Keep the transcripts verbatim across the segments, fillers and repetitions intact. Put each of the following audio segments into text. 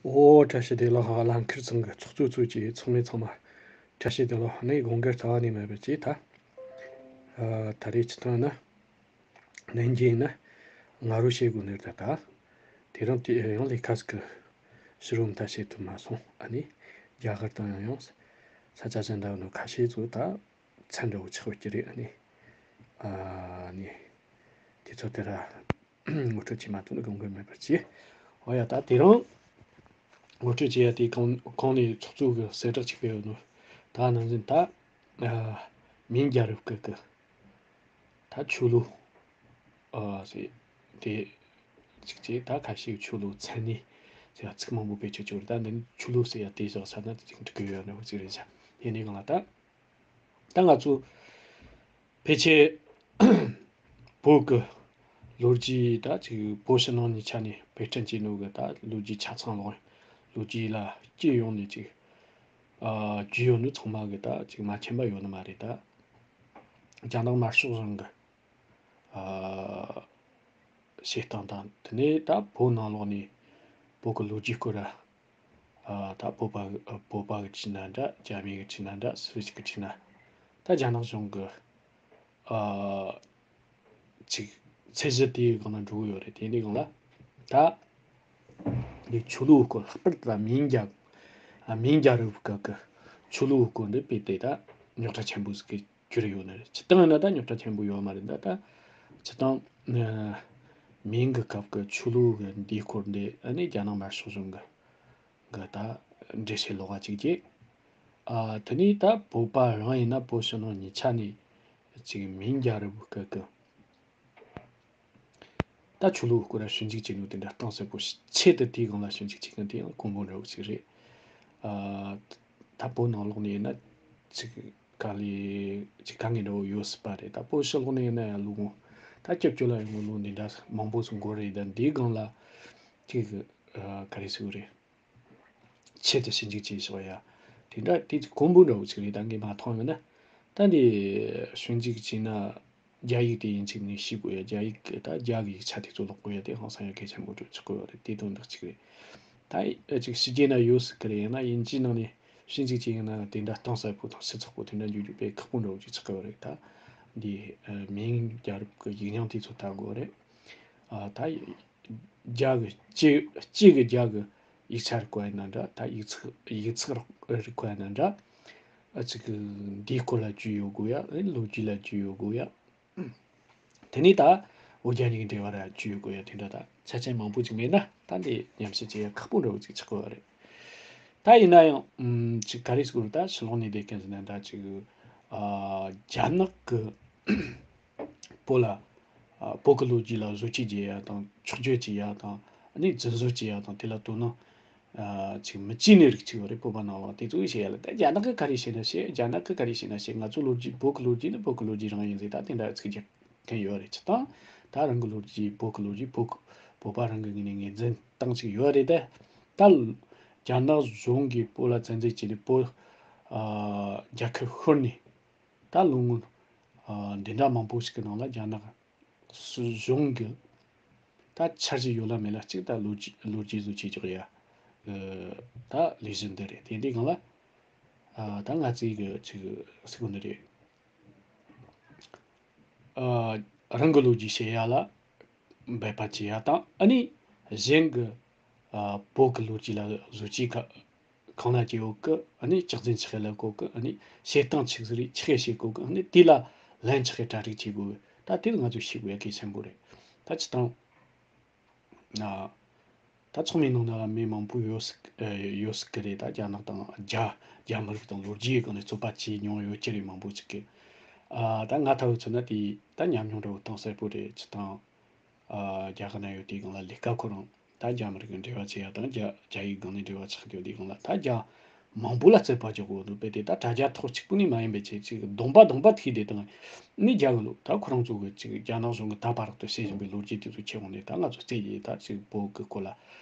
ཨོ། བཀྲ་ཤིས་བདེ་ལེགས། ལྷག་དཀར་ཚང་གི་ཚོགས་གཙོ་གཙོས་ཀྱི་ཚང་མས་ཚང་མ་བཀྲ་ཤིས་བདེ་ལེགས། ནི་དགོངས་འགལ་རྩ་བ་ནས་མེད་པར་གྱིས། ད་ཨ་ད་རེས་སྤྱི་བཏང་ན་ནན་གྱིས་ན་ང་རོ་བྱེད་དགོས་ནི་རེད། ད་དེ་རིང་དེ་ཡང་ལས་ཁ་ཟིག་གི་ཕྱི་རོལ་མཐའ་བྱེད་ཐུབ་མ་སོང་། ཨ་ནི་རྒྱ་གར་དང་ཡང་ཡང་ས་ཆ་གཞན་དག་ནང་ཁ་ཤས་ཚོ་ད་ཚན་འདྲ་བོ་ཆགས་ཡོད་ཀྱི་རེད། ཨ་ནི་ཨ་ནི་དེ་ཚོ་དེ་ར་ངོ་སྤྲོད་བྱེད་མ་ཐུབ་ན་དགོངས་འགལ་མེད་པར་གྱིས། འོ་ཡ། ད་དེ་རིང་ངོ་སྤྲོད་བྱེད་ཡ་དེ་གོང་གོང་ནས་ཚོགས་གཙོ་གི་གསལ་བསྒྲགས་ཅིག་སྤེལ་ཡོད་ནོ། ད་ནང་བཞིན་ད་ཨ་མིང་རྒྱལ་རབས་སྐབས་ཀྱི་ད་ཆོས་ལུགས་ཨ་ཟེར་དེ་ཅིག་ཅེས། ད་ཁ་ཤས་ཆོས་ལུགས་མཚན་གནས་ཟེར་ཡ་ཚིག་མང་པོ་བེད་སྤྱོད་བྱས་ཡོད་རེད། ད་འདི་ནི་ཆོས་ལུགས་ཟེར་ཡ་དེ་བཞག་ས་ན་དེ་ཅིག་འགྲིག་གི་ཡོད་ནི་འོ་ཅིག་རེད་ཤག་ཡིན་ནའི་གང་ལ་ད། ད་ང་ཚོ་ཕལ་ཆེར་བོད་ཀྱི་ལོ་རྒྱུས་ད་ཅིག་བོད་ཕྱི་ནང་གཉིས་ཆ་ནས་དཔེ་སྐྲུན་བྱས་ནོ་གི་ད་ལོ་རྒྱུས་ཆ་ཚང་ལོག་ལོ་རྒྱུས་ལ་སྤྱི་ཡོངས་ནས་ཅིག་ཨ་རྒྱུས་ཡོད་ནི་ཚང་མ་གི་ད་ཅིག་མ་མཁྱེན་པ་ཡོད་ནི་མ་རེད། ད་རྒྱ་ནག་དམར་ཤོག་གཞུང་གི་ཨ་བྱེད་སྟངས་དང་། དེ་ནས་ད་བོད་ནང་ལོགས་ནས་བོད་ཀྱི་ལོ་རྒྱུས་སྐོར་ལ་ཨ་ད་བོད་པ་བོད་པ་གི་བྲིས་ན་འདྲ། རྒྱ་མི་གི་བྲིས་ན་འདྲ། སུ་ཞིག་གི་བྲིས་ན་ད་རྒྱ་ནག་གཞུང་གི་ཨ་ཅིག་ཚད་གཞི་དེའི་སྒང་ལ་འགྲོ་གི་ཡོད་རེད། དེ་འདྲའི་སྒང་ལ་ད་འདི་ཆོས་ལུགས་སྐོར། ལྷག་པར་དུ་ད་མིང་རྒྱལ་ཨ་མིང་རྒྱལ་རབས་སྐབས་ཀྱི་ཆོས་ལུགས་སྐོར་འདི་དཔེ་དེ་ད་རྙོག་དྲ་ཆེན་པོ་ཟིག་གི་གྱུར་ཡོད་ནི་རེད། སྤྱིར་བཏང་ཡིན་ན་ད་རྙོག་དྲ་ཆེན་པོ་ཡོད་མ་རེད། ད་ད་སྤྱིར་བཏང་ཨ་མིང་གི་སྐབས་ཀྱི་ཆོས་ལུགས་ཀྱི་འདིའི་སྐོར་འདི་ཨ་ནི་རྒྱ་ནག་དམར་ཤོག་གཞུང་གི་གི་ད་འགྲེལ་བཤད་ལོགས་ཀ་ཅིག་བྱས། ཨ་དེ་ནས་ད་བོད་པ་རང་ཡིན་ན་བོད་ཕྱི་ནང་གཉིས་ཆ་ནས་ཅིག་མིང་རྒྱལ་རབས་སྐབས་ཀྱི་ད་ཆོས་ལུགས་སྐོར་ལ་ཞིབ་འཇུག་བྱེད་ནོ་དེ་འདྲ་གཏིང་ཟབ་པོ་ཞིག་ཆེད་དུ་དེའི་སྒང་ལ་ཞིབ་འཇུག་བྱེད་མཁན་དེ་ཡང་དཀོན་པོ་འདྲ་བོ་ཞིག་རེད། ཨ་ད་བོད་ནང་ལོགས་ནས་ཡིན་ན་ཅིག་དཀའ་ལས་ཅིག་དཀའ་ངལ་འདྲ་བོ་ཡོད་སྲིད་པ་རེད། ད་བོད་ཕྱི་ལོགས་ནས་ཡིན་ན་ཡང་ལོ་ངོ་ད་བཅུ་བཅུ་ལ་ཡོང་གི་ལོ་འདི་འདྲ་མང་པོ་ཞིག་འགོར་རེད། ད་འདིའི་སྒང་ལ་ཅིག་ཨ་ག་རེ་ཟེར་དགོས་རེད། ཆེད་དུ་ཞིབ་འཇུག་བྱས་ཞོག་ཡ། དེ་འདྲ་དེ་ཅིག་དཀོན་པོ་འདྲ་བོ་ཅིག་རེད། ད་ངས་མ་མཐོང་ཡོད་ན། ད་འདི་ཞིབ་འཇུག་བྱས་ན་རྒྱ་ཡིག་དེ་ཡིན་གཅིག་ནས་ཤེས་དགོས་ཡ། རྒྱ་ཡིག་གི་ད་རྒྱ་གི་ཡིག་ཆ་དེ་ཚོ་ཀློག་དགོས་ཡ་དེ་ཧང་སང་ཡ་གལ་ཆེན་པོ་འདྲ་ཆགས་ཀྱི་ཡོད་རེད། དེ་དོན་དག་ཅིག་རེད། ད་ཨ་ཅིག་ཕྱི་རྒྱལ་ན་ཡོད་སྲིད་ཀྱི་རེད། ཡང་ན་དབྱིན་ཇིའི་ནང་ནས་ཞིབ་འཇུག་བྱས་ཡིན་ན་དེ་འདྲ་གཏིང་ཟབ་པོ་དང་ཞིབ་ཚགས་པོ་དེ་འདྲ་འཇུག་རྒྱུ་དཔེ་ཁག་པོ་འདྲ་བོ་ཅིག་ཆགས་ཀྱི་ཡོད་རེད། ད་འདི་ཨ་མིང་རྒྱལ་རབས་ཀྱི་ཡིག་རྙིང་དེ་ཚོ་ལྟ་དགོས་རེད། ཨ་ད་རྒྱ་གི་སྤྱི་སྤྱི་གི་རྒྱ་གི་ཡིག་ཆ་རིག་པ་ཡིན་ན་འདྲ། ད་ཡིག་ཚགས་ཡིག་ཚགས་རིག་པ་ཡིན་ན་འདྲ། ཨ་ཅིག་གི་འདིའི་སྐོར་ལ་རྒྱུས་ཡོད་དགོས་ཡ། ཨ་ནི་ལོ་རྒྱུས་ལ་རྒྱུས་ཡོད་དགོས་ཡ། དེ་ནས་ད་བོད་རྒྱ་གཉིས་ཀྱི་འབྲེལ་བ་ལ་རྒྱུས་ཡོད་དགོས་ཡ། དེ་འདྲ་ད་ཆ་རྐྱེན་མང་པོ་ཅིག་མེད་ན་ད་འདི་ཉམས་ཞིབ་བྱེད་ཡ་ཁག་པོ་འདྲ་བོ་ཅིག་ཆགས་ཀྱི་ཡོད་རེད། ད་ཡིན་ན་ཡང་ཨམ་ཅིག་ག་རེ་ཟེར་དགོས་རེད། ད་ཕྱི་ལོགས་ནས་བསྡད་མཁན་ཟེར་ན་འདྲ། ཅིག་ཨ་རྒྱ་ནག་གི་བོད་ལ་ཨ་བོད་ཀྱི་ལོ་རྒྱུས་ལ་བཟོ་བཅོས་བྱེད་ཡ་དང་། འཁྱོག་བརྗོད་བྱེད་ཡ་དང་། ཨ་ནི་རྫུན་བཟོ་བྱེད་ཡ་དང་། དེ་ལ་དོ་སྣང་ཨ་ཅིག་མི་བྱེད་ནི་རིགས་ཅིག་ཡོད་རེད། བོད་པ་ནང་ལ་དེ་ཚོ་བྱེད་ཡ་ལ། ད་རྒྱ་ནག་གི་ག་རེ་བྱེད་ན་བྱེད། རྒྱ་ནག་གི་ག་རེ་བྱེད་ན་བྱེད། ང་ཚོ་ལོ་རྒྱུས་བོད་ཀྱི་ལོ་རྒྱུས་ནི་བོད་ཀྱི་ལོ་རྒྱུས་རང་ཡིན་ཟེར། ད་དེ་འདྲ་ཚིག་རྒྱག་མཁན་ཡོད་རེད། སྤྱིར་བཏང་ད་རང་གི་ལོ་རྒྱུས་བོད་ཀྱི་ལོ་རྒྱུས་བོད་ཀྱི་བོད་པ་རང་གི་ངོས་ནས་ངོས་འཛིན་སྟངས་ཅིག་ཡོད་རེད། ད་ད་རྒྱ་ནག་གཞུང་གིས་བོད་ལ་བཙན་འཛུལ་བྱས་ནས་བོད་ཨ་རྒྱལ་ཁབ་ཤོར་ནས་ད་ལོ་ངོ་ཨ་འདི་འདྲ་མང་པོ་ཞིག་གི་ནང་ལ་རྒྱ་ནག་སྲིད་གཞུང་གི་ད་འཆར་གཞི་ཡོད་ལ་མེད་ལ་གཅིག་ད་ལོ་རྒྱུས་ལོ་རྒྱུས་བཟོ་བྱེད་ཆོག་ཡ། ཨ་ད་ལས་གཞི་འདི་རེད། དེ་འདི་སྒང་ལ་ཨ་ད་ང་ཚོའི་གི་ཅིག་ཟེར་དགོས་ནི་རེད། ཨ་རང་གི་ལོ་རྒྱུས་བཤད་ཡ་ལ་འབད་པ་བྱེད་ཡ་དང་། ཨ་ནི་གཞན་གི་ཨ་བོད་གི་ལོ་རྒྱུས་ལ་བཟོ་བཅོས་ག་གང་ལ་བྱེད་ཡོད་གི། ཨ་ནི་ལྕགས་འཛིན་ཆི་ཧེ་ལ་གོ་གི། ཨ་ནི་བྱེད་སྟངས་ཆི་ཟིག་རེད། ཆི་ཧེ་བྱེད་གོ་གི། ཨ་ནི་དེ་ལ་ལན་ཆི་ཧེ་གྲ་སྒྲིག་བྱེད་དགོས་གི། ད་དེ་ང་ཚོས་ཤེས་དགོས་ཡ་གལ་ཆེན་པོ་རེད། ད་སྤྱིར་བཏང་ཨ་ད་ཚང་མའི་ནང་ན་མི་མང་པོ་ཡོད་སྲིད་ཨ་ཡོད་སྲིད་གི་རེད། ད་རྒྱ་ནག་དང་རྒྱ་རྒྱ་མི་རིགས་དང་ལོ་རྒྱུས་སྒང་ནས་རྩོད་པ་བྱས་མྱོང་ཡོད་ཀྱི་རེད། མང་པོ་ཅིག་གིས། ཨ་ད་ང་ལྟ་བུ་མཚོན་ན་དེ་ད་ཉམས་མྱོང་འདྲ་བོ་གཏིང་ཟབ་པོ་རེད། སྤྱིར་བཏང་ཨ་རྒྱ་གར་ན་ཡོད་དུས་སྒང་ལ་ལས་ཀ་ཁོ་རང་ད་རྒྱ་མི་རིགས་ཀྱི་འབྲེལ་བ་བྱེད་ཡ་དང་། རྒྱ་རྒྱ་ཡིག་སྒང་ནས་འབྲེལ་བ་ཆགས་ཡོད་དུས་སྒང་ལ་ད་རྒྱ་མང་པོ་ལ་རྩོད་པ་རྒྱག་དགོས་འདུག་དཔེ་དེ་ད་དྲ་རྒྱ་ཐོག་གཅིག་པུ་ནས་མ་ཡིན་པའི་ཆེད་ཅིག་གདོང་པ་གདོང་པ་ཐུག་བསྡད་དང་། ནི་རྒྱ་གི་ལོ་ད་ཁོ་རང་ཚོ་གི་ཅིག་རྒྱ་ནག་གཞུང་གི་ད་བར་དུ་བཤད་བཞིན་པའི་ལོ་རྒྱུས་དེ་ཚོ་ཁྱེར་འོང་ནས་ད་ང་ཚོ་རྩོད་ཡས། ད་ཅིག་བོད་གི་སྐོར་ལ་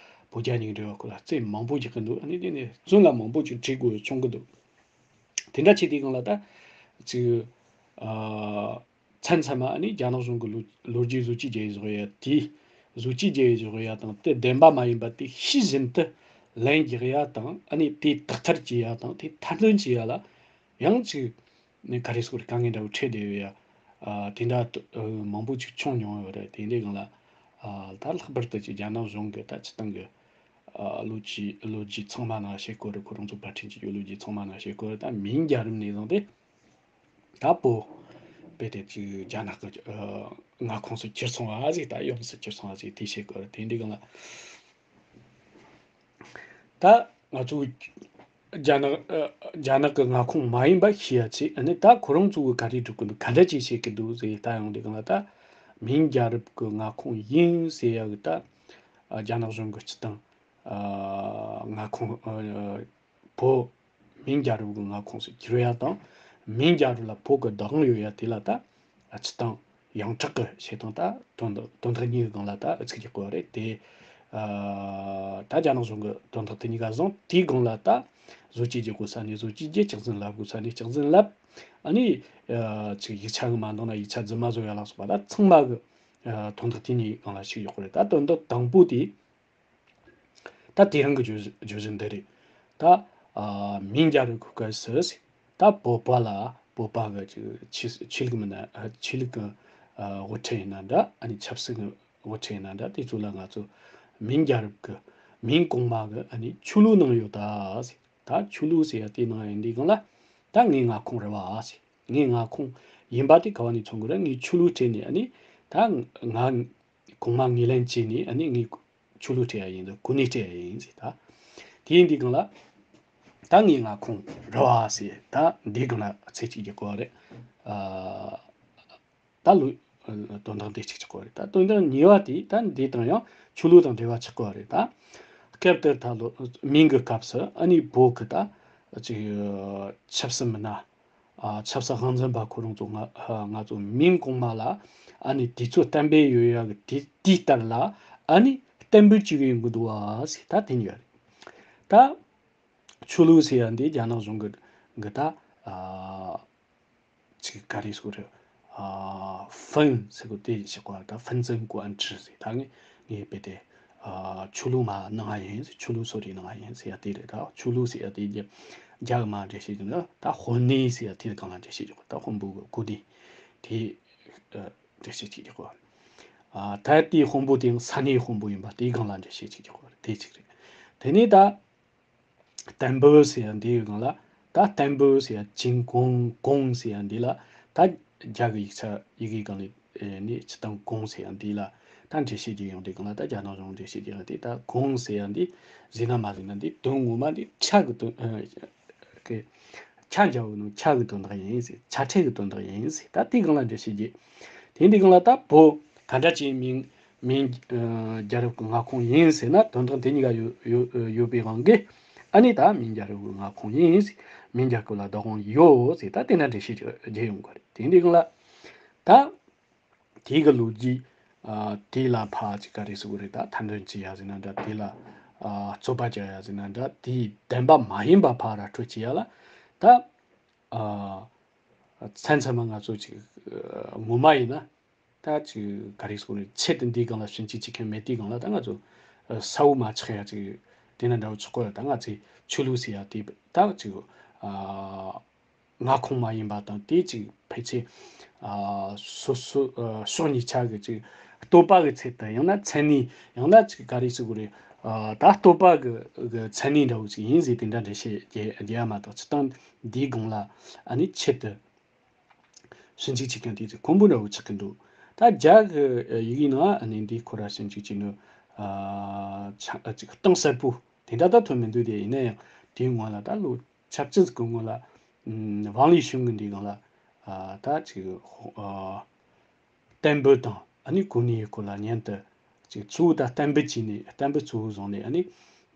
བོད་རྒྱ་གཉིས་ཀྱི་འབྲེལ་བ་སྐོར་ལ་རྩོད་མང་པོ་རྒྱག་གི་འདུག་ཨ་ནི་དེ་ནས་རྫུན་ལ་མང་པོ་ཅིག་བྲིས་དགོས་བྱུང་གི་འདུག་དེ་འདྲ་བྱས་དུས་སྒང་ལ་ད་ཅིག་ཨ། མཚམས་མཚམས་ཨ་ནི་རྒྱ་ནག་གཞུང་གི་ལོ་ལོ་རྒྱུས་བཟོ་བཅོས་བྱས་བཞག་ཡ་དེ། བཟོ་བཅོས་བྱས་བཞག་ཡ་དང་དེ་བདེན་པ་མ་ཡིན་པ་དེ་ཤེས་བཞིན་དུ་ ལན་རྒྱག་ཡ་དང་ཨ་ནི་དེ་དག་ཐེར་བྱེད་ཡ་དང་དེ་ཐེར་འདོན་བྱེད་ཡ་ལ་ཡང་ཅིག་ནི་ག་རེ་ཟེར་དགོས་རེད། དཀའ་ངལ་འདྲ་བོ་འཕྲད་བསྡད་ཡོད་ཡ། ཨ་དེ་འདྲ་ཨ་མང་པོ་ཅིག་བྱུང་མྱོང་ཡོད་རེད། དེ་འདྲའི་སྒང་ལ་ཨ་ད་ལྷག་པར་དུ་ཅིག་རྒྱ་ནག་གཞུང་གི་ད་སྤྱི་བཏང་གི་ཨ་ལོ་རྒྱུས་ལོ་རྒྱུས་ཚང་མ་ནང་བཤད་དགོས་རེད། ཁོ་རང་ཚོ་བར་འཕྲིན་སྤྱི་སྤྱོད་ལོ་རྒྱུས་ཚང་མ་ནང་བཤད་དགོས་རེད། ད་མིང་རྒྱལ་རབས་ནས་བཟུང་སྟེ། ད་བོད་དཔེ་དེ་ཅིག་རྒྱ་ནག་གི་ཨ་མངའ་ཁོངས་སུ་གྱུར་སོང་བ་ཟིག་ད་ཡོངས་སུ་གྱུར་སོང་བ་ཟིག་དེ་བཤད་དགོས་རེད། དེ་འདྲའི་སྒང་ལ་ད་ང་ཚོ་རྒྱ་ནག་ཨ་རྒྱ་ནག་གི་མངའ་ཁོངས་མ་ཡིན་པ་ཤེས་ཡ་ཆེད། ཨ་ནི་ད་ཁོ་རང་ཚོ་གི་ག་རེ་སྒྲུབ་གི་འདུག་ག་འདྲ་ཅིག་བྱེད་གི་འདུག་ཟེར་ལྟ་ཡོང་དུས་སྒང་ལ། ད་མིང་རྒྱལ་རབས་ཀྱི་མངའ་ཁོངས་ཡིན་ཟེར་ཡ་གི་ད་ཨ་རྒྱ་ནག་གཞུང་གི་སྤྱི་བཏང་ཨ་མངའ་ཁོངས་ཨ་བོད་མིང་རྒྱལ་རབས་ཀྱི་མངའ་ཁོངས་སུ་གྱུར་ཡ་དང་། མིང་རྒྱལ་རབས་ལ་བོད་ཀྱི་བདག་དབང་ཡོད་ཡ་དེ་ལ་ད་ཨ་སྤྱི་བཏང་ཡོངས་གྲགས་ཀྱི་བྱེད་སྟངས། ད་དོན་དག་དོན་དག་གཉིས་ཀྱི་སྒང་ལ་ད་ཨ་ཚིག་རྒྱག་དགོས་པ་རེད་དེ། ཨ་ད་རྒྱ་ནག་གཞུང་གི་དོན་དག་དེ་གཉིས་ཀ་བཟུང་། དེའི་སྒང་ལ་ད་བཟོ་བཅོས་བགྱི་དགོས་ས་ནས་བཟོ་བཅོས་བགྱི། སྐྱག་རྫུན་ལབ་དགོས་ས་ནས་སྐྱག་རྫུན་ལབ། ཨ་ནི་ཨ་ཅིག་ཡིག་ཆ་གི་མ་འདང་ན་ཡིག་ཆ་རྫུན་མ་བཟོ་ཡ་ལ་སོགས་པ་ད་ཚང་མ་གི་ཨ་དོན་དག་དེ་གཉིས་སྒང་ལ་ཞུགས་ཡོད་པ་རེད། ད་དོན་དག་དང་པོ་དེ། ད་དེ་རིང་གི་བརྗོད་བརྗོད་གཞི་འདི་རེད། ད་ཨ་མིང་རྒྱལ་རབས་ཀྱི་སྐབས་སུ་ད་བོད་པ་ལ་བོད་པ་གི་ཅིག་ཆོས་ཆོས་ལུགས་མིན་ན་ཨ་ཆོས་ལུགས་ཀྱི་ཨ་དབུ་ཁྲིད་ཡིན་ན་འདྲ། ཨ་ནི་ཆབ་སྲིད་ཀྱི་དབུ་ཁྲིད་ཡིན་ན་འདྲ། དེ་ཚོ་ལ་ང་ཚོ་མིང་རྒྱལ་རབས་ཀྱི་མིང་གོང་མ་གི་ཨ་ནི་ཆོས་ལུགས་ནང་ཡོད་ད་ཟེར། ད་ཆོས་ལུགས་ཟེར་ཡ་དེ་ནང་ཡིན་དུས་སྒང་ལ་ད་ངའི་མངའ་ཁོངས་རེད་བ་ཟེར། ངའི་མངའ་ཁོངས་ཡིན་པ་དེ་ག་བ་ནས་མཚོན་དགོས་རེད། ངའི་ཆོས་ལུགས་ཁྲིད་ནས་ཨ་ནི་ད་ང་གོང་མ་ངོས་ལེན་བྱས་ནས་ཨ་ནི་ངའི་ཆོས་ལུགས་ཁྲིད་ཡ་ཡིན་འདུག་གོ་གནས་ཁྲིད་ཡ་ཡིན་ཟེར། ད་དེ་ཡིན་དུས་སྒང་ལ་ད་ངའི་མངའ་ཁོངས་རེད་བ་ཟེར། ད་འདིའི་སྒང་ལ་ཚིག་གཅིག་རྒྱག་དགོས་པ་རེད། ཨ་ད་ལོ་དོན་དག་འདི་གཅིག་ཆགས་དགོས་པ་རེད། ད་དོན་དག་གཉིས་པ་དེ་ད་འདི་དང་ཡང་ཆོས་ལུགས་དང་འབྲེལ་བ་ཆགས་དགོས་པ་རེད། ད་སྐབས་དེར་ད་ལོ་མིང་གི་སྐབས་སུ་ཨ་ནི་བོད་ཀྱི་ད་ཅིག་ཆབ་སྲིད་མི་སྣ། ཨ་ཆབ་སྲིད་དབང་འཛིན་པ་ཁོ་རང་ཚོ་ང་ང་ཚོ་མིང་གོང་མ་ལ་ཨ་ནི་དུས་ཚོད་གཏན་འབེབས་ཡོད་ཡ་གི་དེ་དེ་ལྟར་ལ་ཨ་ནི་གཏན་འབེབས་བྱེད་གི་ཡོང་གི་འདུག་བ་ཟེར། ད་དེ་གཉིས་ཀ་རེད། ད་ཆོས་ལུགས་ཟེར་ཡ་འདི་རྒྱ་ནག་གཞུང་གི་གི་ད་ཨ་ཅིག་ག་རེ་ཟེར་དགོས་རེད། ཨ་ཧྥུན་ཟེར་གོ་དེ་ཞིག་གོ། ད་ཧྥུན་ཙུན་ཀོན་ཀྲི་ཟེར། ད་ངས་ངས་དཔེ་དེ་ཨ་ཆོས་ལུགས་མ་ནང་ང་ཡིན་ཟེར། ཆོས་ལུགས་སོ་རེ་ནང་ང་ཡིན་ཟེར་ཡ་དེ་རེད། ད་ཆོས་ལུགས་ཟེར་ཡ་དེ་རྒྱ་རྒྱ་གི་མ་འགྲེལ་བཤད་ཀྱི་ན་ད་དཔོན་གནས་ཟེར་ཡ་དེ་གང་ལ་འགྲེལ་བཤད་ཀྱི་གོ། ད་དཔོན་པོ་གི་གོ་གནས་དེ་ཨ་འགྲེལ་བཤད་ཀྱི་གོ། ཨ་ད་དེའི་དཔོན་པོ་དེ་ཡང་ས་གནས་དཔོན་པོ་ཡིན་པ་དེ་གང་ལ་འགྲེལ་བཤད་ཀྱི་གོ། དེ་གཅིག་རེད། དེ་ནས་ད། 坦布 ཟེར་ཡ་འདིའི་སྒང་ལ། ད་坦布 ཟེར་ཡ་ཅིན་གོང་གོང་ཟེར་ཡ་འདི་ལ། ད་རྒྱ་གི་ཡིག་ཆ་ཡི་གེ་སྒང་ལ་ནི་སྤྱིར་བཏང་གོང་ཟེར་ཡ་འདི་ལ་ད་འགྲེལ་བཤད་ཅིག་ཡོང་དུས་སྒང་ལ། ད་རྒྱ་ནག་གཞུང་འགྲེལ་བཤད་ཅིག་ཡོང་དུས། ད་གོང་ཟེར་ཡ་འདི་ཟེར་ན་མ་ཟེར་ན་འདི་དོན་ངོ་མ་འདི་ཆ་གི་དོན་ཨ་གི་ཆ་འཇལ་བའི་ནང་ཆ་གི་དོན་དག་ཡིན་ཟེར། ཆ་ཕྲད་ཀྱི་དོན་དག་ཡིན་ཟེར། ད་དེའི་སྒང་ལ་འགྲེལ་བཤད་ཅིག་དེ་འདི་སྒང་ལ་ད་བོད་ག་འདྲ་ཅིག་མིང་མིང་ཨ་རྒྱལ་རབས་ཀྱི་མངའ་ཁོངས་ཡིན་ཟེར་ན། དོན་དག་དེ་གཉིས་ཀ་ཡོད་ཡོད་ཡོད་པའི་དབང་གིས་ཨ་ནི་ད་མིང་རྒྱལ་རབས་ཀྱི་མངའ་ཁོངས་ཡིན་ཟེར། མིང་རྒྱལ་ཁབ་ལ་བདག་དབང་ཡོད་ཟེར། ད་དེ་འདྲ་འགྲེལ་བཤད་ཅིག་རྒྱག་ཡོང་གི་རེད། དེ་འདི་སྒང་ལ་ད་དེ་གི་ལོ་རྒྱུས་ཨ་དེ་ལ་ཕར་ཅིག་ག་རེ་ཟེར་དགོས་རེད། ད་ཐེར་འདོན་བྱེད་ཡ་ཟེར་ན་འདྲ། དེ་ལ་ཨ་རྩོད་པ་རྒྱག་ཡ་ཟེར་ན་འདྲ། དེའི་བདེན་པ་མ་ཡིན་པ་ཕར་ར་སྤྲོད་བྱེད་ཡ་ལ་ད་ཨ་མཚམས་མཚམས་མ་ང་ཚོ་ཅིག་ཨ་ངོ་མ་ཡིན་ན། ད་ཅིག་ག་རེ་ཟེར་དགོས་རེད། ཆེད་དུ་འདིའི་སྒང་ལ་ཞིབ་འཇུག་བྱེད་མཁན་མེད་དུས་སྒང་ལ། ད་ང་ཚོ་ཨ་གསལ་བོ་མ་ཆགས་ཡ་ཅིག་དེ་འདྲ་འདྲ་བོ་ཆགས་ཀྱི་ཡོད་རེད། ད་ང་ཚོས་ཆོས་ལུགས་ཟེར་ཡ་དེ་ད་ཅིག་ཨ་མངའ་ཁོངས་མ་ཡིན་པ་དང་། དེ་ཅིག་ཕལ་ཆེར་ཨ་སོ་སོ་ཨ་ཕྱོགས་གཉིས་ཆ་གི་ཅིག་བསྟོད་པ་གི་ཚད་དུ། ཡང་ན་མཚན་གནས། ཡང་ན་ཅིག་ག་རེ་ཟེར་དགོས་རེད། ཨ་ད་བསྟོད་པ་གི་གི་མཚན་གནས་འདྲ་བོ་ཅིག་ཡིན་ཟེར། དེ་འདྲ་འགྲེལ་བཤད་རྒྱག་རྒྱག་ཡ་མ་གཏོགས། སྤྱིར་བཏང་འདིའི་སྒང་ལ་ཨ་ནི་ཆེད་དུ་ཞིབ་འཇུག་བྱེད་མཁན་དེ་ཚོས་ཁོམ་པ་འདྲ་བོ་ཆགས་ཀྱི་འདུག་ད་རྒྱ་གི་ཡི་གེའི་ནང་ཨ་ནི་འདི་ཁོ་ར་ཞིབ་འཇུག་བྱས་ནས་ཨ་ཆ་ཨ་ཅིག་གཏིང་ཟབ་པོ་དེ་འདྲ་ད་ཐོན་མི་འདུག་དེ་ཡིན་ན་ཡང་དེའི་སྔོན་ལ་ད་ལོ་ཆབས་ཅིག་གི་སྔོན་ལ་ཨམ་ཝང་ལི་ཞུང་གི་འདིའི་སྒང་ལ་ཨ་ད་ཅིག་ཨ་བསྟན་པ་དང་ཨ་ནི་གོ་གནས་ཡི་སྐོར་ལ་སྙན་དུ་ཅིག་གཙོ་བོ་ད་བསྟན་པ་བྱས་ནས། བསྟན་པ་གཙོ་བོ་བཟུང་ནས་ཨ་ནི་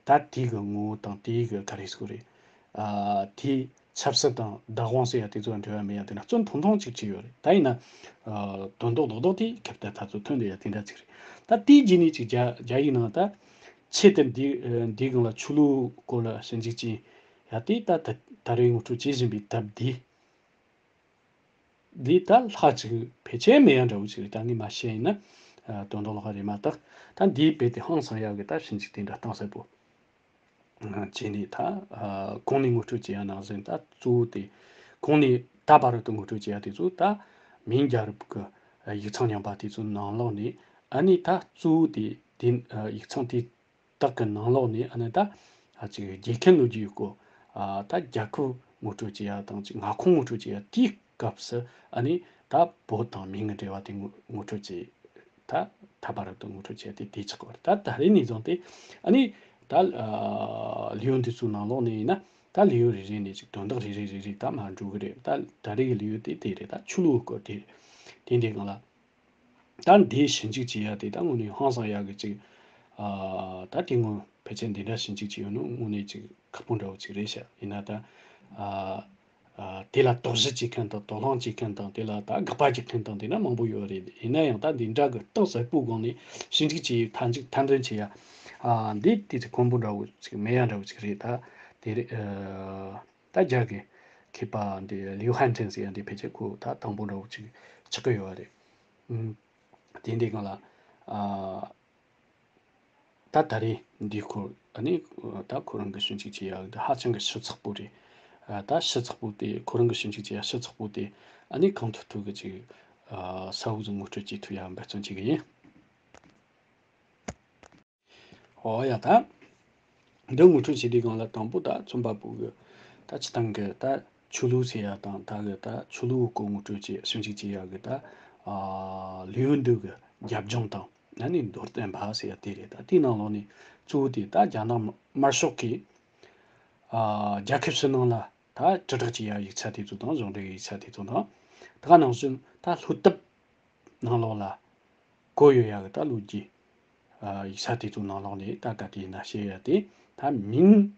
ད་དེའི་གི་ངོ་བོ་དང་། དེའི་གི་ག་རེ་ཟེར་དགོས་རེད། ཨ་དེའི་ཆབ་སྲིད་དང་བདག་དབང་ཟེར་ཡ་དེ་ཚོ་འབྲེལ་བ་མེད་ཡ་དེ་འདྲ་རྩོད་ཐུང་ཐུང་ཅིག་བྱས་ཡོད་རེད། ད་ཡིན་ན་ཨ་དོན་དག་རྡོག་རྡོག་དེ་ཁྱབ་གདལ་ད་ཚོ་ཐོན་བསྡད་ཡ་དེ་འདྲ་ཅིག་རེད། ད་དེའི་རྗེས་ནས་ཅིག་རྒྱ་རྒྱ་ཡིག་ནང་ད་ཆེད་དུ་འདི་ཨ་འདིའི་སྒང་ལ་ཆོས་ལུགས་སྐོར་ལ་ཞིབ་འཇུག་བྱས་ཡ་དེ། ད་ད་ད་རེས་ངོ་སྤྲོད་བྱེད་བཞིན་པའི་དེབ་འདི། འདི་ད་ལྷག་ཅིག་ཕལ་ཆེར་མེད་ཡ་འདྲ་བོ་ཅིག་རེད། ད་ངས་མ་བཤད་ཡིན་ན་ཨ་དོན་དག་ལོགས་ཀ་རེད་མ་གཏོགས། ད་འདིའི་དཔེ་དེ་ཧང་སང་ཡག་གི་ད་ཞིབ་འཇུག་དེ་འདྲ་གཏིང་ཟབ་པོ། བྱས་ནས་ད་གོང་ནས་ངོ་སྤྲོད་བྱས་ཡ་ནང་བཞིན། ད་གཙོ་བོ་དེ་གོང་ནས་ད་བར་དུ་ངོ་སྤྲོད་བྱས་ཡ་དེ་ཚོ་ད་མིང་རྒྱལ་རབས་ཀྱི་ཡིག་ཚང་རྙིང་པ་དེ་ཚོ་ནང་ལོགས་ནས། ཨ་ནི་ད་གཙོ་བོ་དེ་དེ་ཡིག་ཚང་དེ་དག་གི་ནང་ལོགས་ནས། ཨ་ནི་ད་ཅིག་རྒྱལ་ཁབ་ལོ་རྒྱུས་སྐོར། ད་རྒྱལ་ཁབ་ངོ་སྤྲོད་བྱེད་ཡ་དང་། ཅིག་མངའ་ཁོངས་ངོ་སྤྲོད་བྱེད་ཡ་དེའི་སྐབས་སུ། ཨ་ནི་ད་བོད་དང་མིང་གི་འབྲེལ་བ་དེ་ངོ་ངོ་སྤྲོད་བྱེད། ད་ད་བར་དུ་ངོ་སྤྲོད་བྱེད་ཡ་དེ་དེ་ཆགས་པ་རེད། ད་ད་རེས་ནས་བཟུང་སྟེ། ཨ་ནི་ད་ལེའུ་འདི་ཚོའི་ནང་ལོགས་ནས་ཡིན་ན། ད་ལེའུ་རེ་རེ་ནས་ཅིག་དོན་དག་རེ་རེ་རེ་རེ་ད་མར་འགྲོ་གི་རེད། ད་ད་རེས་ཀྱི་ལེའུ་དེ་དེ་རེད། ད་ཆོས་ལུགས་སྐོར་དེ་རེད། དེ་འདྲའི་སྒང་ལ། ད་འདི་ཞིབ་འཇུག་བྱེད་ཡ་དེ་ད་དངོས་གནས་ཧང་སང་ཡག་གི་ཅིག་ཨ་ད་དེ་སྔོན་ཕལ་ཆེར་འདི་འདྲ་ཞིབ་འཇུག་བྱེད་ཡོད་ནོ་དངོས་གནས་ཅིག་ཁག་པོ་འདྲ་བོ་ཅིག་རེད་ཤག་ཡིན་ན་ད། ཨ་ཨ་དེ་ལ་དོགས་གཞི་བྱེད་མཁན་དང་། དོགས་སློང་བྱེད་མཁན་དང་། དེ་ལ་ད་དགག་པ་རྒྱག་མཁན་དང་། དེ་འདྲ་མང་པོ་ཡོད་རེད། ཡིན་ན་ཡང་ད་འདི་འདྲ་གི་གཏིང་ཟབ་པོའི་སྒང་ནས་ཞིབ་འཇུག་བྱེད། མཐའ་མཇུག་མཐའ་འདོན་བྱེད་ཡ། ཨ་འདི་དེ་ཚོ་ཁོམ་པོ་འདྲ་བོ་ཅིག་མེད་ཡ་འདྲ་བོ་ཅིག་རེད། ད་དེ་རེད། ཨ། ད་རྒྱ་གི་མཁས་པ་འདི་ལིའུ་ཧན་ཀྲེང་ཟེར་ཡ་འདི་ཕལ་ཆེར་ཁོ་ད་དང་པོ་འདྲ་བོ་ཅིག་ཆགས་ཀྱི་ཡོད་རེད། ཨུམ། དེ་འདི་སྒང་ལ། ཨ། ད་ད་རེས་འདི་ཁོ། ཨ་ནི་ད་ཁོ་རང་གི་ཞིབ་འཇུག་བྱེད་ཡག་འདི་ཧ་ཅང་གི་ཞིབ་ཚགས་པོ་རེད། ཨ། ད་ཞིབ་ཚགས་པོ་དེ། ཁོ་རང་གི་ཞིབ་འཇུག་བྱེད་ཡག་ཞིབ་ཚགས་པོ་དེ། ཨ་ནི་གང་ཐུབ་ཐུབ་གི་ཅིག་ཨ། གསལ་བོ་ཟིག་ངོ་སྤྲོད་བྱེད་ཐུབ་ཡག་འབད་བརྩོན་བྱེད་གི་ཡིན། འོ་ཡ། ད་འདི་ངོ་སྤྲོད་བྱེད་དུས་སྒང་ལ་དང་པོ་ད་རྩོམ་པ་པོ་གི་ད་སྤྱིར་བཏང་གི་ད་ཆོས་ལུགས་ཟེར་ཡ་དང་། ད་གི་ད་ཆོས་ལུགས་སྐོར་ངོ་སྤྲོད་བྱེད། ཞིབ་འཇུག་བྱེད་ཡ་གི་ད། ཨ། ལེའུ་འདི་གི་རྒྱབ་ལྗོངས་དང་། ཨ་ནི་མདོར་བསྟན་པ་ཟེར་ཡ་དེ་རེད། ད་དེའི་ནང་ལོགས་ནས་གཙོ་བོ་དེ་ད་རྒྱ་ནག་དམར་ཤོག་གིས། ཨ། རྒྱལ་ཁབ་ཕྱི་ནང་ལ་ད་དྲིལ་བསྒྲགས་བྱེད་ཡ་ཡིག་ཆ་དེ་ཚོ་དང་། གཞུང་འབྲེལ་གྱི་ཡིག་ཆ་དེ་ཚོ་དང་། ད་ག་ནང་བཞིན་ད་སློབ་དེབ་ནང་ལོགས་ལ་བཀོད་ཡོད་ཡ་གི་ད་ལོ་རྒྱུས། ཨ། ཡིག་ཆ་དེ་ཚོ་ནང་ལོགས་ནས་ད་ག་དེ་ཡིན་ན་བཤད་ཡ་དེ། ད་མིན།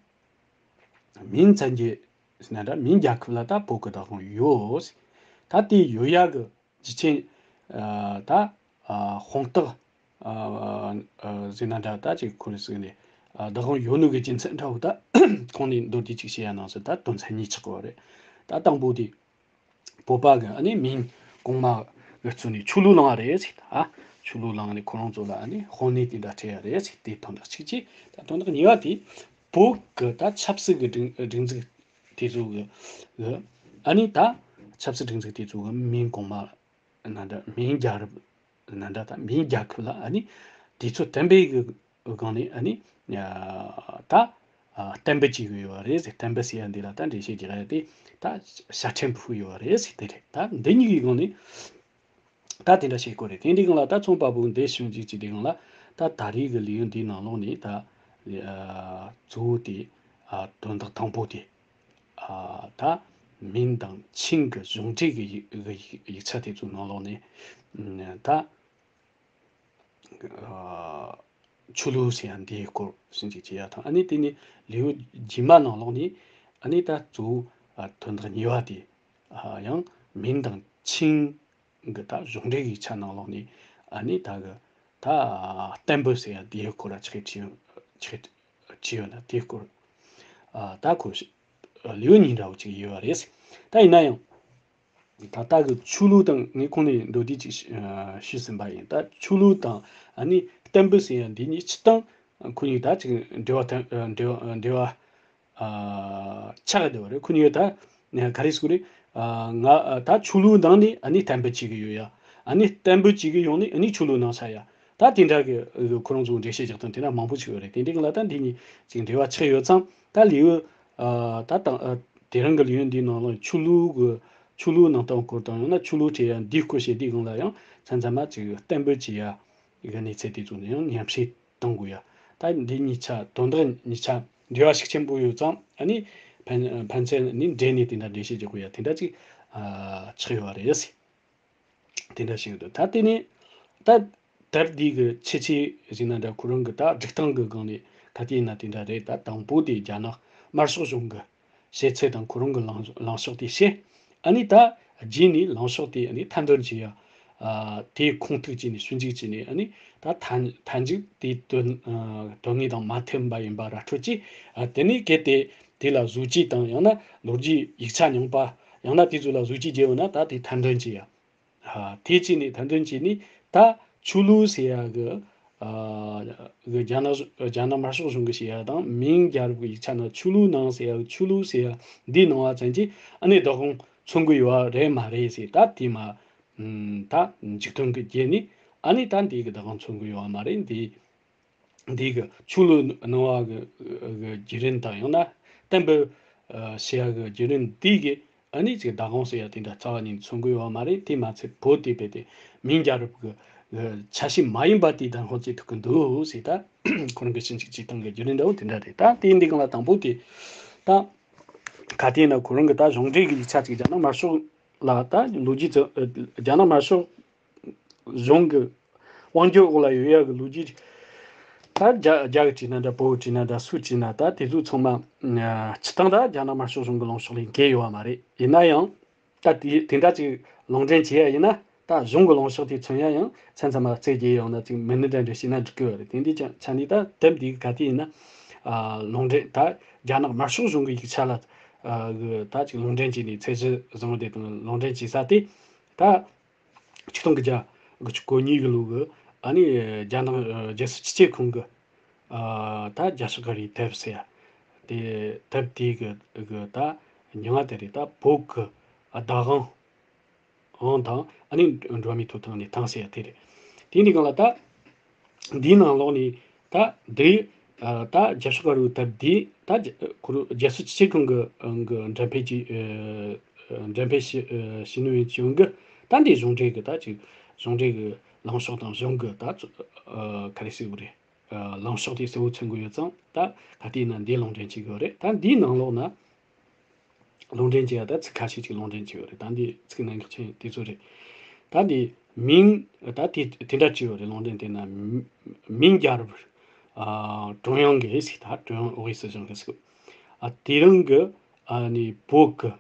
མིན་བཙན་རྒྱལ་ཟེར་ན་འདྲ། མིན་རྒྱལ་ཁབ་ལ་ད་བོད་ཀྱི་བདག་དབང་ཡོད། ད་དེ་ཡོད་ཡ་གི་རྒྱུ་རྐྱེན། ཨ། ད། ཨ། དཔང་རྟགས། ཨ། ཨ། ཟེར་ན་འདྲ། ད་ཅིག་ཁོ་རེ་ཟིག་ནས། ཨ། བདག་དབང་ཡོད་ནོ་གི་རྒྱུ་མཚན་འདྲ་བོ་ད་གོང་ནས་མདོར་བསྡུས་ཅིག་བཤད་ཡ་ནང་བཞིན་ད་དོན་ཚན་གཉིས་ཆགས་ཀྱི་ཡོད་རེད། ད་དང་པོ་དེ། བོད་པ་གི་ཨ་ནི་མིང་གོང་མ་གི་བརྩིས་ནས་ཆོས་ལུགས་བླངས་རེད་ཟེར། ཨ། ཆོས་ལུགས་བླངས་ནས་ཁོ་རང་ཚོ་ལ་ཨ་ནི་དཔང་ནི་དེ་འདྲ་སྤྲད་ཡ་རེད་ཟེར། དེ་དོན་དག་གཅིག་བྱས། ད་དོན་དག་གཉིས་པ་དེ། བོད་གི་ད་ཆབ་སྲིད་གི་སྒྲིག་སྒྲིག་འཛུགས་དེ་ཚོ་གི་གི་ཨ་ནི་ད་ཆབ་སྲིད་སྒྲིག་འཛུགས་དེ་ཚོ་གི་མིང་གོང་མ་ན་འདྲ། མིང་རྒྱལ་རབས་ན་འདྲ། ད་མིང་རྒྱལ་ཁབ་ལ་ཨ་ནི་དེ་ཚོ་བསྟན་པའི་གི་སྒང་ནས་ཨ་ནི། ཨ། ད། ཨ། བསྟན་པ་བྱེད་གི་ཡོད་རེད་ཟེར། བསྟན་པ་ཟེར་ཡ་འདི་ལ་ད་འགྲེལ་བཤད་རྒྱག་ཡ་དེ་ད་ཞབས་ཕྲེང་ཕུལ་ཡོད་རེད་ཟེར། དེ་རེད། ད་འདི་གཉིས་ཀྱི་སྒང་ནས་ད་དེ་འདྲ་བཤད་དགོས་རེད། དེ་འདྲའི་སྒང་ལ་ད་རྩོམ་པ་པོ་འདི་ཞིབ་འཇུག་བྱེད་དུས་སྒང་ལ། ད་ད་རེས་ཀྱི་ལེའུ་འདིའི་ནང་ལོགས་ནས་ད། ཨ། གཙོ་བོ་དེ། ཨ། དོན་དག་དང་པོ་དེ། ཨ། ད་མིན་དང་ཆིང་གི་གཞུང་འབྲེལ་གྱི་ཡིག་ཡིག་ཡིག་ཆ་དེ་ཚོའི་ནང་ལོགས་ནས། ཨ། ད། ཨ། ཆོས་ལུགས་ཟེར་ཡ་འདིའི་སྐོར་ཞིབ་འཇུག་བྱེད་ཡ་དང་། ཨ་ནི་དེ་ནས་ལེའུ་རྗེས་མ་ནང་ལོགས་ནས། ཨ་ནི་ད་གཙོ་བོ། ཨ། དོན་དག་གཉིས་པ་དེ། ཨ། ཡང་མིན་དང་ཆིང་གི་ད་གཞུང་འབྲེལ་ཡིག་ཆ་ནང་ལོགས་ནས། ཨ་ནི་ད་གི་ད་བསྟན་པ་ཟེར་ཡ་འདིའི་སྐོར་ལ་ཆེད་བྲིས་ཆེད་བྲིས་ཡོད་ན། དེའི་སྐོར། ཨ། ད་ཁོ་ལེའུ་གཉིས་འདྲ་བོ་ཅིག་ཡོད་རེད། ད་ཡིན་ན་ཡང་། ད་ལྟ་གི་ཆོས་ལུགས་དང་། ངས་གོང་ནས་མདོར་བསྡུས་ཅིག་ཞུས་ཟིན་པ་ཡིན། ད་ཆོས་ལུགས་དང་ཨ་ནི་བསྟན་པ་ཟེར་ཡ་འདི་གཉིས་སྤྱིར་བཏང་ཁོ་གཉིས་ད་ཅིག་འབྲེལ་བ་ཐོན། འབྲེལ་བ་འབྲེལ་བ། ཨ། ཆགས་བསྡད་པ་རེད། ཁོ་གཉིས་ད་ག་རེ་ཟེར་དགོས་རེད། ཨ། ང་ད་ཆོས་ལུགས་ནང་ནས་ཨ་ནི་བསྟན་པ་བྱེད་ཀྱི་ཡོད་ཡ། ཨ་ནི་བསྟན་པ་བྱེད་ཀྱི་ཡོང་ནས་ཨ་ནི་ཆོས་ལུགས་ནང་ཆགས་ཡ། ད་དེ་འདྲ་གི་ཁོ་རང་ཚོ་འགྲེལ་བཤད་རྒྱག་སྟངས་དེ་འདྲ་མང་པོ་ཞིག་ཡོད་རེད། དེ་འདྲའི་སྒང་ལ་ད་འདི་གཉིས་ཅིག་འབྲེལ་བ་ཆགས་ཡོད་ཙང་། ད་ལེའུ། ཨ། ད་དང་། ཨ། དེ་རིང་གི་ལེའུ་འདིའི་ནང་ལ་ཆོས་ལུགས་ཀྱི་ཆོས་ལུགས་ནང་བསྟན་སྐོར་དང་། ཡང་ན་ཆོས་ལུགས་བྱེད་ཡ་འདིའི་སྐོར་བཤད་དུས་སྒང་ལ་ཡང་མཚམས་མཚམས་མ་ཅིག་བསྟན་པ་བྱེད་ཡ་གི་གནས་ཚད་དེ་ཚོ་ནས་ཡང་མཉམ་བསྲེས་གཏོང་དགོས་ཡ། ད་འདི་གཉིས་ཆ་དོན་དག་གཉིས་ཆ་འབྲེལ་བ་ཤུགས་ཆེན་པོ་ཡོད་ཙང་། ཨ་ནི་ཕན་ཕན་ཚུན་ནི་འབྲེལ་ནས་དེ་འདྲ་འགྲེལ་བཤད་རྒྱག་དགོས་ཡ་དེ་འདྲ་ཅིག་ཨ། ཆགས་ཡོད་རེད། དེ་འདྲ་ཞིག་འདུག་ད་དེ་ནས་ད་དེབ་འདི་གི་ཆེ་ཆེ་ཟེར་ན་འདྲ། ཁོ་རང་གི་ད་སྒྲིག་སྟངས་གི་སྒང་ནས་ག་དུས་ཡིན་ན་དེ་འདྲ་རེད། ད་དང་པོ་དེ་རྒྱ་ནག་དམར་ཤོག་གཞུང་གི་བྱེད་ཚུལ་དང་ཁོ་རང་གི་ལངས་ལངས་ཕྱོགས་དེ་བཤད། ཨ་ནི་ད་རྗེས་ནས་ལངས་ཕྱོགས་དེ་ཨ་ནི་མཐའ་འདོན་བྱེད་ཡ། ཨ། དེའི་ཁུངས་གཏུགས་བྱས་ནས་ཞིབ་འཇུག་བྱས་ནས། ཨ་ནི་ད་མཐའ་མཐའ་མཇུག་དེའི་དོན། ཨ། དོན་དངོས་དང་མ་མཐུན་པ་ཡིན་པ་ར་འཕྲོད་ཀྱིས། ཨ། དེ་ནས་གལ་ཏེ་དེ་ལ་བཟོ་བཅོས་དང་། ཡང་ན་ལོ་རྒྱུས་ཡིག་ཆ་རྙིང་པ། ཡང་ན་དེ་ཚོ་ལ་བཟོ་བཅོས་བརྒྱབ་ཡོད་ན་ད་དེ་མཐའ་འདོན་བྱེད་ཡ། ཨ། དེ་བྱས་ནས་མཐའ་འདོན་བྱས་ནས་ད་ཆོས་ལུགས་ཟེར་ཡ་གི། ཨ་གི་རྒྱ་ནག་རྒྱ་ནག་དམར་ཤོག་གཞུང་གི་བྱེད་ཡ་དང་མིང་རྒྱལ་རབས་ཀྱི་ཡིག་ཆ་ནང་ཆོས་ལུགས་ནང་ཟེར་ཡ་ཆོས་ལུགས་ཟེར་ཡ་འདིའི་ནང་བ་ཙམ་གྱིས་ཨ་ནི་བདག་དབང་མཚོན་གི་ཡོད་རེད་མ་རེད་ཟེར། ད་དེ་མ་ད་འཇིག་རྟེན་གྱི་རྒྱན་ནི་ཨ་ནི་ད་འདི་གི་བདག་དབང་མཚོན་གི་ཡོད་མ་རེད། འདི་འདི་གི་ཆོས་ལུགས་ནང་བ་གི་གི་བརྒྱུད་རིམ་དང་ཡང་ན་གཏན་འབེབས་ཨ་བྱེད་ཡ་གི་བརྒྱུད་རིམ་དེ་གི་ཨ་ནི་ཅིག་བདག་དབང་ཟེར་ཡ་དེ་འདྲ་རྩ་བ་ཉིད་མཚོན་གི་ཡོད་མ་རེད། དེ་མ་ཚད་བོད་དེ་བས་ཏེ་མིང་རྒྱལ་རབས་གི་གི་ཆ་ཤས་མ་ཡིན་པ་དེའི་བདག་དབང་བྱེད་ཐུབ་གི་འདུག་ཟེར། ད་ཁོ་རང་གི་ཕྱི་འཇིགས་བྱེད་སྟངས་གི་བརྒྱུད་རིམ་འདྲ་བོ་དེ་འདྲ་རེད། ད་དེ་འདི་གང་ལ་དང་པོ་དེ་ད་ག་དེ་ན་ཁོ་རང་གི་ད་གཞུང་འབྲེལ་གི་ཡིག་ཆ་ཅིག་རྒྱ་ནག་དམར་ཤོག་ལ་ད་ལོ་རྒྱུས་ཚོ་རྒྱ་ནག་དམར་ཤོག་གཞུང་གི་དབང་སྒྱུར་འོག་ལ་ཡོད་ཡ་གི་ལོ་རྒྱུས་ད་རྒྱ་རྒྱ་གི་བྲིས་ན་འདྲ་བོད་གི་བྲིས་ན་འདྲ་སུ་བྲིས་ན་ད་དེ་ཚོ་ཚང་མ་སྤྱི་བཏང་ད་རྒྱ་ནག་དམར་ཤོག་གཞུང་གི་ལངས་ཕྱོགས་ལས་འགལ་ཡོད་པ་མ་རེད། ཡིན་ན་ཡང་ད་དེ་དེ་འདྲ་ཅིག་ལུང་འདྲེན་བྱེད་ཡ་ཡིན་ན་ད་གཞུང་གི་ལངས་ཕྱོགས་དེ་མཚོན་ཡ་ཡང་མཚན་ཚང་མ་རྩེ་རྒྱས་ཡོང་ན་ཅིག་མི་ནི་འདྲ་འདྲ་བྱས་ན་འགྲིག་གི་ཡོད་རེད། དེ་འདི་ཅང་ཆ་ནས་ད་དེབ་འདི་ག་དེ་ཡིན་ན་ཨ་ལུང་འདྲེན་ད་རྒྱ་ནག་དམར་ཤོག་གཞུང་གི་ཡིག་ཆ་ལ་ཨ་གི་ད་ཅིག་ལུང་འདྲེན་བྱས་ནས་ཚད་གཞི་བཟུང་བ་དེ་དང་ལུང་འདྲེན་བྱས་ས་དེ་ད་ཆིག་སྟོང་དགུ་བརྒྱ་དགུ་བཅུ་གོ་གཉིས་གི་ལོ་གི་ཨ་ནི་རྒྱ་ནག་ཨ་རྒྱལ་སྲིད་སྤྱི་ཁྱབ་ཁང་གི་ཨ་ད་རྒྱ་ཕྱོགས་ག་རེ་དེབ་ཟེར་ཡ་དེ་དེབ་དེ་གི་གི་ད་མྱིང་ང་དེ་རེད། ད་བོད་གི་བདག་དབང་དབང་དང་ཨ་ནི་འགྲོ་བ་མིའི་ཐོབ་ཐང་གནས་སྟངས་ཟེར་ཡ་དེ་རེད། དེ་འདི་གང་ལ་ད་འདིའི་ནང་ལོགས་ནས་ད་འདི་ཨ་ད་རྒྱ་ཕྱོགས་ག་རུ་དེབ་འདི་ད་རྒྱ་ཁོ་རུ་རྒྱལ་སྲིད་སྤྱི་ཁྱབ་ཁང་གི་གི་འགྲེམས་སྤེལ་གྱི་ཨ་འགྲེམས་སྤེལ་བྱེད་ཨ་བྱེད་ནུས་ཡིན་གྱི་ཡོང་གི། ད་འདི་གཞུང་འབྲེལ་གི་ད་ཅིག་གཞུང་འབྲེལ་གི་ལངས་ཕྱོགས་དང་གཞུང་གི་ད་ཨ་ག་རེ་ཟེར་དགོས་རེད། ཨ་ལངས་ཕྱོགས་དེ་གསལ་བོ་མཚོན་གི་ཡོད་ཙང་ད་ག་དུས་ན་འདི་ལུང་འདྲེན་བྱེད་དགོས་རེད། ད་འདིའི་ནང་ལོགས་ན་ལུང་འདྲེན་བྱེད་ཡ་ད་ཚིག་ཁ་ཤས་ཅིག་ལུང་འདྲེན་བྱེད་ཡོད་རེད། ད་འདི་ཚིག་གནད་འགག་ཆེན་དེ་ཚོ་རེད། ད་འདི་མིང་ད་དེ་དེ་འདྲ་བྱས་ཡོད་རེད། ལུང་འདྲེན་དེ་ན་མིང་རྒྱལ་རབས་ཨ་ཀྲུང་དབྱང་གི་ཟིག་ད་ཀྲུང་དབྱང་དབུས་སྲིད་གཞུང་གི་ཟིག་ཨ་དེ་རིང་གི་ཨ་ནི་བོད་གི་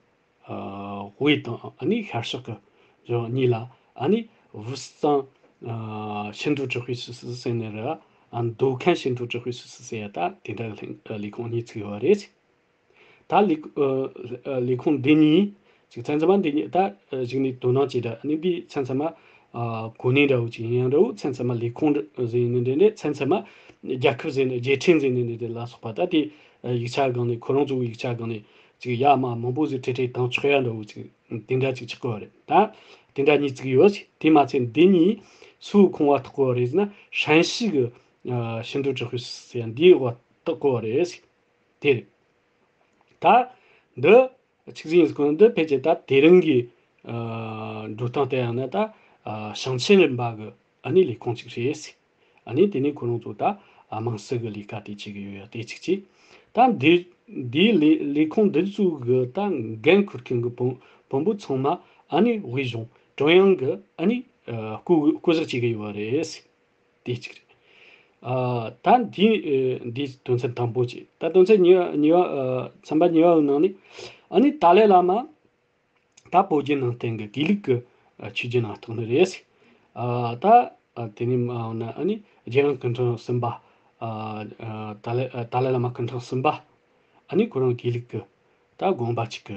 ཨ་དབུས་དང་ཨ་ནི་ཤར་ཕྱོགས་གི་ལྗོངས་གཉིས་ལ་ཨ་ནི་དབུས་གཙང་ཨ་ཆེས་མཐོའི་ཀྲི་ཧྥེ་སི་སི་ཟེར་ནི་རེད། ཨ་མདོ་ཁམས་ཆེས་མཐོའི་ཀྲི་ཧྥེ་སི་སི་ཟེར་ཡ་ད་དེ་འདྲ་གི་ལས་ཁུངས་གཉིས་ཚུགས་ཡོད་རེད། ད་ལས་ཨ་ལས་ཁུངས་འདི་གཉིས་ཅིག་མཚན་ཚང་མ་འདི་གཉིས་ད་གཞུག་ནས་དོ་སྣང་བྱེད་དྲ་ཨ་ནི་འདི་མཚན་ཚང་མ་ཨ་གོ་གནས་འདྲ་བོ་ཅིག་ཡིན་ཡང་འདྲ་བོ་མཚན་ཚང་མ་ལས་ཁུངས་འདྲ་ཟེར་ནི་འདྲ་འདྲ་མཚན་ཚང་མ་རྒྱལ་ཁབ་ཟེར་ནི་རྒྱལ་ཕྲན་ཟེར་ནི་འདྲ་འདྲ་ལ་སོགས་པ་ད་དེ་ཡིག་ཆ་སྒང་ནས་ཁོ་རང་ཚོའི་ཡིག་ཆ་སྒང་ནས་ཅིག་ཡ་མ་མང་པོ་ཟིག་ཁྲིད་ཁྲིད་བཏང་ཆོག་ཡ་འདྲ་བོ་ཅིག་དེ་འདྲ་ཅིག་ཆགས་ཀྱི་ཡོད་རེད། ད་དེ་འདྲ་གཉིས་ཅིག་ཡོད་ཟེར། དེ་མ་ཚད་འདི་གཉིས་སུ་ཁོང་བ་གཏོགས་ཀྱི་ཡོད་རེད་ཟེར་ན་ཧྲན་ཞི་གི་ཨ་ཆེས་མཐོའི་ཀྲི་ཧྥེ་སི་སི་ཟེར་ཡ་འདིའི་བ་གཏོགས་ཀྱི་ཡོད་རེད་ཟེར། དེ་རེད། ད་འདི་ཆིག་ཟིན་ཡིན་ཟེར་གོ་ནོ་འདི་ཕལ་ཆེར་ད་དེ་རིང་གི་ཨ་འགྲོ་སྟངས་ལྟ་ཡང་ན་ད་ཨ་ཞིང་ཆེན་རིམ་པ་གི་ཨ་ནི་ལས་ཁུངས་གཅིག་རེད་ཟེར། ཨ་ནི་དེ་ནས་ཁོ་རང་ཚོ་ད་ཨ་དམངས་སྲིད་ཀྱི་ལས་ཀ་དེ་བྱེད་ཀྱི་ཡོད་ཡ་དེ་གཅིག་བྱས། ད་འདི་འདིའི་ལས་ལས་ཁུངས་འདི་ཚོ་གི་ད་འགན་འཁུར་མཁན་གྱི་བུ་བུ་མོ་ཚང་མ་ཨ་ནི་དབུས་གཞུང་ཀྲུང་དབྱང་གི་ཨ་ནི་ཨ་བསྐོ་བསྐོ་གཞག་བྱེད་ཀྱི་ཡོད་རེད་ཟེར། དེ་གཅིག་རེད། ཨ་ད་འདི་ཨེ་འདི་དོན་ཚན་དང་པོ་གཅིག་ད་དོན་ཚན་གཉིས་པ་གཉིས་པ་ཨ་ཚན་པ་གཉིས་པའི་ནང་ནས་ཨ་ནི་ཏཱ་ལའི་བླ་མ་ད་བོད་བརྒྱུད་ནང་བསྟན་གྱི་དགེ་ལུགས་ཀྱི་ཨ་ཆོས་བརྒྱུད་ནང་གཏོགས་ནི་རེད། ཨ་ད་ཨ་དེ་ནས་མ་འོངས་ན་ཨ་ནི་རྒྱལ་ཡོངས་སྐུ་ཕྲེང་གསུམ་པ་ཨ་ཨ་ཏཱ་ལའི་ཨ་ཏཱ་ལའི་བླ་མ་སྐུ་ཕྲེང་གསུམ་པ་ཨ་ནི་ཁོ་རང་དགེ་ལུགས་ཀྱི་ད་དགོངས་པ་གཅིག་གི་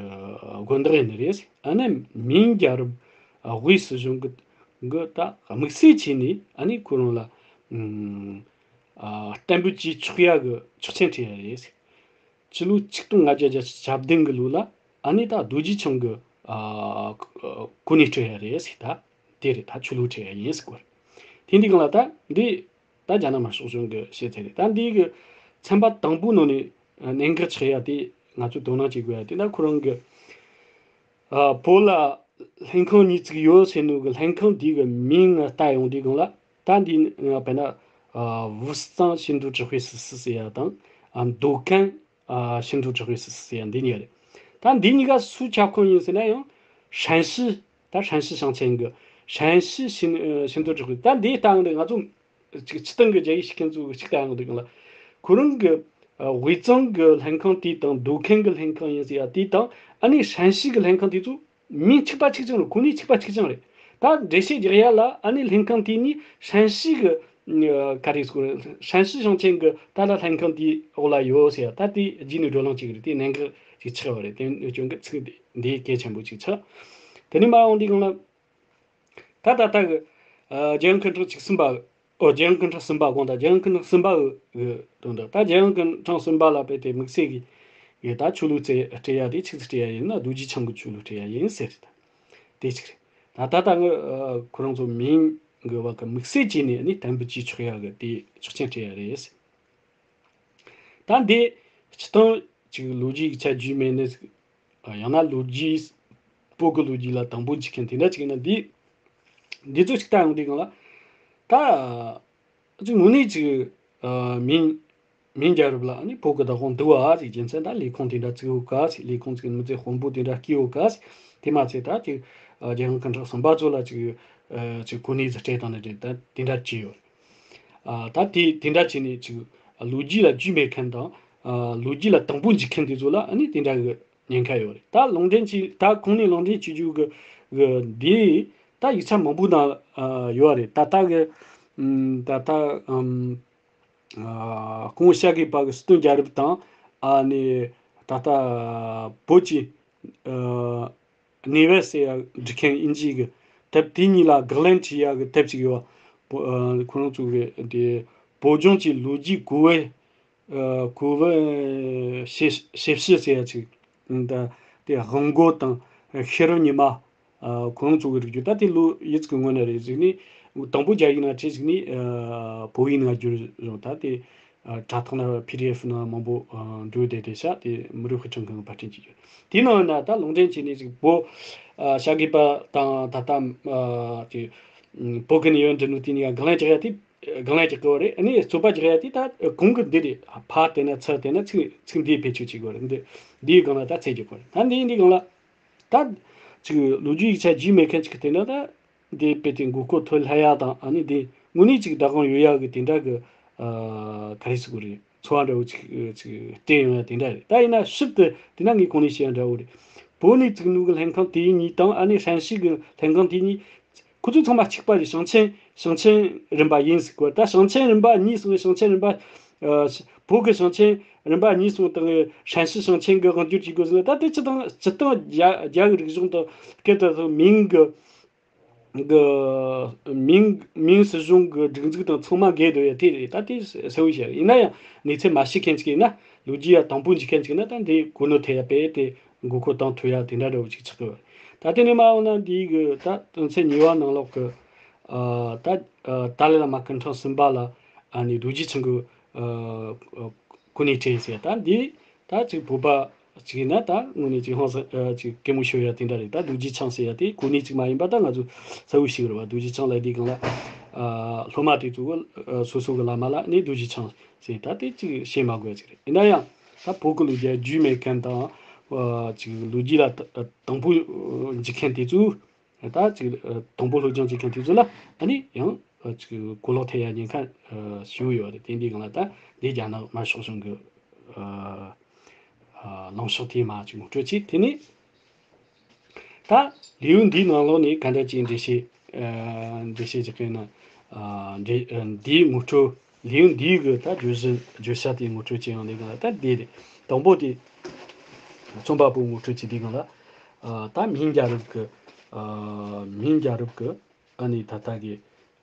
དགོན་བདག་ཡིན་ནི་རེད། ཨ་ནི་མིང་རྒྱལ་རབས་དབུས་སྲིད་གཞུང་གི་གི་ད་དམིགས་བསལ་བྱས་ནས་ཨ་ནི་ཁོ་རང་ལ་ཨ་གཏན་འབེབས་བྱས་ཆོག་ཡ་གི་ཆོག་མཆན་སྤྲད་ཡ་རེད། སྤྱི་ལོ་ཆིག་སྟོང་ལྔ་བརྒྱ་བརྒྱད་ཅུ་གྱ་བདུན་གི་ལོ་ལ་ཨ་ནི་ད་རྡོ་རྗེ་འཆང་གི་ཨ་གོ་གནས་སྤྲད་ཡ་རེད་ཟེར། ད་དེ་རེད། ད་ཆོས་ལུགས་སྤྲད་ཡ་ཡིན་ཟེར་གོ་རེད། དེ་འདི་གང་ལ་ད་འདི་ད་རྒྱ་ནག་དམར་ཤོག་གཞུང་གི་བཤད་ཚད་རེད། ད་འདི་གི་ཚན་པ་དང་པོ་ནང་ནས་གནད་འགག་ཆགས་ཡ་དེ་ང་ཚོས་དོ་སྣང་བྱེད་དགོས་ཡ་དེ་ད་ཁོ་རང་གི་ཨ་བོད་ལ་ལྷན་ཁང་གཉིས་བཙུགས་ཡོད་ཟེར་ནོ་གི་ལྷན་ཁང་དེ་གི་མིང་ང་བལྟ་ཡོང་དུས་སྒང་ལ་ད་འདི་ང་དཔེར་ན་ཨ་དབུས་གཙང་ཆེས་མཐོའི་ཀྲི་ཧྥེ་སི་སི་ཟེར་ཡ་དང་ཨ་མདོ་ཁམས་ཨ་ཆེས་མཐོའི་ཀྲི་ཧྥེ་སི་སི་ཟེར་ཡ་འདི་གཉིས་རེད། ད་འདི་གཉིས་ཀ་སུའི་ཁྱབ་ཁོངས་ཡིན་ཟེར་ན་ཡང་ཧྲན་ཞི་ད་ཧྲན་ཞི་ཞིང་ཆེན་གི་ཧྲན་ཞི་ཆེས་ཆེས་མཐོའི་ཀྲི་ཧྥེ་ད་འདི་ལྟ་བུ་འདི་ང་ཚོ་ཅིག་སྤྱི་བཏང་གི་རྒྱ་ཡིག་ཤེས་མཁན་ཚོ་གི་ཅིག་ལྟ་ཡོང་དུས་སྒང་ལ་ཁོ་རང་གི་ཨ་དབུས་གཙང་གི་ལྷན་ཁང་དེ་དང་མདོ་ཁམས་གི་ལྷན་ཁང་ཡིན་ཟེར་ཡ་དེ་དང་ཨ་ནི་ཧྲན་ཞི་གི་ལྷན་ཁང་དེ་ཚོ་མིང་གཅིག་པ་གཅིག་རྐྱང་རེད། གོ་གནས་གཅིག་པ་གཅིག་རྐྱང་རེད། ད་འགྲེལ་བཤད་རྒྱག་ཡ་ལ་ཨ་ནི་ལྷན་ཁང་དེ་ནི་ཧྲན་ཞི་གི་ཨ་ག་རེ་ཟེར་དགོས་རེད། ཧྲན་ཞི་ཞིང་ཆེན་གི་ད་ལྟ་ལྷན་ཁང་དེའི་འོག་ལ་ཡོད་ཟེར་ཡ་ད་དེ་རྗེས་ནས་བགྲོ་གླེང་བྱེད་གི་རེད། དེ་གནད་འགག་ཅིག་ཆགས་པ་རེད། དེ་རྐྱེན་གི་ཚིག་འདི་འདི་གལ་ཆེན་པོ་ཅིག་ཆགས། དེ་ནས་མ་འོངས་དུས་སྒང་ལ། ད་ད་ལྟ་གི་ཨ་རྒྱལ་ཡོངས་སྐུ་ཕྲེང་བཅུ་གསུམ་པ་ ཨོ། རྒྱལ་ཡོངས་སྐུ་ཕྲེང་གསུམ་པ་དགོངས་དག་རྒྱལ་ཡོངས་སྐུ་ཕྲེང་གསུམ་པ་གི་དོན་དག་ད་རྒྱལ་ཡོངས་སྐུ་ཕྲེང་གསུམ་པ་ལ་དཔེ་དེ་དམིགས་བསལ་གྱི་ཡོད། ད་ཆོས་ལུགས་ཚེ་སྤྲད་ཡ་དེ་ཆི་ཟིག་སྤྲད་ཡ་ཡིན་ན་རྡོ་རྗེ་འཆང་གི་ཆོས་ལུགས་སྤྲད་ཡ་ཡིན་ཟེར། དེ་གཅིག་རེད། ད་ད་ལྟ་ངས་ཁོ་རང་ཚོ་མིང་གི་བར་གི་དམིགས་བསལ་བྱས་ནས་ནི་དམ་འབུལ་བྱེད་ཆོག་ཡ་གི་དེ་ཆོག་མཆན་སྤྲད་ཡ་རེད། ད་འདི་སྤྱིར་བཏང་ཅིག་ལོ་རྒྱུས་ཀྱི་ཆ་རྒྱུས་མེད་ནི། ཡང་ན་ལོ་རྒྱུས། བོད་ཀྱི་ལོ་རྒྱུས་ལ་དང་པོ་འཇིག་མཁན་དེ་འདྲ་ཅིག་ཡིན་ན། འདི་འདི་ཚོ་ཅིག་ལྟ་ཡོང་དུས་སྒང་ལ། ད་ཅིག་དངོས་གནས་ཅིག་མིང་མིང་རྒྱལ་རབས་ལ་ནི་བོད་ཀྱི་བདག་དབང་འདུག་བ་ཅིག་རྒྱུ་མཚན་ད་ལས་ཁུངས་དེ་འདྲ་བཙུགས་ཡོད་ག་ཟེར། ལས་ཁུངས་ཅིག་མི་ཚེ་དཔོན་པོ་དེ་འདྲ་བསྐོས་ཡོད་ག་ཟེར། དེ་མ་ཚད་ད་ཅིག་རྒྱལ་ཡོངས་སྐུ་ཕྲེང་གསུམ་པ་ཚོ་ལ་ཅིག་ཅིག་གོ་གནས་ཟིག་སྤྲད་བཏང་ནི་རེད། ད་དེ་འདྲ་བྱས་ཡོད། ཨ། ད་དེ་དེ་འདྲ་བྱས་ནས་ཅིག་ལོ་རྒྱུས་ལ་རྒྱུས་མེད་མཁན་དང་། ཨ། ལོ་རྒྱུས་ལ་དང་པོ་འཇིག་མཁན་དེ་ཚོ་ལ་ཨ་ནི་དེ་འདྲ་གི་ཉེན་ཁ་ཡོད་རེད། ད་ལུང་འདྲེན་བྱེད། ད་ཁོང་ནས་ལུང་འདྲེན་བྱེད་རྒྱུ་གི་གི་འདི་ད་ཡིག་ཆ་མང་པོ་ནང་ཨ་ཡོད་རེད། ད་ལྟ་གི་ཨམ། ད་ལྟ་ཨམ། ཨ། སྐུ་ངོ་ཤཱཀྱའི་བ་གི་སྲིད་དོན་རྒྱལ་རབས་དང་། ཨ་ནི་ད་ལྟ་བོད་ཀྱི་ཨ། གནས་བབ་ཟེར་ཡ་འབྲི་མཁན་དབྱིན་ཇིའི་གི་དེབ་དེ་གཉིས་ལ་དགག་ལན་བྱེད་ཡ་གི་དེབ་ཅིག་ཡོད། བོ། ཨ། ཁོ་རང་ཚོ་གི་དེ་བོད་ལྗོངས་ཀྱི་ལོ་རྒྱུས་གོ་བོ། ཨ། གོ་བོ་ཞིབ་ཞིབ་ཞིབ་ཟེར་ཡ་ཅིག་ད་དེ་དབང་མགོ་དང་ཤེས་རབ་ཉི་མ། ཨ། ཁོ་རང་ཚོ་གི་རིག་རྒྱུ་ད་དེ་ལོ་ཡི་ཙི་གི་སྔོན་ན་རེད། གཅིག་ནི་དང་པོ་རྒྱ་ཡིག་ནང་བྲིས། གཅིག་ནི་ཨ་བོད་ཡིག་ནང་བསྒྱུར་བྱུང་། ད་དེ་ཨ་དྲ་ཐོག་ན་པི་ཌི་ཨེཕ་ནང་མང་པོ་ཨ་འགྲོ་བསྡད་དེ་ཤག་དེ་མི་རིགས་དཔེ་སྐྲུན་ཁང་གི་པར་སྐྲུན་བྱེད་རྒྱུ། དེའི་ནང་ན་ད་ལུང་འདྲེན་བྱས་ནས་ཅིག་བོད་ཨ་ཤཱཀྱའི་བ་དང་ད་ལྟ་ཨ་ཅིག་བོད་ཀྱི་གནས་བབ་འབྲི་ནོ་དེ་གཉིས་ཀ་དགག་ལན་རྒྱག་ཡ་དེ། དགག་ལན་རྒྱག་གི་ཡོད་རེད། ཨ་ནི་རྩོད་པ་རྒྱག་ཡ་དེ་ད་གོང་གི་འདི་རེད། ཕར་བལྟས་ན་ཚུར་བལྟས་ན་ཚིག་ཚིག་འདིའི་བེད་སྤྱོད་བྱེད་དགོས་རེད། འདི་འདིའི་སྒང་ལ་ད་ཚད་རྒྱག་དགོས་རེད། ད་འདི་འདི་སྒང་ལ་ད་ཅིག་ལོ་རྒྱུས་ཡིག་ཆ་རྒྱུས་མེད་མཁན་ཅིག་གི་དེ་འདྲ་ད། འདི་དཔེ་དེ་མགོ་སྐོར་ཐོན་སླ་ཡ་དང་། ཨ་ནི་འདི་དངོས་གནས་ཅིག་བདག་དབང་ཡོད་ཡ་གི་དེ་འདྲ་གི་ཨ་ག་རེ་ཟེར་དགོས་རེད། ཚོར་བ་འདྲ་བོ་ཅིག་ཅིག་སྤྲད་ཡོང་ཡ་དེ་འདྲ་རེད། ད་ཡིན་ན་ཞིབ་ཏུ་དེ་ན་ངས་གོང་ནས་བཤད་ཡ་འདྲ་བོ་རེད། བོད་ནས་བཙུགས་ནོ་གི་ལྷན་ཁང་དེ་གཉིས་དང་། ཨ་ནི་ཧྲན་ཞི་གི་ལྷན་ཁང་དེ་གཉིས། ཁོ་ཚོ་ཚང་མ་གཅིག་པ་རེད། ཞིང་ཆེན་ཞིང་ཆེན་རིམ་པ་ཡིན་ཟེར་གོ། ད་ཞིང་ཆེན་རིམ་པ་གཉིས་སོང་། ཞིང་ཆེན་རིམ་པ་ཨ་བོད་ཀྱི་ཞིང་ཆེན་རིམ་པ་གཉིས་སོང་དང་། ཧྲན་ཞི་ཞིང་ཆེན་གྱི་དབང་སྒྱུར་བྱེད་དགོས་ཟེར་ན། ད་དེ་སྤྱི་དང་སྤྱི་དང་རྒྱ་རྒྱ་གི་རིག་གཞུང་དང་སྐད་དུ་མིང་གི་གི་མིང་མིང་སྲིད་གཞུང་གི་སྒྲིག་འཛུགས་དང་ཚང་མ་འགལ་འདུག་ཡ་དེ་རེད། ད་དེ་གསལ་བོ་བཤད། ཡིན་ན་ཡང་གནས་ཚུལ་མ་ཤེས་མཁན་ཅིག་ཡིན་ན། ལོ་རྒྱུས་ཡ་དང་པོ་འཇིག་མཁན་ཅིག་ཡིན་ན། ད་འདི་གོ་ནོར་ཐེབས་ཡ་དཔེ་དེ་མགོ་སྐོར་བཏང་ཐུབ་ཡ་དེ་འདྲ་འདྲ་བོ་ཅིག་ཆགས་ཀྱི་ཡོད། ད་དེ་ནས་མར་འོང་ན་འདི་གི་ད་དོན་ཚན་གཉིས་པ་ནང་ལོགས་ཀྱི་ཨ་ད་ཨ་ཏཱ་ལའི་བླ་མ་སྐུ་ཕྲེང་གསུམ་པ་ལ་ཨ་ནི་རྡོ་རྗེ་འཆང་གི་ཨ་གོ་གནས་སྤྲད་ཟེར། ད་འདི་ད་ཅིག་བོད་པ་ཅིག་ཡིན་ན་ད་དངོས་གནས་ཅིག་ཧང་སང་ཨ་ཅིག་གད་མོ་ཤོར་ཡ་དེ་འདྲ་རེད། ད་རྡོ་རྗེ་འཆང་ཟེར་ཡ་དེ་གོ་གནས་ཅིག་མ་ཡིན་པ་ད་ང་ཚོ་གསལ་བོ་ཤེས་ཀྱི་རེད་བ། རྡོ་རྗེ་འཆང་ལབ་དུས་སྒང་ལ་ཨ་སློབ་མ་དེ་ཚོ་གི་ཨ་སོ་སོ་གི་བླ་མ་ལ་ནི་རྡོ་རྗེ་འཆང་ཟེར། ད་དེ་ཅིག་བཤད་མ་དགོས་ཡ་ཅིག་རེད། ཡིན་ན་ཡང་ད་བོད་ཀྱི་ལོ་རྒྱུས་རྒྱུས་མེད་མཁན་དང་། ཨ་ཅིག་ལོ་རྒྱུས་ལ་ད་དང་པོ་འཇིག་མཁན་དེ་ཚོ། ད་ཅིག་ཨ་དང་པོ་སློབ་སྦྱོང་བྱེད་མཁན་དེ་ཚོ་ལ་ཨ་ནི་ཡང་ཨ་ཅིག་གོ་ལོག་ཐེབས་ཡ་ཉེན་ཁ་ཨ་ཞེ་པོ་ཡོད་རེད། དེ་འདི་སྒང་ལ་ད་འདི་རྒྱ་ནག་དམར་ཤོག་གཞུང་གི་ཨ་ཨ་ལངས་ཕྱོགས་དེ་མར་ཅིག་ངོ་སྤྲོད་བྱས། དེ་ནས་ད་ལེའུ་འདིའི་ནང་ལོགས་ནས་ག་འདྲ་ཅིག་འགྲེལ་བཤད་ཨ་འགྲེལ་བཤད་རྒྱག་གི་ཡིན་ན། ཨ་འགྲེལ་ཨ་འདིའི་ངོ་སྤྲོད། ལེའུ་འདིའི་གི་ད་བརྗོད་གཞི་བརྗོད་བྱ་དེའི་ངོ་སྤྲོད་བྱེད་ཡོང་དུས་སྒང་ལ། ད་འདི་རེད། དང་པོ་དེ་རྩོམ་པ་པོའི་ངོ་སྤྲོད་བྱེད་དུས་སྒང་ལ། ཨ་ད་མིང་རྒྱལ་རབས་ཀྱི་ཨ་མིང་རྒྱལ་རབས་ཀྱི་ཨ་ནི་ད་ལྟ་གི་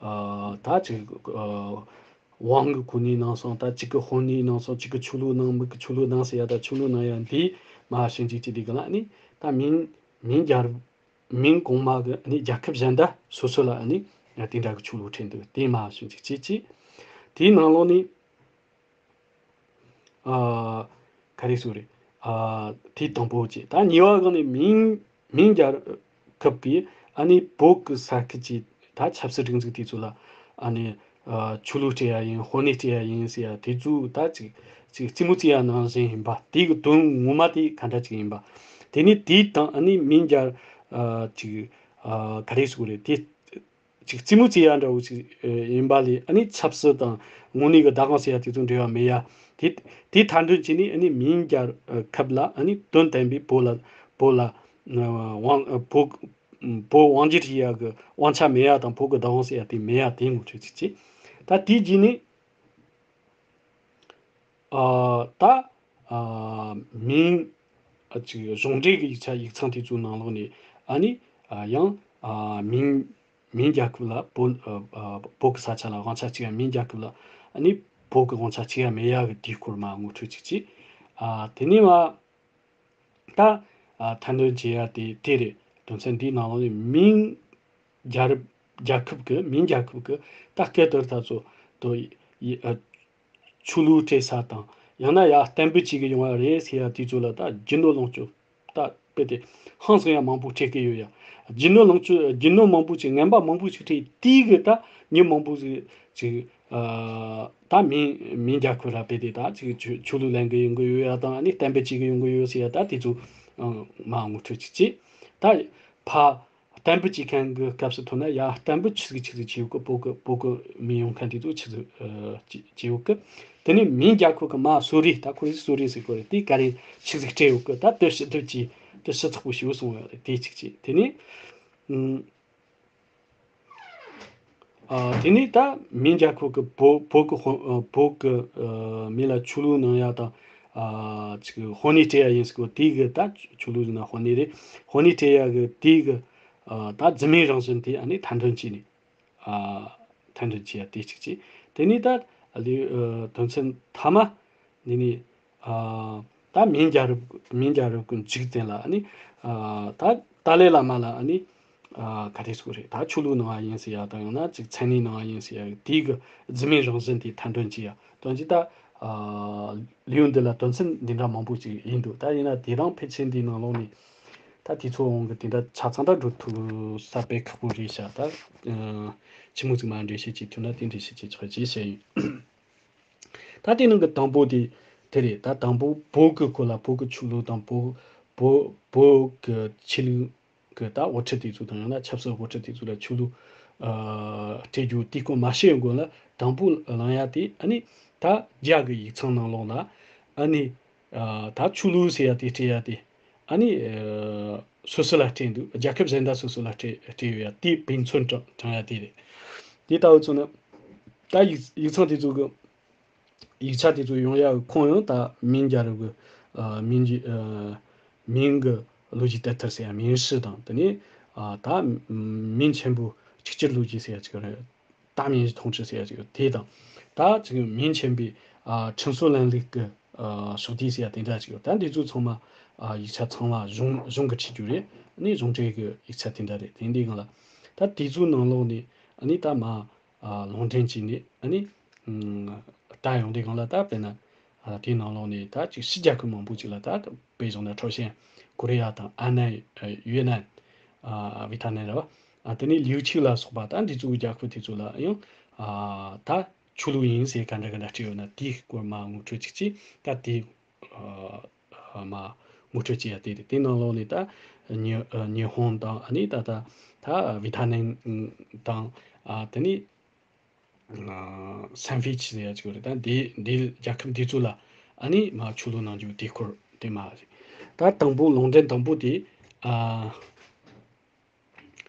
ཨ་ད་ཅིག་ཨ་དབང་གི་གོ་གནས་གནང་སོང་། ད་གཅིག་གི་དཔོན་གནས་གནང་སོང་། གཅིག་གི་ཆོས་ལུགས་གནང་། མི་གི་ཆོས་ལུགས་གནང་ཟེར་ཡ། ད་ཆོས་ལུགས་གནང་ཡ་འདི་མར་ཞིབ་འཇུག་བྱེད་དུས་སྒང་ལ་ཨ་ནི་ད་མིང་མིང་རྒྱལ་རབས། མིང་གོང་མ་གི་ཨ་ནི་རྒྱལ་ཁབ་གཞན་དག་སོ་སོ་ལ་ཨ་ནི་དེ་འདྲ་གི་ཆོས་ལུགས་སྤྲད་འདུག་དེ་མར་ཞིབ་འཇུག་བྱེད་ཅིག་དེའི་ནང་ལོགས་ནས་ཨ་ག་རེ་ཟེར་རེད། ཨ་དེ་དང་པོ་བྱས། ད་གཉིས་པ་སྒང་ནས་མིང་མིང་རྒྱལ་ཁབ་ཀྱིས་ཨ་ནི་བོད་ཀྱི་ས་ཁུལ་གྱི་ད་ཆབ་སྲིད་སྒྲིག་འཛུགས་དེ་ཚོ་ལ་ཨ་ནི་ཨ་ཆོས་ལུགས་སྤྲད་ཡ་ཡིན། དཔོན་གནས་སྤྲད་ཡ་ཡིན་ཟེར་ཡ་དེ་ཚོ་ད་ཅིག་ཅིག་རྩེད་མོ་རྩེ་ཡ་ནང་བཞིན་ཡིན་པ། དེ་གི་དོན་ངོ་མ་དེ་ག་འདྲ་ཅིག་ཡིན་པ། དེ་ནས་དེའི་སྟེང་ཨ་ནི་མིང་རྒྱལ་ཨ་ཅིག་ཨ་ག་རེ་ཟེར་དགོས་རེད། དེ་ཅིག་རྩེད་མོ་རྩེ་ཡ་འདྲ་བོ་ཅིག་ཨ་ཡིན་པ་ལས་ཨ་ནི་ཆབ་སྲིད་དང་དངོས་གནས་ཀྱི་བདག་དབང་ཟེར་ཡ་དེ་ཚོ་འབྲེལ་བ་མེད་ཡ། དེ་དེ་མཐའ་འདོན་བྱས་ནས་ཨ་ནི་མིང་རྒྱལ་ཁབ་ལ་ཨ་ནི་དོན་དམ་པའི་བོད་ལ་བོད་ལ་ཨ་དབང་ཨ་བོད་བོད་དབང་སྒྱུར་བྱེད་ཡ་གི་དབང་ཆ་མེད་ཡ་དང་། བོད་ཀྱི་བདག་དབང་ཟེར་ཡ་དེ་མེད་ཡ་དེ་ངོ་སྤྲོད་ཅིག་བྱས། ད་དེའི་རྗེས་ནས་ཨ་ད་ཨ་མིང་ཨ་ཅིག་གཞུང་འབྲེལ་གྱི་ཡིག་ཆ་ཡིག་ཚང་དེ་ཚོའི་ནང་ལོགས་ནས་ཨ་ནི་ཨ་ཡང་ཨ་མིང་ མིང་རྒྱལ་ཁབ་ལ་བོད་ཨ་ཨ་བོད་ཀྱི་ས་ཆ་ལ་དབང་ཆ་གཅིག་ཡང་མིང་རྒྱལ་ཁབ་ལ་ཨ་ནི་བོད་ཀྱི་དབང་ཆ་གཅིག་ཡང་མེད་ཡ་གི་དེའི་སྐོར་མ་ངོ་སྤྲོད་ཅིག་བྱས། ཨ་དེ་ནས་མ་ད་ཨ་ཐ་འདོན་བྱེད་ཡ་དེ་དེ་རེད། དོན་ཚན་འདིའི་ནང་ལོགས་ནས་མིང་རྒྱལ་རབས་རྒྱལ་ཁབ་ཀྱི་མིང་རྒྱལ་ཁབ་ཀྱི་ད་སྐད་དོར་ད་ཚོ་དོ་ཡི་ཨ་ཆོས་ལུགས་སྤྲད་ས་དང་ཡང་ན་ཡ་གཏན་འབེབས་བྱེད་ཀྱི་ཡོང་བ་རེད་ཟེར་ཡ་དེ་ཚོ་ལ་ད་རྒྱུ་ནོར་ལོངས་སྤྱོད་ད་དཔེ་དེ་ཧང་སང་ཡ་མང་པོ་སྤྲད་ཀྱི་ཡོད་ཡ། རྒྱུ་ནོར་ལོངས་སྤྱོད་རྒྱུ་ནོར་མང་པོ་ཅིག་ངན་པ་མང་པོ་ཅིག་སྤྲད་དེའི་གི་ད་མྱི་མང་པོ་ཅིག་ཅིག་ཨ་ད་མིང་མིང་རྒྱལ་ཁབ་ར་དཔེ་དེ་ད་ཅིག་ཆོས་ཆོས་ལུགས་ལེན་གི་ཡོང་གི་ཡོད་ཡ་དང་ཨ་ནི་གཏན་འབེབས་བྱེད་གི་ཡོང་གི་ཡོད་ཟེར་ཡ་ད་དེ་ཚོ་ཨང་མ་ངོ་སྤྲོད་ཅིག་བྱས། ད་ཕ་གཏན་འབེབས་བྱེད་མཁན་གྱི་སྐབས་སུ་ཐོན་ན་ཡ་གཏན་འབེབས་ཆི་ཟིག་ཆི་ཟིག་བྱེད་ཡོད་གི་བོད་གི་བོད་གི་མི་ཡོང་མཁན་དེ་ཚོ་ཆི་ཟིག་ཨ་བྱེད་བྱེད་ཡོད་གི། དེ་ནས་མིང་རྒྱལ་ཁབ་གི་མ་གསོལ་རས་ད་ཁོ་རེ་གསོལ་རས་ཟེར་གོ་རེད། དེ་ག་རེ་ཆི་ཟིག་སྤྲད་ཡོད་གི་ད་དེ་ཕྱི་དེ་ཅི་དེ་ཕྱི་ཚགས་པོ་ཞིག་སོང་བ་རེད། དེ་གཅིག་བྱས། དེ་ནས་ཨུམ། ཨ་དེ་ནས་ད་མིང་རྒྱལ་ཁབ་ཀྱི་བོད་བོད་ཀྱི་དཔོན་ཨ་བོད་ཀྱི་ཨ་མི་ལ་ཆོས་ལུགས་གནང་ཡ་དང་ཨ་ཅིག་དཔོན་གནས་སྤྲད་ཡ་ཡིན་ཟེར་གོ་དེ་གི་ད་ཆོས་ལུགས་ཡིན་ན་དཔོན་གནས་རེད། དཔོན་གནས་སྤྲད་ཡ་གི་དེ་གི་ཨ་ད་རྫུན་མའི་རང་བཞིན་དེ་ཨ་ནི་ཐ་འདོན་བྱས་ནས་ཨ་ཐ་འདོན་བྱས་ཡ་དེ་གཅིག་བྱས། དེ་ནས་ད་ལས་ཨ་དོན་ཚན་ཐ་མ་འདི་ནས། ཨ་ད་མིང་རྒྱལ་རབས་མིང་རྒྱལ་རབས་ཀྱི་འཇིག་རྟེན་ལ་ཨ་ནི་ཨ་ད་ཏཱ་ལའི་བླ་མ་ལ་ཨ་ནི་ཨ་ག་རེ་ཟེར་དགོས་རེད། ད་ཆོས་ལུགས་གནང་བ་ཡིན་ཟེར་ཡ་དང་ཡང་ན་ཅིག་མཚན་གནས་གནང་བ་ཡིན་ཟེར་ཡ་དེའི་གི་རྫུན་མའི་རང་བཞིན་དེ་ཐ་འདོན་བྱེད་ཡ་དོན་གྱི་ད་ཨ་ལེའུ་འདི་ལ་དོན་ཚན་འདི་འདྲ་མང་པོ་ཅིག་ཡིན་འདུག་ད་ཡིན་ན་དེ་རིང་ཕལ་ཆེར་འདིའི་ནང་ལོགས་ནས་ད་དུས་ཚོད་འོང་གི་དེ་འདྲ་ཆ་ཚང་ད་འགྲོ་ཐུབ་ས་དཔེ་ཁག་པོ་རེད་ཤག་ད་ཨ་ཆི་མོ་ཅིག་མ་འགྲེལ་བཤད་བྱེད་ཐུབ་ན་དེ་འགྲེལ་བཤད་བྱེད་ཆོག་ཅེས་བཤད་ཡིན། ད་དེ་ནང་གི་དང་པོ་དེ་དེ་རེད། ད་དང་པོ་བོད་ཀྱི་སྐོར་ལ་བོད་ཀྱི་ཆོས་ལུགས་དང་བོད་བོད་བོད་ཀྱི་ཆོས་ལུགས་ཀྱི་ད་དབུ་ཁྲིད་དེ་ཚོ་དང་ཡང་ན་ཆབ་སྲིད་དབུ་ཁྲིད་དེ་ཚོ་ལ་ཆོས་ལུགས་ཨ་སྤྲད་རྒྱུ་དེའི་སྐོར་མ་བཤད་གོང་ལ་དང་པོ་གླེང་ཡ་དེ་ཨ་ནི་ད་རྒྱ་གི་ཡིག་ཚང་ནང་ལོགས་ལ་ཨ་ནི་ཨ་ད་ཆོས་ལུགས་ཟེར་ཡ་དེ་སྤྲད་ཡ་དེ་ཨ་ནི་ཨ་སོ་སོ་ལ་སྤྲད་འདུག་རྒྱལ་ཁབ་གཞན་དག་སོ་སོ་ལ་སྤྲད་སྤྲད་ཡོད་ཡ་དེ་དཔེ་མཚོན་དྲངས་དྲངས་ཡ་དེ་རེད། དེ་ལྟ་བུ་ཚོ་ནི་ད་ཡིག་ཡིག་ཚང་དེ་ཚོ་གི་ཡིག་ཆ་དེ་ཚོ་ཡོང་ཡ་གི་ཁོངས་ཡང་ད་མིང་རྒྱལ་རབས་གི་ཨ་མིང་གི་ཨ་མིང་གི་ལོ་རྒྱུས་དེབ་ཐེར་ཟེར་ཡ་མིང་སྲིད་དང་དེ་ནས་ཨ་ད་མིང་ཆེན་པོ་གཅིག་གྱུར་ལོ་རྒྱུས་ཟེར་ཡ་གཅིག་རེད། 大明统治 ཟེར་ཡ་གཅིག་ཡོད་དེ་དང་། ད་གཅིག་མིང་ཆེན་པོའི་ཨ་ཁྲིམས་སྲོལ་ལམ་ལུགས་ཀྱི་ཨ་ཕྱོགས་བསྡུས་ཟེར་ཡ་དེ་འདྲ་གཅིག་ཡོད། ད་འདི་ཚོ་ཚང་མ་ཨ་ཡིག་ཆ་ཚང་མ་གཞུང་གཞུང་གི་ཁྲིད་རྒྱུ་རེད། ཨ་ནི་གཞུང་འབྲེལ་གྱི་ཡིག་ཆ་དེ་འདྲ་རེད། དེ་འདི་སྒང་ལ་ད་དེ་ཚོའི་ནང་ལོགས་ནས་ཨ་ནི་ད་མ་ཨ་ལུང་འདྲེན་བྱས་ནས་ཨ་ནི་ཨ་ད་ཡོང་དེ་སྒང་ལ་ད་དཔེར་ན་ཨ་དེའི་ནང་ལོགས་ནས་ད་ཅིག་ཕྱི་རྒྱལ་ཁབ་མང་པོ་ཅིག་ལ་ད་དཔེ་བཞག་ན་ཁྲའོ་ཞན་ཀོ་རི་ཡ་དང་ཨ་ནན་ཡུ་ནན་ཨ་ཝི་ཐ་ནན་རེད་བ། ཨ་དེ་ནས་ལིའུ་ཆིའུ་ལ་སོགས་པ་ད་འདི་ཚོའི་རྒྱལ་ཁབ་དེ་ཚོ་ལ་ཡང་ཨ་ད་ཆོས་ལུགས་ཡིན་ཟེར་ག་འདྲ་ག་འདྲ་བྲིས་ཡོད་ན་དེའི་སྐོར་མ་ངོ་སྤྲོད་ཅིག་ཅིག་ད་དེ་ཨ་མ་ངོ་སྤྲོད་བྱེད་ཡ་དེ་རེད། དེ་ནང་ལོགས་ནས་ད་ཉི་ཨ་ཉི་ཧོང་དང་ཨ་ནི་ད་ད་ད་ཝི་ཐ་ནན་དང་ཨ་དེ་ནས་ཨ་སན་ཧྥི་ཆི་ཟེར་ཡ་ཅིག་ཡོད་རེད། ད་འདི་འདི་རྒྱལ་ཁབ་འདི་ཚོ་ལ་ཨ་ནི་མ་ཆོས་ལུགས་གནང་རྒྱུ་དེ་སྐོར་དེ་མ་རེད། ད་དང་པོ་ལུང་འདྲེན་དང་པོ་དེ་ཨ།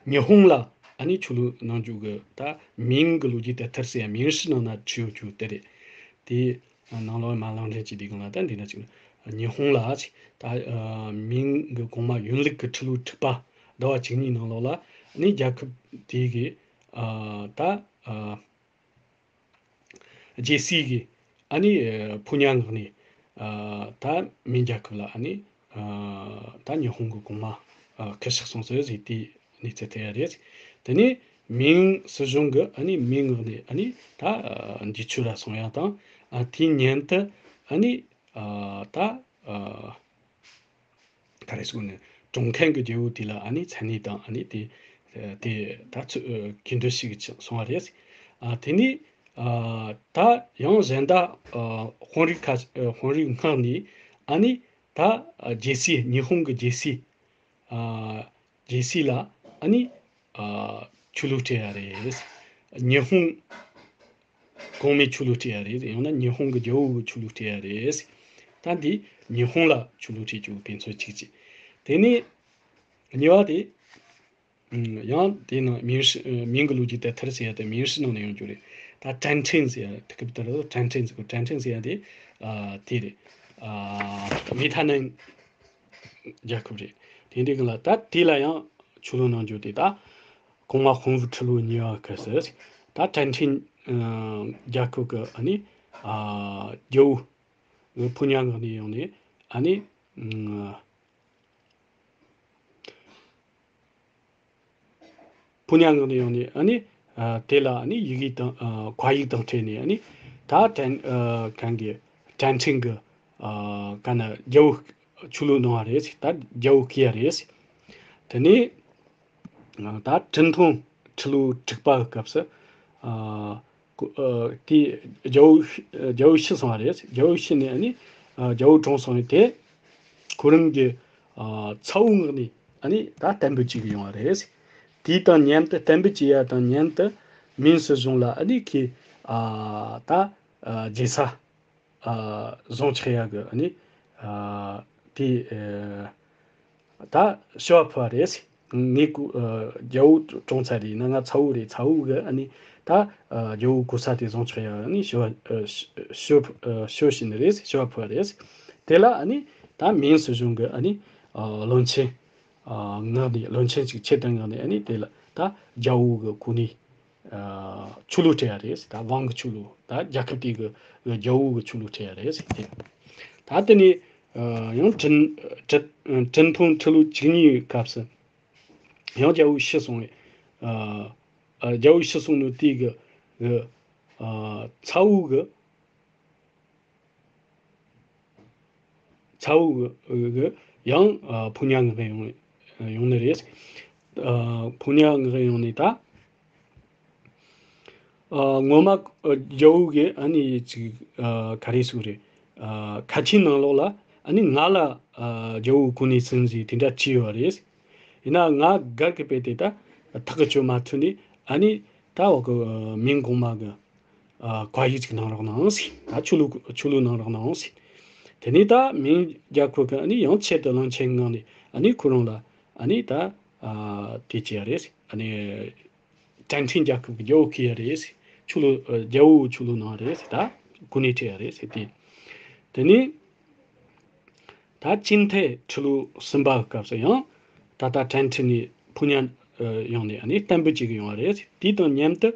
ཉི་ཧོང་ལ་ཨ་ནི་ཆོས་ལུགས་གནང་རྒྱུ་གི་ད་མིང་གི་ལོ་རྒྱུས་དེབ་ཐེར་ཟེར་ཡ་མིང་སྲིད་ནང་ན་བྲིས་ཡོད་རྒྱུ་དེ་རེད། དེ་ནང་ལོགས་མ་ལུང་འདྲེན་གྱི་དེ་གང་ལ་ད་འདི་འདྲ་ཅིག་ཉི་ཧོང་ལ་ཅིག་ད་མིང་གི་གོང་མ་ཡོན་ལུགས་ཀྱི་ཁྲི་ལོ་དྲུག་པ་ཟླ་བ་བཅུ་གཉིས་ནང་ལོགས་ལ་ཨ་ནི་རྒྱལ་ཁབ་དེ་གི་ད་རྒྱལ་སྲིད་ཀྱི་ཨ་ནི་ཕོ་ཉ་མངགས་ནས་ད་མིང་རྒྱལ་ཁབ་ལ་ཨ་ནི་ད་ཉི་ཧོང་གི་གོང་མ་སྐུ་གཤེགས་སོང་ཟེར་ཟེར་དེ་གནས་ཚུལ་དེ་ཡ་རེད། དེ་ནས་མིང་སྲིད་གཞུང་གི་ཨ་ནི་མིང་མངགས་ནས་ཨ་ནི་ད་འདི་ཆོས་ར་སོང་ཡ་དང་དེའི་ཉིན་དུ་ཨ་ནི་ད། ག་རེ་ཟེར་ནས་གྲོངས་མཁན་གྱི་རྒྱལ་པོ་དེ་ལ་ཨ་ནི་མཚན་གནས་དང་ཨ་ནི་དེ་དེ་ད་ཚོ་དགེ་འདུན་ཞིག་སོང་བ་རེད། ཨ་དེ་ནས་ཨ་ད་ཡང་གཞན་དག་ཨ་དཔོན་རིགས་ཁ་ཨ་དཔོན་རིགས་མངགས་ནས་ཨ་ནི་ད་ཨ་རྒྱལ་སྲས་ཉི་ཧོང་གི་རྒྱལ་སྲས་ཨ་རྒྱལ་སྲས་ལ་ཨ་ནི་ཨ་ཆོས་ལུགས་སྤྲད་ཡ་རེད། ཉི་ཧོང་གོང་མའི་ཆོས་ལུགས་སྤྲད་ཡ་རེད། ཡང་ན་ཉི་ཧོང་གི་རྒྱལ་པོ་གི་ཆོས་ལུགས་སྤྲད་ཡ་རེད། ད་འདི་ཉི་ཧོང་ལ་ཆོས་ལུགས་སྤྲད་རྒྱུ་གི་དཔེ་མཚོན་གཅིག་བྱས། དེ་ནས་གཉིས་པ་དེ་ཡང་དེ་ནང་མིང་སྲིད་མིང་གི་ལོ་རྒྱུས་དེབ་ཐེར་ཟེར་ཡ་དེ་མིང་སྲིད་ནང་ནས་ཡོང་རྒྱུ་རེད། ད་ཀྲན་ཁྲེན་ཟེར་ཡ་དེ་སྐབས་དེར་ཀྲན་ཁྲེན་ཟེར་གོ་ཀྲན་ཁྲེན་ཟེར་ཡ་དེ་ཨ་དེ་རེད། ཨ་ཝི་ཐ་ནན་རྒྱལ་ཁབ་རེད། དེ་འདྲའི་གི་ལ་ད་དེ་ལ་ཡང་ཆོས་ལུགས་གནང་རྒྱུ་དེ་ད་ གོང་མ་དཔོན་པོ་ཁྲི་ལོ་གཉིས་པ་སྐབས་སུ། ད་ཀྲན་ཁྲིན་རྒྱལ་ཁབ་ཀྱི་ཨ་ནི་རྒྱལ་པོ་ཕུ་ཉག་ངག་ནས་ཡོང་ནས། ཨ་ནི་ཕུ་ཉག་ངག་ནས་ཡོང་ནས། ཨ་ནི་དེ་ལ་ཨ་ནི་ཡི་གེ་དང་། ཁ་ཡིག་དང་འཕྲད་ནས། ཨ་ནི་ད་ཀྲན་གན་གི་ཀྲན་ཁྲིན་གི་ག་ན་རྒྱལ་པོ་ཆོས་ལུགས་གནང་བ་རེད། ད་རྒྱལ་པོ་བསྐོས་ཡ་རེད། དེ་ནས་ད་ཀྲིན་ཐུང་ཁྲི་ལོ་དྲུག་པ་གི་སྐབས་སུ། ཨ་ཁོ་ཨ་དེ་རྒྱལ་པོ་རྒྱལ་པོ་ཤི་སོང་བ་རེད། རྒྱལ་པོ་ཤི་ནས་ཨ་ནི་ཨ་རྒྱལ་པོ་གྲོངས་སོང་བས། དེ་ཁོ་རང་གི་ཨ་ཚ་བོ་ངག་ནས་ཨ་ནི་ད་གཏན་འབེབས་བྱེད་གི་ཡོང་བ་རེད། དེ་དང་མཉམ་དུ། གཏན་འབེབས་བྱེད་ཡ་དང་མཉམ་དུ་མིང་སྲིད་གཞུང་ལ་ཨ་ནི་ཁོས་ཨ་ད་ཨ་རྒྱལ་ས་ཨ་བཟུང་ཆོག་ཡ་གི་ཨ་ནི་ཨ་དེ་ཨ་ད་ཞུ་བ་ཕུལ་བ་རེད། ངའི་སྐུ་ཨ་རྒྱལ་པོ་གྲོངས་ཚར་རེད། ན་ང་ཚ་བོ་རེད། ཚ་བོ་གི་ཨ་ནི་ད་ཨ་རྒྱལ་པོ་གོ་ས་དེ་བཟུང་ཆོག་ཡ་ཨ་ནི་ཞུ་བ་ཨ་ཞུ་ཞུ་ཞུ་བྱས་ནི་རེད། ཞུ་བ་ཕུལ་བ་རེད། དེ་ལ་ཨ་ནི་ད་མིང་སྲིད་གཞུང་གི་ཨ་ནི་ཨ་བློན་ཆེན་ཨ་མངགས་ནས། བློན་ཆེན་ཅིག་ཆེད་དུ་མངགས་ནས། ཨ་ནི་དེ་ལ་ད་རྒྱལ་པོ་གི་གོ་གནས་ཨ་ཆོས་ལུགས་སྤྲད་ཡ་རེད། ད་ཝང་གི་ཆོས་ལུགས། ད་རྒྱལ་ཁབ་དེ་གི་རྒྱལ་པོ་གི་ཆོས་ལུགས་སྤྲད་ཡ་རེད་ཟེར་ཏེ། ད་དེ་ནས་ཨ་ཡང་ཀྲིན་ཀྲིན་ཀྲིན་ཐུང་ཁྲི་ལོ་བཅུ་གཉིས་པའི་སྐབས་སུ་ཡང་རྒྱལ་པོ་ཤི་སོང་བས། ཨ་ཨ་རྒྱལ་པོ་ཤི་སོང་ནོ་དེ་གི་གི་ཨ་ཚ་བོ་གི་ཚ་བོ་གི་གི་ཡང་ཨ་ཕུ་ཉག་ངག་ཡོང་ཡོང་ནི་རེད། ཨ་ཕུ་ཉག་ངག་ཡོང་ནི་ད། ཨ་ངོ་མ་ཨ་རྒྱལ་པོ་གི་ཨ་ནི་ཅིག་ཨ་ག་རེ་ཟེར་རེད། ཨ་ཁ་ཆེའི་ནང་ལོགས་ལ་ཨ་ནི་ང་ལ་ཨ་རྒྱལ་པོ་གོ་གནས་ཟིན་ཟིག་དེ་འདྲ་བྲིས་ཡོད་རེད། ཡིན་ན་ང་སྒེར་གི་དཔེ་དེ་ད་ཐག་གི་གཅོད་མ་ཐུབ་ནས། ཨ་ནི་ད་འོ་གི་མིང་གོང་མ་གི་ཨ་ཁ་ཡིག་ཅིག་གནང་རོགས་གནང་ཟེར། ད་ཆོས་ལུགས་ཆོས་ལུགས་གནང་རོགས་གནང་ཟེར། དེ་ནས་ད་མིང་རྒྱལ་ཁབ་གི་ཨ་ནི་ཡང་ཆེད་དུ་བློན་ཆེན་མངགས་ནས། ཨ་ནི་ཁོ་རང་ལ་ཨ་ནི་ད་ཨ་དེ་བྱས་རེད། ཨ་ནི་ཀྲན་ཁྲིན་རྒྱལ་ཁབ་ཀྱི་རྒྱལ་པོ་བསྐོས་ཡ་རེད། ཆོས་ལུགས་ཨ་རྒྱལ་པོ་ཆོས་ལུགས་གནང་རེད་ཟེར། ད་གོ་གནས་སྤྲད་ཡ་རེད་ཟེར་ཏེ། དེ་ནས་ད་ཅིན་ཐའེ་ཁྲི་ལོ་གསུམ་པ་གི་སྐབས་སུ་ཡང་ད་ལྟ་ཀྲན་ཁྲིན་ནས་ཕུ་ཉག་ཨ་ཡོང་ནས་ཨ་ནི་གཏན་འབེབས་བྱེད་གི་ཡོང་བ་རེད། དེ་དང་མཉམ་དུ་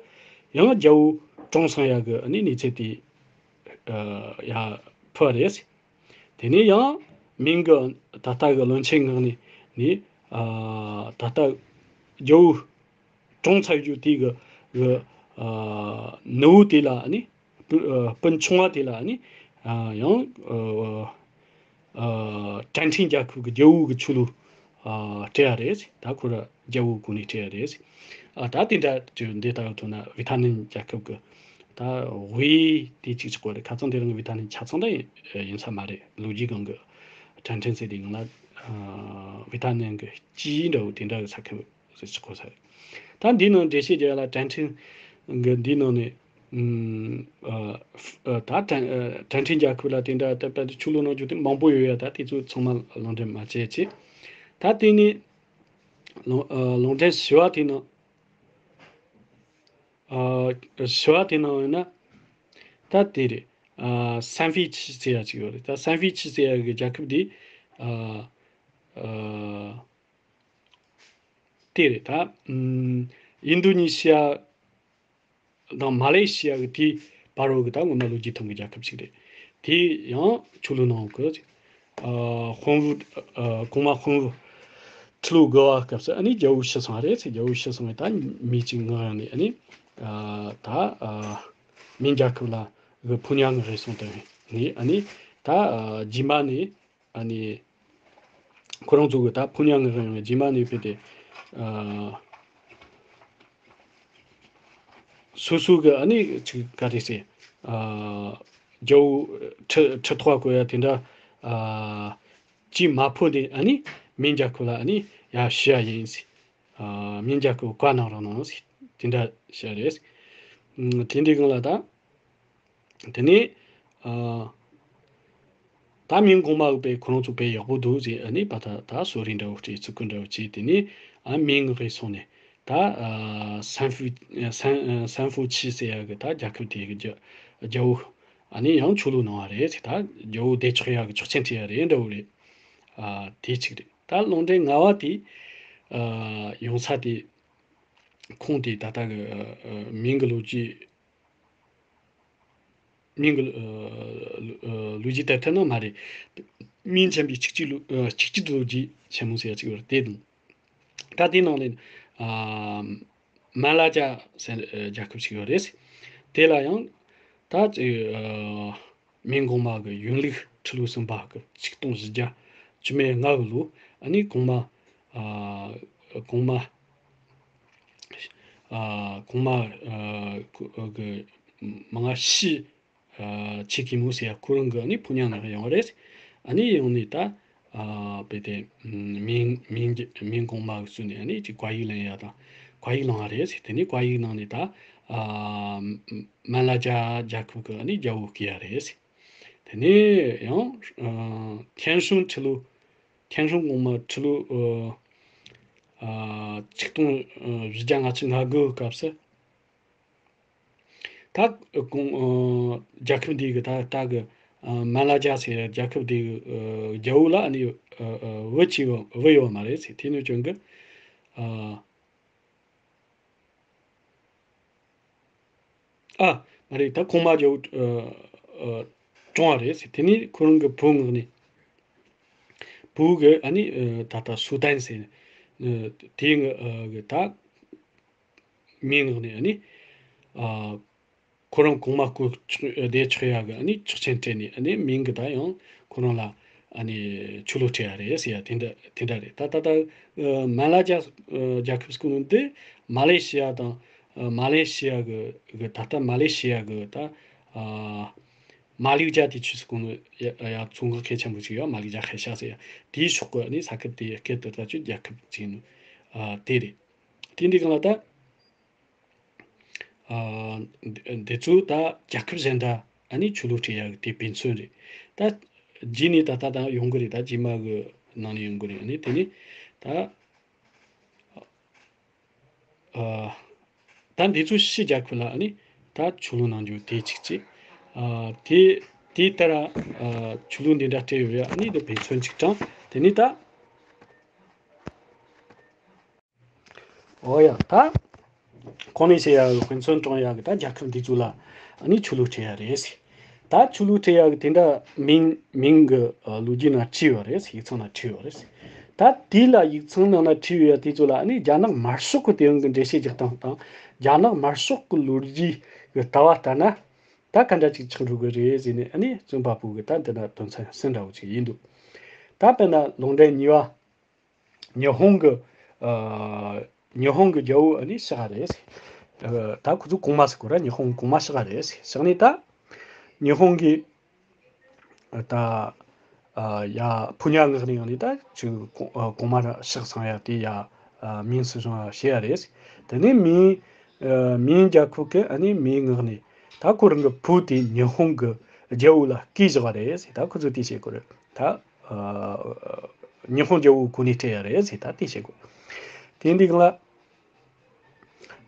ཡང་རྒྱལ་པོ་གྲོངས་སོང་ཡ་གི་ཨ་ནི་གནས་ཚུལ་དེ་ཨ་ཡར་ཕུལ་བ་རེད། དེ་ནས་ཡང་མིང་གི་ད་ལྟ་གི་བློན་ཆེན་མངགས་ནས་ནི་ཨ་ད་ལྟ་རྒྱལ་པོ་གྲོངས་ཚར་རྒྱུ་དེ་གི་གི་ཨ་ནུ་བོ་དེ་ལ་ནི་སྤུན་ཨ་སྤུན་ཆུང་བ་དེ་ལ་ནི་ཨ་ཡང་ཨ་ཨ་ཀྲན་ཁྲིན་རྒྱལ་ཁབ་ཀྱི་རྒྱལ་པོ་གི་ཆོས་ལུགས་ཨ་སྤྲད་ཡ་རེད། ད་ཁོ་ར་རྒྱལ་པོ་གོ་གནས་སྤྲད་ཡ་རེད། ཨ་ད་དེ་འདྲ་ཅིག་འདི་ལྟ་བུ་ཐོག་ན་ཝི་ཐ་ནན་རྒྱལ་ཁབ་ཀྱི་ད་ཝེ་དེ་གཅིག་གཅིག་པ་རེད། ཁ་སང་དེ་རིང་ཝི་ཐ་ནན་ཆ་ཚང་ད་ཡིན་ཡིན་ས་མ་རེད། ལོ་རྒྱུས་སྒང་གི་ཀྲན་ཁྲིན་ཟེར་དེ་ང་ལ་ཨ་ཝི་ཐ་ནན་གྱི་སྤྱི་འདྲ་བོ་དེ་འདྲ་གི་ས་ཁུལ་ཟེར་གཅིག་གོ་ས་རེད། ད་འདིའི་ནང་འགྲེལ་བཤད་རྒྱག་ཡ་ལ་ཀྲན་ཁྲིན་གི་འདིའི་ནང་ནས་ཨ་ཨ་ད་ཀྲན་ཨ་ཀྲན་ཁྲིན་རྒྱལ་ཁབ་ལ་དེ་འདྲ་ད་ད་ཆོས་ལུགས་གནང་རྒྱུ་དེ་མང་པོ་ཡོད་ཡ། ད་དེ་ཚོ་ཚང་མ་ལུང་འདྲེན་མ་བྱེད་ཅིག་ད་དེ་ནས་ལུང་ཨ་ལུང་འདྲེན་བྱེད་པ་དེ་ནང་ཨ་བྱ་བ་དེ་ནང་ཡོད་ན་ད་དེ་རེད། ཨ་སན་ཧྥི་ཆི་ཟེར་ཡ་ཅིག་ཡོད་རེད། ད་སན་ཧྥི་ཆི་ཟེར་ཡ་གི་རྒྱལ་ཁབ་འདི་ཨ་ཨ་དེ་རེད། ད་ཨམ་ཨིན་རྡུ་ནི་ཤི་ཡ་དང་མ་ལེ་ཤི་ཡ་གི་དེའི་བར་བ་གི་ད་ངོ་མ་ལོ་རྒྱུས་ཐུང་གི་རྒྱལ་ཁབ་ཅིག་རེད། དེ་ཡང་ཆོས་ལུགས་ནང་གི་ཨ་དཔོན་པོ་ཨ་གོང་མ་དཔོན་པོ་ཁྲི་ལོ་དགུ་པ་སྐབས་སུ་ཨ་ནི་རྒྱལ་པོ་ཤི་སོང་བ་རེད་ཟེར། རྒྱལ་པོ་ཤི་སོང་བས་ད་མི་གཅིག་མངགས་ཡོང་ནས་ཨ་ནི་ཨ་ད་ཨ་མིང་རྒྱལ་ཁབ་ལ་གི་ཕུ་ཉག་ངག་རེ་སོང་དོན་ནི་ཨ་ནི་ད་ཨ་རྗེས་མ་ནས་ཨ་ནི་ཁོ་རང་ཚོ་གི་ད་ཕུ་ཉག་ངག་ཡོང་བས་རྗེས་མ་ནས་དཔེ་དེ་ཨ་སོ་སོ་གི་ཨ་ནི་ཅིག་ག་རེ་ཟེར་ཨ་རྒྱལ་པོ་ཁྲི་ཁྲི་ཐོག་བསྐོ་ཡ་དེ་འདྲ་ཨ་ཅིག་མ་ཕོད་དེ་ཨ་ནི་མིང་རྒྱལ་ཁབ་ལ་ཨ་ནི་ཡར་ཞུ་ཡ་ཡིན་ཟེར། ཨ་མིང་རྒྱལ་ཁབ་བཀའ་གནང་རོགས་གནང་ཟེར་དེ་འདྲ་བཤད་རེད། ཨ་དེ་འདྲའི་སྒང་ལ་ད་དེ་ནས་ཨ་ད་མིང་གོང་མ་གི་དཔེ་ཁོ་རང་ཚོ་དཔེ་ཡག་པོ་འདུག་ཟེར། ཨ་ནི་པ་ད་ད་གསོ་རིག་འདྲ་བོ་སྤྲད། ཚིག་སྐུད་འདྲ་བོ་བྱས། དེ་ནས་ཨ་མིང་གི་སོང་ནས་ད་ཨ་སན་ཧྥུ་སན་སན་ཧྥུ་ཆི་ཟེར་ཡ་གི་ད་རྒྱལ་ཁབ་དེ་གི་རྒྱ་རྒྱལ་པོ་ཨ་ནི་ཡང་ཆོས་ལུགས་གནང་བ་རེད་ཟེར། ད་རྒྱལ་པོ་བསྡད་ཆོག་ཡ་གི་ཆོག་མཆན་སྤྲད་ཡ་རེད་འདྲ་བོ་རེད། ཨ་དེ་གཅིག་རེད། ད་ལུང་འདྲེན་ལྔ་པ་དེ་ཨ་ཡོང་ས་དེ་ ཁོང་དེ་ད་ལྟ་གི་ཨ་ཨ་མིང་གི་ལོ་རྒྱུས། མིང་གི་ཨ་ཨ་ལོ་རྒྱུས་དེབ་ཐེར་ནང་མ་རེད། མིང་ཅན་པའི་ཆིག་སྒྲིལ་ལོ་ཨ་ཆིག་སྒྲིལ་ལོ་རྒྱུས་ཆེན་མོ་ཟེར་ཡ་ཅིག་ཡོད་རེད། དེ་དང་། ད་དེའི་ནང་ནས་ཨ་མ་ལ་ཇ་ཟེར་ཨ་རྒྱལ་ཁབ་ཅིག་ཡོད་རེད། དེ་ལ་ཡང་ད་ཅིག་ཨ་མིང་གོང་མ་གི་ཡོན་ལིག་ཁྲི་ལོ་གསུམ་པ་གི་ཆིག་སྟོང་བཞི་བརྒྱ་བཅུ་མེད་ལྔ་གི་ལོ། ཨ་ནི་གོང་མ་ཨ་གོང་མ་ཨ་གོང་མ་ཨ་གི་མ་ང་ཤི་ཨ་ཆི་གི་མུ་ཟེར་ཡ་ཁོ་རང་གི་ཨ་ནི་ཕོ་ཉ་ནང་ཡོང་བ་རེད། ཨ་ནི་ཡོང་ནས་ད་ཨ་དཔེ་དེ་མིང་མིང་མིང་གོང་མ་གི་བཙུགས་ནས་ཨ་ནི་ཅིག་བཀའ་ཡིག་ལེན་ཡ་དང་། བཀའ་ཡིག་བླངས་པ་རེད། དེ་ནས་བཀའ་ཡིག་ནང་ནས་ད་ཨ་མ་ལ་ཇ་རྒྱལ་ཁབ་ཀྱི་ཨ་ནི་རྒྱལ་པོ་བསྐོས་ཡ་རེད། དེ་ནས་ཡང་ཨ་ཐན་ཧྲུན་ཁྲི་ལོ། ཐན་ཧྲུན་གོང་མ་ཁྲི་ལོ་ཨ་ཨ་ཆིག་སྟོང་ཨ་བཞི་བརྒྱ་ལྔ་བཅུ་ང་དགུ་གི་སྐབས་སུ། ད་གོང་ཨ་རྒྱལ་ཁབ་འདི་གི་ད་ལྟ་གི་ཨ་མ་ལ་ཇ་ཟེར་རྒྱལ་ཁབ་འདི་གི་ཨ་རྒྱལ་པོ་ལ་ཨ་ནི་ཨ་ཨ་བུ་གཅིག་བུ་ཡོད་མ་རེད་ཟེར། དེ་ནས་ཀྱང་གི་ཨ་ཨ་མ་རེད། ད་གོང་མ་རྒྱལ་པོ་ཨ་ཨ་གྲོངས་པ་རེད་ཟེར། དེ་ནས་ཁོ་རང་གི་བུ་མངགས་ནས། བུ་གི་ཨ་ནི་ཨ་ད་ལྟ་སུ་ཏན་ཟེར་ཨ་དེ་གི་ཨ་གི་ད། མིང་མངགས་ནས་ཨ་ནི་ཨ་ཁོ་རང་གོང་མ་བསྐོ་ཆོག་བསྡད་ཆོག་ཡ་གི་ཨ་ནི་ཆོག་མཆན་སྤྲད་ནས། ཨ་ནི་མིང་གི་ད་ཡང་ཁོ་རང་ལ་ཨ་ནི་ཆོས་ལུགས་སྤྲད་ཡ་རེད་ཟེར་ཡ་དེ་འདྲ་དེ་འདྲ་རེད། ད་ད་ལྟ་ཨ་མ་ལ་ཇ་ཨ་རྒྱལ་ཁབ་ཟེར་གོ་ནོ་འདི་མ་ལེ་ཤི་ཡ་དང་ཨ་མ་ལེ་ཤི་ཡ་གི་གི་ད་ལྟ་མ་ལེ་ཤི་ཡ་གི་ད་ཨ་མ་ལིག་ཇ་དེ་ཆུ་ཟེར་གོ་ནོ་ཡ་ཡ་ཚོང་ཁང་གལ་ཆེན་པོ་ཅིག་ཡོད། མ་ལིག་ཇ་ཧེ་ཤ་ཟེར་ཡ་དེའི་ཕྱོགས་གི་ཨ་ནི་ས་ཁུལ་དེ་སྐད་དུ་ད་ཆོས་རྒྱལ་ཁབ་ཅིག་ནོ་ཨ་དེ་རེད། དེ་འདི་གང་ལ་ད། ཨ་འདི་ཚོ་ད་རྒྱལ་ཁབ་གཞན་དག་ཨ་ནི་ཆོས་ལུགས་སྤྲད་ཡག་གི་དེ་དཔེ་མཚོན་རེད། ད་རྗེས་ནས་ད་ལྟ་ད་ཡོང་གི་རེད། ད་རྗེས་མ་གི་ནང་ནས་ཡོང་གི་རེད། ཨ་ནི་དེ་ནི་ད་ཨ་ད་འདི་ཚོ་ཕྱི་རྒྱལ་ཁབ་ལ་ཨ་ནི་ད་ཆོས་ལུགས་གནང་རྒྱུ་དེ་གཅིག་བྱས། ཨ་དེ་དེ་ལྟར་ཨ་ཆོས་ལུགས་འདི་འདྲ་སྤྲད་ཡོད་རེད། ཨ་ནི་འདི་དཔེ་མཚོན་གཅིག་དང་། དེ་ནི་ད། འོ་ཡ། ད་གོང་ནས་བཤད་ཡག་གི་དཔེ་མཚོན་དྲངས་ཡག་གི་ད་རྒྱལ་ཁབ་འདི་ཚོ་ལ་ཨ་ནི་ཆོས་ལུགས་སྤྲད་ཡག་རེད་ཟེར། ད་ཆོས་ལུགས་སྤྲད་ཡག་གི་དེ་འདྲ་མིང་མིང་གི་ཨ་ལོ་རྒྱུས་ནང་བྲིས་ཡོད་རེད་ཟེར། ཡིག་ཚང་ནང་བྲིས་ཡོད་རེད་ཟེར། ད་དེ་ལ་ཡིག་ཚང་ནང་ན་བྲིས་ཡོད་ཡ་དེ་ཚོ་ལ་ཨ་ནི་རྒྱ་ནག་དམར་ཤོག་གི་དེ་རིང་གི་འགྲེལ་བཤད་རྒྱག་སྟངས་དང་། རྒྱ་ནག་དམར་ཤོག་གི་ལོ་རྒྱུས་གི་ལྟ་བ་ལྟར་ན། ད་ག་འདྲ་ཅིག་ཆགས་འགྲོ་གི་རེད་ཟེར་ནས། ཨ་ནི་རྩོམ་པ་པོ་གི་ད་འདི་ན་དོན་ཚན་གསུམ་འདྲ་བོ་ཅིག་ཡིན་འདུག། ད་དཔེར་ན་ལུང་འདྲེན་གཉིས་པ། ཉི་ཧོང་གི་ཨ་ཉི་ཧོང་གི་རྒྱལ་པོ་ཨ་ནི་གཤེགས་པ་རེད། ཨ་ད་ཁོ་ཚོ་གོང་མ་ཟེར་གོ་ར། ཉི་ཧོང་གོང་མ་གཤེགས་པ་རེད། གཤེགས་ནས་ད་ཉི་ཧོང་གི་ད་ཨ་ཡ་ཕོ་ཉ་མངགས་ནས་ཡོང་ནས། ད་ཅིག་གོང་ཨ་གོང་མ་ར་གཤེགས་སོང་ཡ་དེ་ཡ་ཨ་མིང་སྲིད་གཞུང་ཡ་བཤད་ཡ་རེད། དེ་ནས་མིང་ཨ་མིང་རྒྱལ་ཁབ་ཀྱི་ཨ་ནི་མིང་མངགས་ནས། ད་ཁོ་རང་གི་བུ་དེ་ཉི་ཧོང་གི་རྒྱལ་པོ་ལ་བསྐོས་བཞག་པ་རེད་ཟེར། ད་ཁོ་ཚོས་དེ་བཤད་གོ་རེད། ད་ཨ་ཉི་ཧོང་རྒྱལ་པོ་གོ་གནས་སྤྲད་ཡ་རེད་ཟེར། ད་དེ་བཤད་གོ། དེ་འདི་གང་ལ།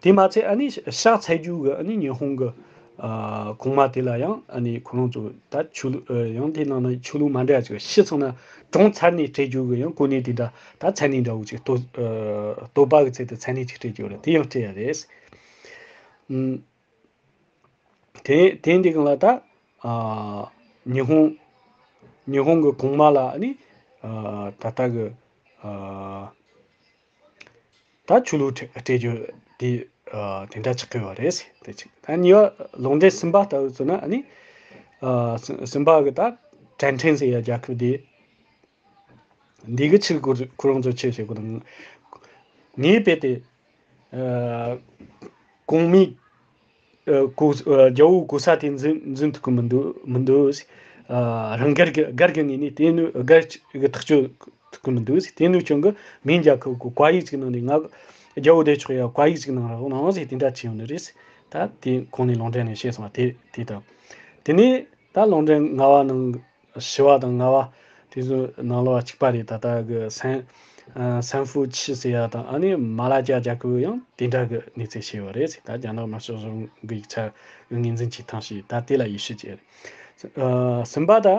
དེ་མ་ཚད་ཨ་ནི་གཤེགས་ཚར་རྒྱུ་གི་ཨ་ནི་ཉི་ཧོང་གི་ཨ་གོང་མ་དེ་ལ་ཡང་ཨ་ནི་ཁོ་རང་ཚོ་ད་ཆོས་ལུགས་ཨ་ཡང་དེ་ནང་ན་ཆོས་ལུགས་མ་འདྲ་ཅིག་ཤི་སོང་ན་གྲོངས་ཚར་ནས་སྤྲད་རྒྱུ་གི་ཡང་གོ་གནས་དེ་འདྲ། ད་མཚན་གནས་འདྲ་བོ་ཅིག་བསྟོད་ཨ་བསྟོད་པ་གི་ཚུལ་དུ་མཚན་གནས་ཅིག་སྤྲད་རྒྱུ་རེད། དེ་ཡང་སྤྲད་ཡ་རེད། ཨུམ། དེ་དེ་འདི་གང་ལ་ད་ཨ་ཉི་ཧོང་ཉི་ཧོང་གི་གོང་མ་ལ་ཨ་ནི་ཨ་ད་ལྟ་གི་ཨ་ད་ཆོས་ལུགས་སྤྲད་སྤྲད་རྒྱུ་དེ་ཨ་དེ་འདྲ་ཆགས་ཀྱི་ཡོད་རེད། དེ་གཅིག། ད་གཉིས་པ་ལུང་འདྲེན་གསུམ་པ་ལྟ་བུ་བཟོ་ན། ཨ་ནི་ཨ་གསུམ་པ་གི་ད་ཀྲན་ཁྲེན་ཟེར་ཡ་རྒྱལ་ཁབ་དེ། འདི་གི་ཕྱིར་ཁོ་ཁོ་རང་ཚོ་ཆེ་ཟེར་གོ་དང་། ངའི་དཔེ་དེ་ཨ་གོང་མའི་ཨ་གོ་ཨ་རྒྱལ་པོ་གོ་ས་དེ་འཛིན་འཛིན་ཐུབ་ཀྱི་མི་འདུག་མི་འདུག། ཨ་རང་སྒེར་གྱི་སྒེར་གྱི་ངོས་ནས་དེ་ནི་སྒེར་གྱི་ཐག་གཅོད་ཐུབ་ཀྱི་མི་འདུག། དེ་ནི་ཁྱོད་ཀྱི་མིང་རྒྱལ་ཁབ་ཀྱི་བཀའ་ཡིག་ཅིག་ནང་ནས། ང་རྒྱལ་པོ་བསྡད་ཆོག་ཡ་བཀའ་ཡིག་ཅིག་གནང་རོགས་གནང་ཟེར་དེ་འདྲ་བྱས་ཡོང་ནི་རེད། ད་དེ་གོང་ནས་ལུང་འདྲེན་ནས་བཤད་སོང་བ་དེ་དེ་དང་། དེ་ནས་ད་ལུང་འདྲེན་ལྔ་པ་ནང་བཞི་པ་དང་ལྔ་པ་དེ་ཚོ་ནང་ལོགས་གཅིག་པ་རེད། ད་ལྟ་གི་སན་ཨ་སན་ཧྥུ་ཆི་ཟེར་ཡ་དང་། ཨ་ནི་མ་ལ་ཇ་རྒྱལ་ཁབ་ཡང་དེ་འདྲ་གི་གནས་ཚུལ་བཤད་ཡོད་རེད། ད་རྒྱ་ནག་དམར་ཤོག་གཞུང་གི་ཡིག་ཆ་གི་ངོས་འཛིན་བྱེད་སྟངས་ཤིག། ད་དེ་ལ་ཡིད་ཆེས་བྱེད་རེད། ཨ་གསུམ་པ་ད།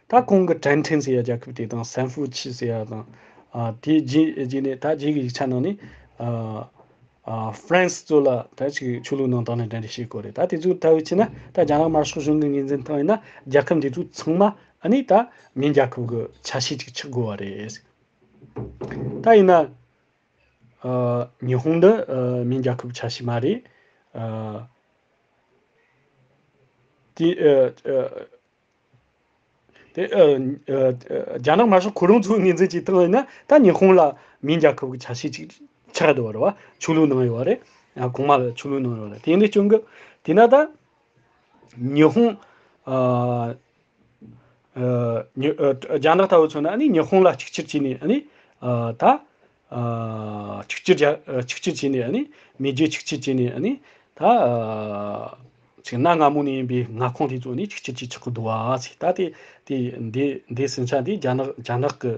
ད་ཁོང་གི་ཀྲན་ཁྲེན་ཟེར་ཡ་རྒྱལ་ཁབ་དེ་དང་། སན་ཧྥུ་ཆི་ཟེར་ཡ་དང་། ཨ་དེ་རྗེས་རྗེས་ནས་ད་རྗེས་ཀྱི་ཡིག་ཆ་ནང་ནས་ ཨ་ཨ་ཧྥ་རན་སི་ཚོ་ལ་ད་ཅིག་ཆོས་ལུགས་གནང་སྟངས་ནས་འབྲེལ་འདྲིས་བྱེད་དགོས་རེད། ད་དེ་ཚོ་ལྟ་བུ་བྱས་ན་ད་རྒྱ་ནག་དམར་ཤོག་གཞུང་གི་ངོས་འཛིན་སྟངས་ཡིན་ན་རྒྱལ་ཁབ་འདི་ཚོ་ཚང་མ་ཨ་ནི་ད་མིང་རྒྱལ་ཁབ་ཀྱི་ཆ་ཤས་ཅིག་ཆགས་དགོས་པ་རེད། ད་ཡིན་ན། ཨ། ཉི་ཧོང་འདི་ཨ་མིང་རྒྱལ་ཁབ་ཆ་ཤས་མ་རེད། ཨ། དེ་ཨ་ཨ་དེ་ཨ་ཨ་རྒྱ་ནག་དམར་ཤོག་ཁོ་རང་ཚོའི་ངོས་འཛིན་གྱི་སྟངས་ཡིན་ན་ད་ཉི་ཧོང་ལ་མིང་རྒྱལ་ཁབ་ཀྱི་ཆ་ཤས་ཅིག་ཆགས་འདུག་བ་རེད་བ། ཆོས་ལུགས་གནང་ཡོད་བ་རེད། ཨ། གོང་མ་ལ་ཆོས་ལུགས་གནང་ཡོད་བ་རེད། དེ་འདྲ་བྱུང་གི། དེས་ན་ད་ཉི་ཧོང་ཨ། ཨ། ཉི་ཨ་རྒྱ་ནག་ལྟ་བུ་མཚོན་ན་ཨ་ནི་ཉི་ཧོང་ལ་གཅིག་གྱུར་བྱས་ནས་ཨ་ནི་ཨ་ད་ཨ་གཅིག་གྱུར་རྒྱ་ཨ་གཅིག་གྱུར་བྱས་ནས་ཨ་ནི་མེས་རྒྱལ་གཅིག་གྱུར་བྱས་ནས་ཨ་ནི་ད་ཨ་ཅིག་གནའ་སྔ་མོ་ནས་ཡིན་པའི་མངའ་ཁོངས་དེ་ཚོ་ནི་གཅིག་གྱུར་གྱིས་ཆགས་ཀྱི་འདུག་བ་ཟེར། ད་དེ་དེ་འདི་འདི་ཟིན་ཆ་འདི་རྒྱ་ནག་རྒྱ་ནག་གི་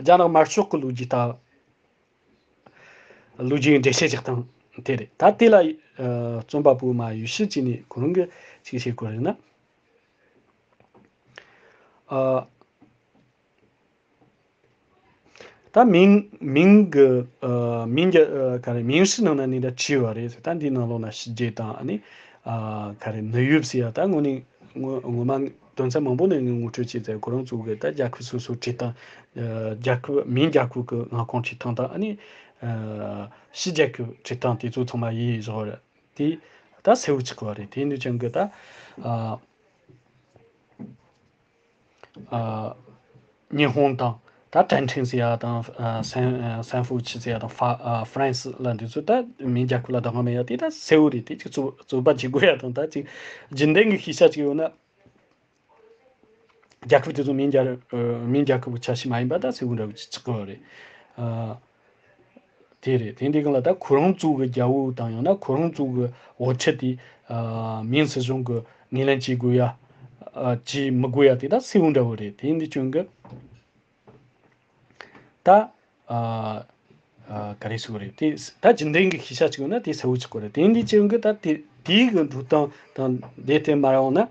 རྒྱ་ནག་དམར་ཤོག་གི་ལོ་རྒྱུས་ལྟ་ལོ་རྒྱུས་འགྲེལ་བཤད་རྒྱག་སྟངས་དེ་རེད། ད་དེ་ལ་ཨ་རྩོམ་པ་པོ་མ་ཡུལ་ཤུལ་བྱས་ནས་ཁོ་རང་གིས་ཅིག་བཤད་དགོས་རེད་ན། ཨ། ད་མིང་མིང་གི་ཨ་མིང་གི་ཨ་ག་རེ་མིང་ཧྲིལ་ནང་ན་ནི་ད་བྲིས་པ་རེད། ད་འདིའི་ནང་ལོགས་ན་ཕྱི་རྒྱལ་དང་ཨ་ནི་ཨ་ག་རེ་ནུབ་ཡུལ་ཟེར་ཡ། ད་དངོས་གནས་ངོ་ངོ་མ་དོན་ཚན་མང་པོ་ནས་ངས་ངོ་སྤྲོད་བྱས་ཚེ་ཁོ་རང་ཚོ་གི་ད་རྒྱལ་ཁབ་སོ་སོ་བྲིས་སྟངས། ཨ་རྒྱལ་ཁབ་མིང་རྒྱལ་ཁབ་གི་མངའ་ཁོངས་བྲིས་སྟངས་དང་ཨ་ནི་ཨ་ཕྱི་རྒྱལ་ཁབ་བྲིས་སྟངས་དེ་ཚོ་ཚང་མ་ཡིན་བཞག་རེད། དེ་ད་གསལ་བོ་ཆགས་པ་རེད། དེ་ཡིན་དུས་ཀྱང་གི་ད་ཨ་ཨ་ཉི་ཧོང་དང་ད་ཀྲན་ཁྲེང་ཟེར་ཡ་དང་ཨ་སན་ཨ་སན་ཧྥུའུ་ཆི་ཟེར་ཡ་དང་ཧྥ་ཨ་ཧྥ་རན་སི་ལ་འདི་ཚོ་ད་མིང་རྒྱལ་ཁབ་ལ་བདག་དབང་མེད་ཡ་དེ་ད་གསལ་བོ་རེད། དེ་ཅིག་རྩོད་རྩོད་པ་བྱེད་དགོས་ཡ་དང་། ད་ཅིག་རྒྱུན་ལྡན་གྱི་ཤེས་བྱ་ཅིག་ཡོད་ན། རྒྱལ་ཁབ་དེ་ཚོ་མིང་རྒྱལ་ཨ་མིང་རྒྱལ་ཁབ་ཀྱི་ཆ་ཤས་མ་ཡིན་པ་ད་གསལ་བོ་འདྲ་བོ་ཅིག་ཆགས་ཀྱི་ཡོད་རེད། ཨ་དེ་རེད། དེ་འདི་གང་ལ་ད་ཁོ་རང་ཚོ་གི་རྒྱལ་པོ་དང་ཡང་ན་ཁོ་རང་ཚོ་གི་དབུ་ཁྲིད་དེ་ཨ་མིང་སྲིད་གཞུང་གི་ངོས་ལེན་བྱེད་དགོས་ཡ་ཨ་བྱེད་མི་དགོས་ཡ་དེ་ད་གསལ་བོ་འདྲ་བོ་རེད། དེ་འདི་ཅུང་གི་ད་ཨ་ཨ་ག་རེ་ཟེར་དགོས་རེད། དེ་ད་རྒྱུན་ལྡན་གྱི་ཤེས་བྱ་ཅིག་ཡོད་ན་དེ་གསལ་བོ་ཆགས་དགོས་རེད། དེ་འདི་ཅན་གྱི་ད་དེ་དེའི་གི་འགྲོ་སྟངས་དང་དེ་བསྟན་མ་ཡོང་ན།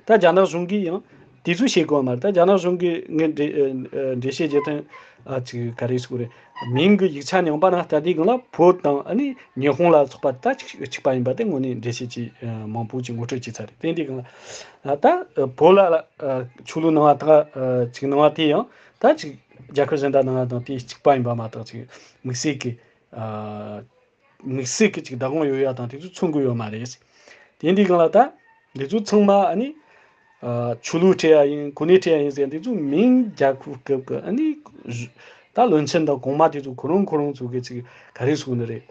ད་རྒྱ་ནག་གཞུང་གིས་ཡང་དེ་ཚོ་བྱེད་དགོས་མ་རེད། ད་རྒྱ་ནག་གཞུང་གིས་ངས་འགྲེལ་ཨ་འགྲེལ་བཤད་བརྒྱབ་ཐེངས་ཨ་ཅིག་ག་རེ་ཟེར་དགོས་རེད། མིང་གི་ཡིག་ཆ་རྙིང་པ་ནང་ལྟ་དུས་སྒང་ལ་བོད་དང་ཨ་ནི་ཉི་ཧོང་ལ་སོགས་པ་ད་གཅིག་གཅིག་པ་ཡིན་པ་དེ་དངོས་གནས་འགྲེལ་བཤད་ཅིག་ཨ་མང་པོ་ཅིག་ངོ་སྤྲོད་བྱས་ཚར་རེད། དེ་འདི་སྒང་ལ་ཨ་ད་ཨ་བོད་ལ་ཨ་ཆོས་ལུགས་གནང་བ་དག་ཨ་ཅིག་གནང་བ་དེ་ཡང་ད་ཅིག་རྒྱལ་ཁབ་གཞན་དག་ནང་དང་དེ་གཅིག་པ་ཡིན་པ་མ་གཏོགས་ཅིག་དམིགས་བསལ་གྱི་ཨ་དམིགས་བསལ་གྱི་ཅིག་བདག་དབང་ཡོད་ཡ་དང་དེ་ཚོ་མཚོན་གྱི་ཡོད་མ་རེད། དེ་འདི་སྒང་ལ་ད་འདི་ཚོ་ཚང་མ་ཨ་ནི་ཨ་ཆོས་ལུགས་སྤྲད་ཡ་ཡིན། གོ་གནས་སྤྲད་ཡ་ཡིན་ཟེར་འདི་ཚོ་མིང་རྒྱལ་ཁབ་སྐབས་ཀྱི་ཨ་ནི་ད་བློན་ཆེན་དང་གོང་མ་དེ་ཚོ་ཁོ་རང་ཁོ་རང་ཚོ་གི་ཅིག་ག་རེ་ཟེར་ནི་རེད།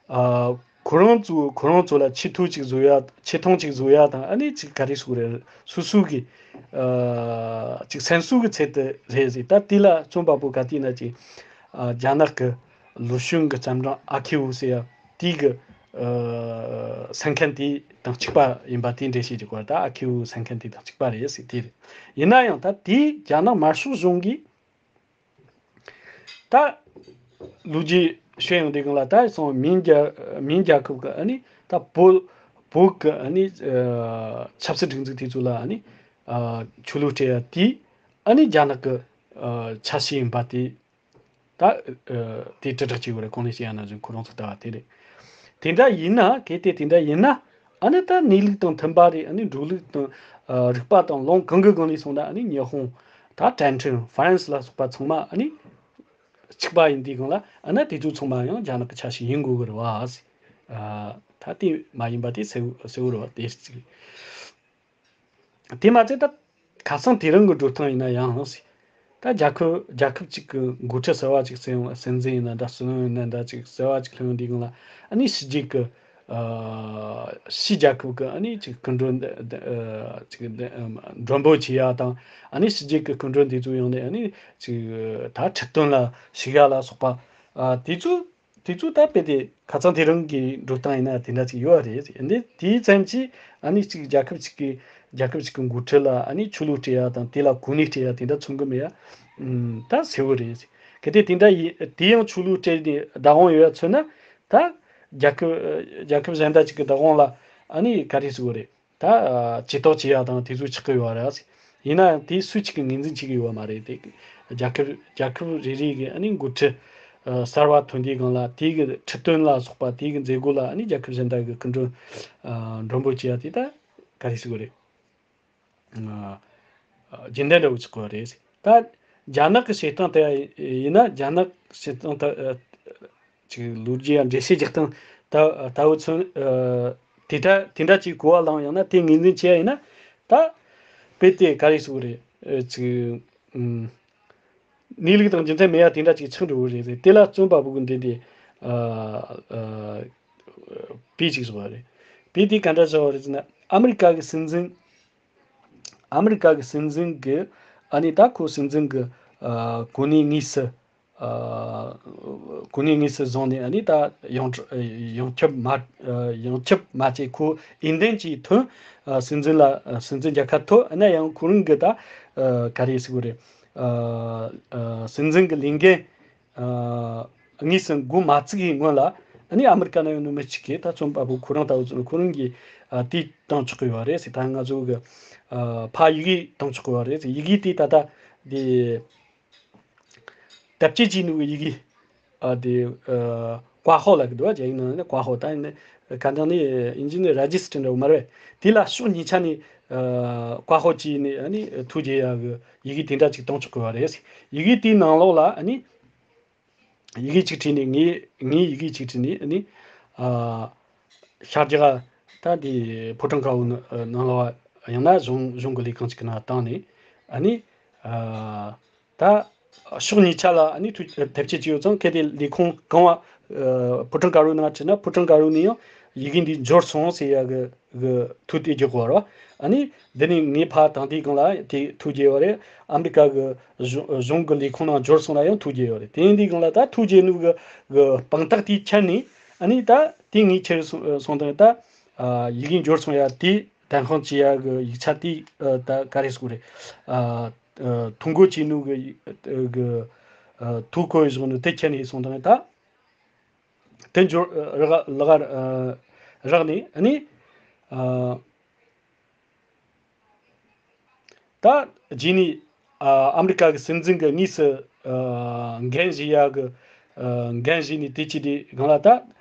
ཨ་ཁོ་རང་ཚོ་ཁོ་རང་ཚོ་ལ་ཆེ་མཐོང་ཅིག་བཟོ་ཡ་ཆེ་མཐོང་ཅིག་བཟོ་ཡ་དང་ཨ་ནི་ཅིག་ག་རེ་ཟེར་རེད། སོ་སོ་གི་ཨ་ཅིག་སེམས་གསོ་གི་ཚད་དུ་རེད་ཟེར། ད་དེ་ལ་རྩོམ་པ་པོ་ག་དུས་ན་ཅིག་ཨ་རྒྱ་ནག་གི་ལུ་ཤུན་གྱི་བརྩམས་སྒྲུང་ཨ་ཁེའུ་ཟེར་ཡ་དེ་གི་ཨ་གསན་མཁན་དེ་དང་གཅིག་པ་ཡིན་པ་དེ་འགྲེལ་བཤད་ཀྱི་སྐོར། ད་ཨ་ཁེའུ་གསན་མཁན་དེ་དང་གཅིག་པ་རེད་ཟེར་དེ་རེད། ཡིན་ན་ཡང་ད་དེ་རྒྱ་ནག་དམར་ཤོག་གཞུང་གིས་ད་ལོ་རྒྱུས་ཤོད་ཡོང་དུས་སྒང་ལ་ད་སོང་མིང་རྒྱལ་མིང་རྒྱལ་ཁབ་ཀྱི་ཨ་ནི་ད་བོད་བོད་ཀྱི་ཨ་ནི་ཨ་ཆབ་སྲིད་སྒྲིག་འཛུགས་དེ་ཚོ་ལ་ཨ་ནི་ཨ་ཆོས་ལུགས་སྤྲད་ཡ་དེ་ཨ་ནི་རྒྱ་ནག་གི་ཨ་ཆ་ཤས་ཡིན་པ་དེ། ད་ཨ་དེ་དྲིལ་བསྒྲགས་བྱེད་དགོས་རེད། གོང་ནས་བཤད་ཡ་ནང་བཞིན་ཁོ་རང་ཚོ་ལྟ་བ་དེ་རེད། དེ་འདྲ་ཡིན་ན་གལ་ཏེ་དེ་འདྲ་ཡིན་ན་ཨ་ནི་ད་གནས་ལུགས་དང་མཐུན་པ་རེད། ཨ་ནི་འགྲོ་ལུགས་དང་ཨ་རིག་པ་དང་ལུང་གང་གི་སྒང་ནས་སོང་ན་ཨ་ནི་ཉི་ཧོང་ད་ཀྲན་ཁྲེང་ཧྥ་རན་སི་ལ་སོགས་པ་ཚང་མ་ཨ་ནི་གཅིག་པ་ཡིན་དུས་སྒང་ལ་ཨ་ནི་དེ་ཚོ་ཚང་མ་ཡང་རྒྱ་ནག་གི་ཆ་ཤས་ཡིན་དགོས་ཀྱི་རེད་བ། ཨ་ད་དེ་མ་ཡིན་པ་དེ་གསལ་བོ་གསལ་བོ་རེད་བ། དེ་གཅིག་དེ་མ་ཚད་ད་ཁ་སང་དེ་རིང་གི་འགྲོ་སྟངས་ཡིན་ན་ཡང་ཟེར། ད་རྒྱལ་ཁབ་རྒྱལ་ཁབ་ཅིག་གི་འགོ་ཁྲིད་གསར་བ་ཅིག་སྲིད་སྲིད་འཛིན་ཡིན་ན་འདྲ། སྲིད་བློན་ཡིན་ན་འདྲ། ཅིག་གསར་བ་ཅིག་ལྷོད་འདི་གང་ལ་ཨ་ནི་ཕྱི་རྒྱལ་གི་ཨ་ཕྱི་རྒྱལ་ཁབ་གི་ཨ་ནི་ཅིག་སྐུ་མགྲོན་འདི་འདི་ཨ་ཅིག་འདི་ཨ་མགྲོན་འབོད་བྱེད་ཡ་དང་ཨ་ནི་ཕྱི་རྒྱལ་གི་སྐུ་མགྲོན་འདི་ཚོ་ཡོང་ནས་ཨ་ནི་ཅིག་ད་ཁྲི་སྟོན་ལ་ཞུགས་ཡ་ལ་སོགས་པ་ཨ་དེ་ཚོ། དེ་ཚོ་ད་དཔེ་དེ་ཁ་སང་དེ་རིང་གི་འགྲོ་སྟངས་ཡིན་ན་དེ་འདྲ་ཅིག་ཡོད་རེད། འདི་དེའི་མཚན་གྱིས་ཨ་ནི་ཅིག་རྒྱལ་ཁབ་ཅིག་གི་རྒྱལ་ཁབ་ཅིག་གི་འགོ་ཁྲིད་ལ་ཨ་ནི་ཆོས་ལུགས་སྤྲད་ཡ་དང་དེ་ལ་གོ་གནས་སྤྲད་ཡ་དེ་འདྲ་མཚོན་གི་མེད་ཡ། ཨུམ། ད་གསལ་བོ་རེད། གལ་ཏེ་དེ་འདྲ་ཡིན་དེ་ཡང་ཆོས་ལུགས་སྤྲད་ནས་བདག་དབང་ཡོད་ཡ་མཚོན་ན་ད་རྒྱལ་ཁབ་རྒྱལ་ཁབ་གཞན་དག་ཅིག་གི་བདག་དབང་ལ་ཨ་ནི་ག་རེ་ཟེར་དགོས་རེད། ད་ཇུས་གཏོགས་བྱེད་ཡ་དང་དེ་ཚོ་ཆགས་ཀྱི་ཡོད་རེད། ཡིན་ན་ཡང་དེ་སུ་གཅིག་གིས་ངོས་འཛིན་བྱེད་ཀྱི་ཡོད་མ་རེད། དེ་རྒྱལ་ཁབ་རྒྱལ་ཁབ་རེ་རེ་གི་ཨ་ནི་འགོ་ཁྲིད་ གསར་བ་ཐོན་དུས་སྒང་ལ་དེའི་གི་ཁྲིད་སྟོན་ལ་སོགས་པ་དེའི་གི་མཛད་སྒོ་ལ་ཨ་ནི་རྒྱལ་ཁབ་གཞན་དག་གི་སྐུ་མགྲོན་མགྲོན་འབོད་བྱེད་ཡ་དེ་ད་ག་རེ་ཟེར་དགོས་རེད། རྒྱུན་ལྡན་འདྲ་བོ་ཆགས་པ་རེད། ད་རྒྱ་ནག་གི་བྱེད་སྟངས་དེ་ཡིན་ན། རྒྱ་ནག་བྱེད་སྟངས་ད་ཅིག་ལོ་རྒྱུས་ཡང་འགྲེལ་བཤད་རྒྱག་སྟངས་ད་ལྟ་བུ་ཚོ་དེ་འདྲ་དེ་འདྲ་ཅིག་གོ་བ་བླངས་ཡོང་ན། དེ་ངོས་འཛིན་བྱེད་ཡ་ཡིན་ན། ད་དཔེ་དེ་ག་རེ་ཟེར་དགོས་རེད། ཅིག་གནས་ལུགས་དང་རྒྱུ་མཚན་མེད་ཡ་དེ་འདྲ་ཅིག་ཆགས་འགྲོ་གི་རེད། དེ་ལ་རྩོམ་པ་པོ་གི་འདི་འདི་ཨ་ཨ་དཔེ་ཅིག་བཟོ་བ་རེད། དཔེ་དེ་ག་འདྲ་བཟོ་བ་རེད་ཟེར་ན། ཨ་མི་རི་ཀ་གི་སྲིད་འཛིན། ཨ་མི་རི་ཀ་གི་སྲིད་འཛིན་གི་ཨ་ནི་ད་ཁོ་སྲིད་འཛིན་གི་ཨ་གོ་གནས་དངོས་སུ་ཨ་གོ་གནས་དངོས་སུ་བཟུང་ནས། ཨ་ནི་ད་ཡོངས་ཁྲ- ཡོངས་ཁྱབ་མ- ཨ་ཡོངས་ཁྱབ་མ་བྱས། ཁོ་འོས་འདེམས་ཀྱིས་ཐོན། ཨ་སྲིད་འཛིན་ལ་ཨ་སྲིད་འཛིན་རྒྱལ་ཁ་ཐོབ། ཨ་ན་ཡང་ཁོ་རང་གི་ད་ཨ་ག་རེ་ཟེར་དགོས་རེད། ཨ་ཨ་སྲིད་འཛིན་གི་ལས་འགན་ཨ་དངོས་སུ་འགོ་མ་བཙུགས་ཀྱི་སྔོན་ལ། ཨ་ནི་ཨ་མི་རི་ཀ་ནང་ཡོད་ནོ་མི་གཅིག་གིས་ད་རྩོམ་པ་པོ་ཁོ་རང་ལྟ་བུ་ཚོ་ཁོ་རང་གིས་ཨ་དེ་བཏང་ཆོག་གི་ཡོད་རེད་ཟེར། ད་ང་ཚོ་གི་ཨ་ཕ་ཡི་གེ་བཏང་ཆོག་གི་ཡོད་རེད་ཟེར། ཡི་གེ་དེ་ད་ལྟ་དེ་དེབ་སྐྱེལ་བྱས་ནོ་གི་ཡི་གེ་ཨ་དེ་ཨ་ཀ་ཧོ་ལབ་གི་འདུག་བ། རྒྱ་ཡིག་ནང་ནས་ཀ་ཧོ། ད་ནི་ག་འདྲ་ནི་ཨིན་ཇི་ནི་རེ་ཇི་སི་ཊར་འདྲ་བོ་མ་རེད། དེ་ལ་ཕྱོགས་གཉིས་ཆ་ནས་ཨ་ཀ་ཧོ་བྱས་ནས་ཨ་ནི་ཐོ་བརྒྱབ་ཡ་གི་ཡི་གེ་དེ་འདྲ་ཅིག་བཏང་ཆོག་གི་ཡོད་རེད། ཡི་གེ་དེའི་ནང་ལོགས་ལ་ཨ་ནི་ཡི་གེ་གཅིག་བྲིས་ནས། ངས་ངས་ཡི་གེ་གཅིག་བྲིས་ནས་ཨ་ནི་ཨ་ཤར་རྒྱག་ད་དེ་ཕོ་བྲང་དཀར་པོ་ནང་ལ་བ། ཡང་ན་གཞུང་གཞུང་གི་ལས་ཁང་ཅིག་གི་ནང་བཏང་ནས། ཨ་ནི་ཨ་ད་ཕྱོགས་གཉིས་ཆ་ལ་ཨ་ནི་ཐུགས་དེབ་སྐྱེལ་བྱས་ཡོད་ཙང་། གལ་ཏེ་ལས་ཁུངས་གང་བ་ཨ་ཕོ་བྲང་དཀར་པོའི་ནང་བྲིས་ན། ཕོ་བྲང་དཀར་པོ་ནས་ཡང་ཡི་གེ་འདི་འབྱོར་སོང་ཟེར་ཡ་གི་གི་ཐུགས་དེ་རྒྱག་དགོས་རེད། ཨ་ནི་འདི་ནས་ངས་ཕར་བཏང་དུས་སྒང་ལ་དེ་ཐུགས་རྒྱལ་བ་རེད། ཨ་མི་རི་ཀ་གི་གཞུང་གཞུང་གི་ལས་ཁུངས་ནང་འབྱོར་སོང་ལ་ཡང་ཐུགས་རྒྱལ་བ་རེད། དེ་ཡིན་དུས་སྒང་ལ་ད་ཐུགས་རྒྱལ་ནོ་གི་གི་དཔང་རྟགས་དེ་ཁྱེར་ནས། ཨ་ནི་ད་དེ་ངས་ཁྱེར་སོང་སོང་དང་། ད་ཨ་ཡི་གེ་འབྱོར་སོང་ཡ་དེ་དོན་ཁང་བྱེད་ཡ་གི་ཡིག་ཆ་དེ་ཨ་ད་ག་རེ་ཟེར་དགོས་རེད། ཨ་ཨ་ཐོ་འགོད་བྱས་ནོ་གི་གི་ཨ་ཐོ་བཀོད་བཞག་ནོ་དེ་ཁྱེར་ནས་སོང་དང་། ད་དེ་འབྱོར་ཨ་རག་ལག་ཨ་རག་ནས། ཨ་ནི་ཨ་ད་རྗེས་ནས་ཨ་ཨ་མི་རི་ཀ་གི་སྲིད་འཛིན་གི་དངོས་སུ་ཨ་འགན་བཞེས་ཡ་གི་ཨ་འགན་བཞེས་ནས། དེ་ཅི་དེ་སྒང་ལ་ད་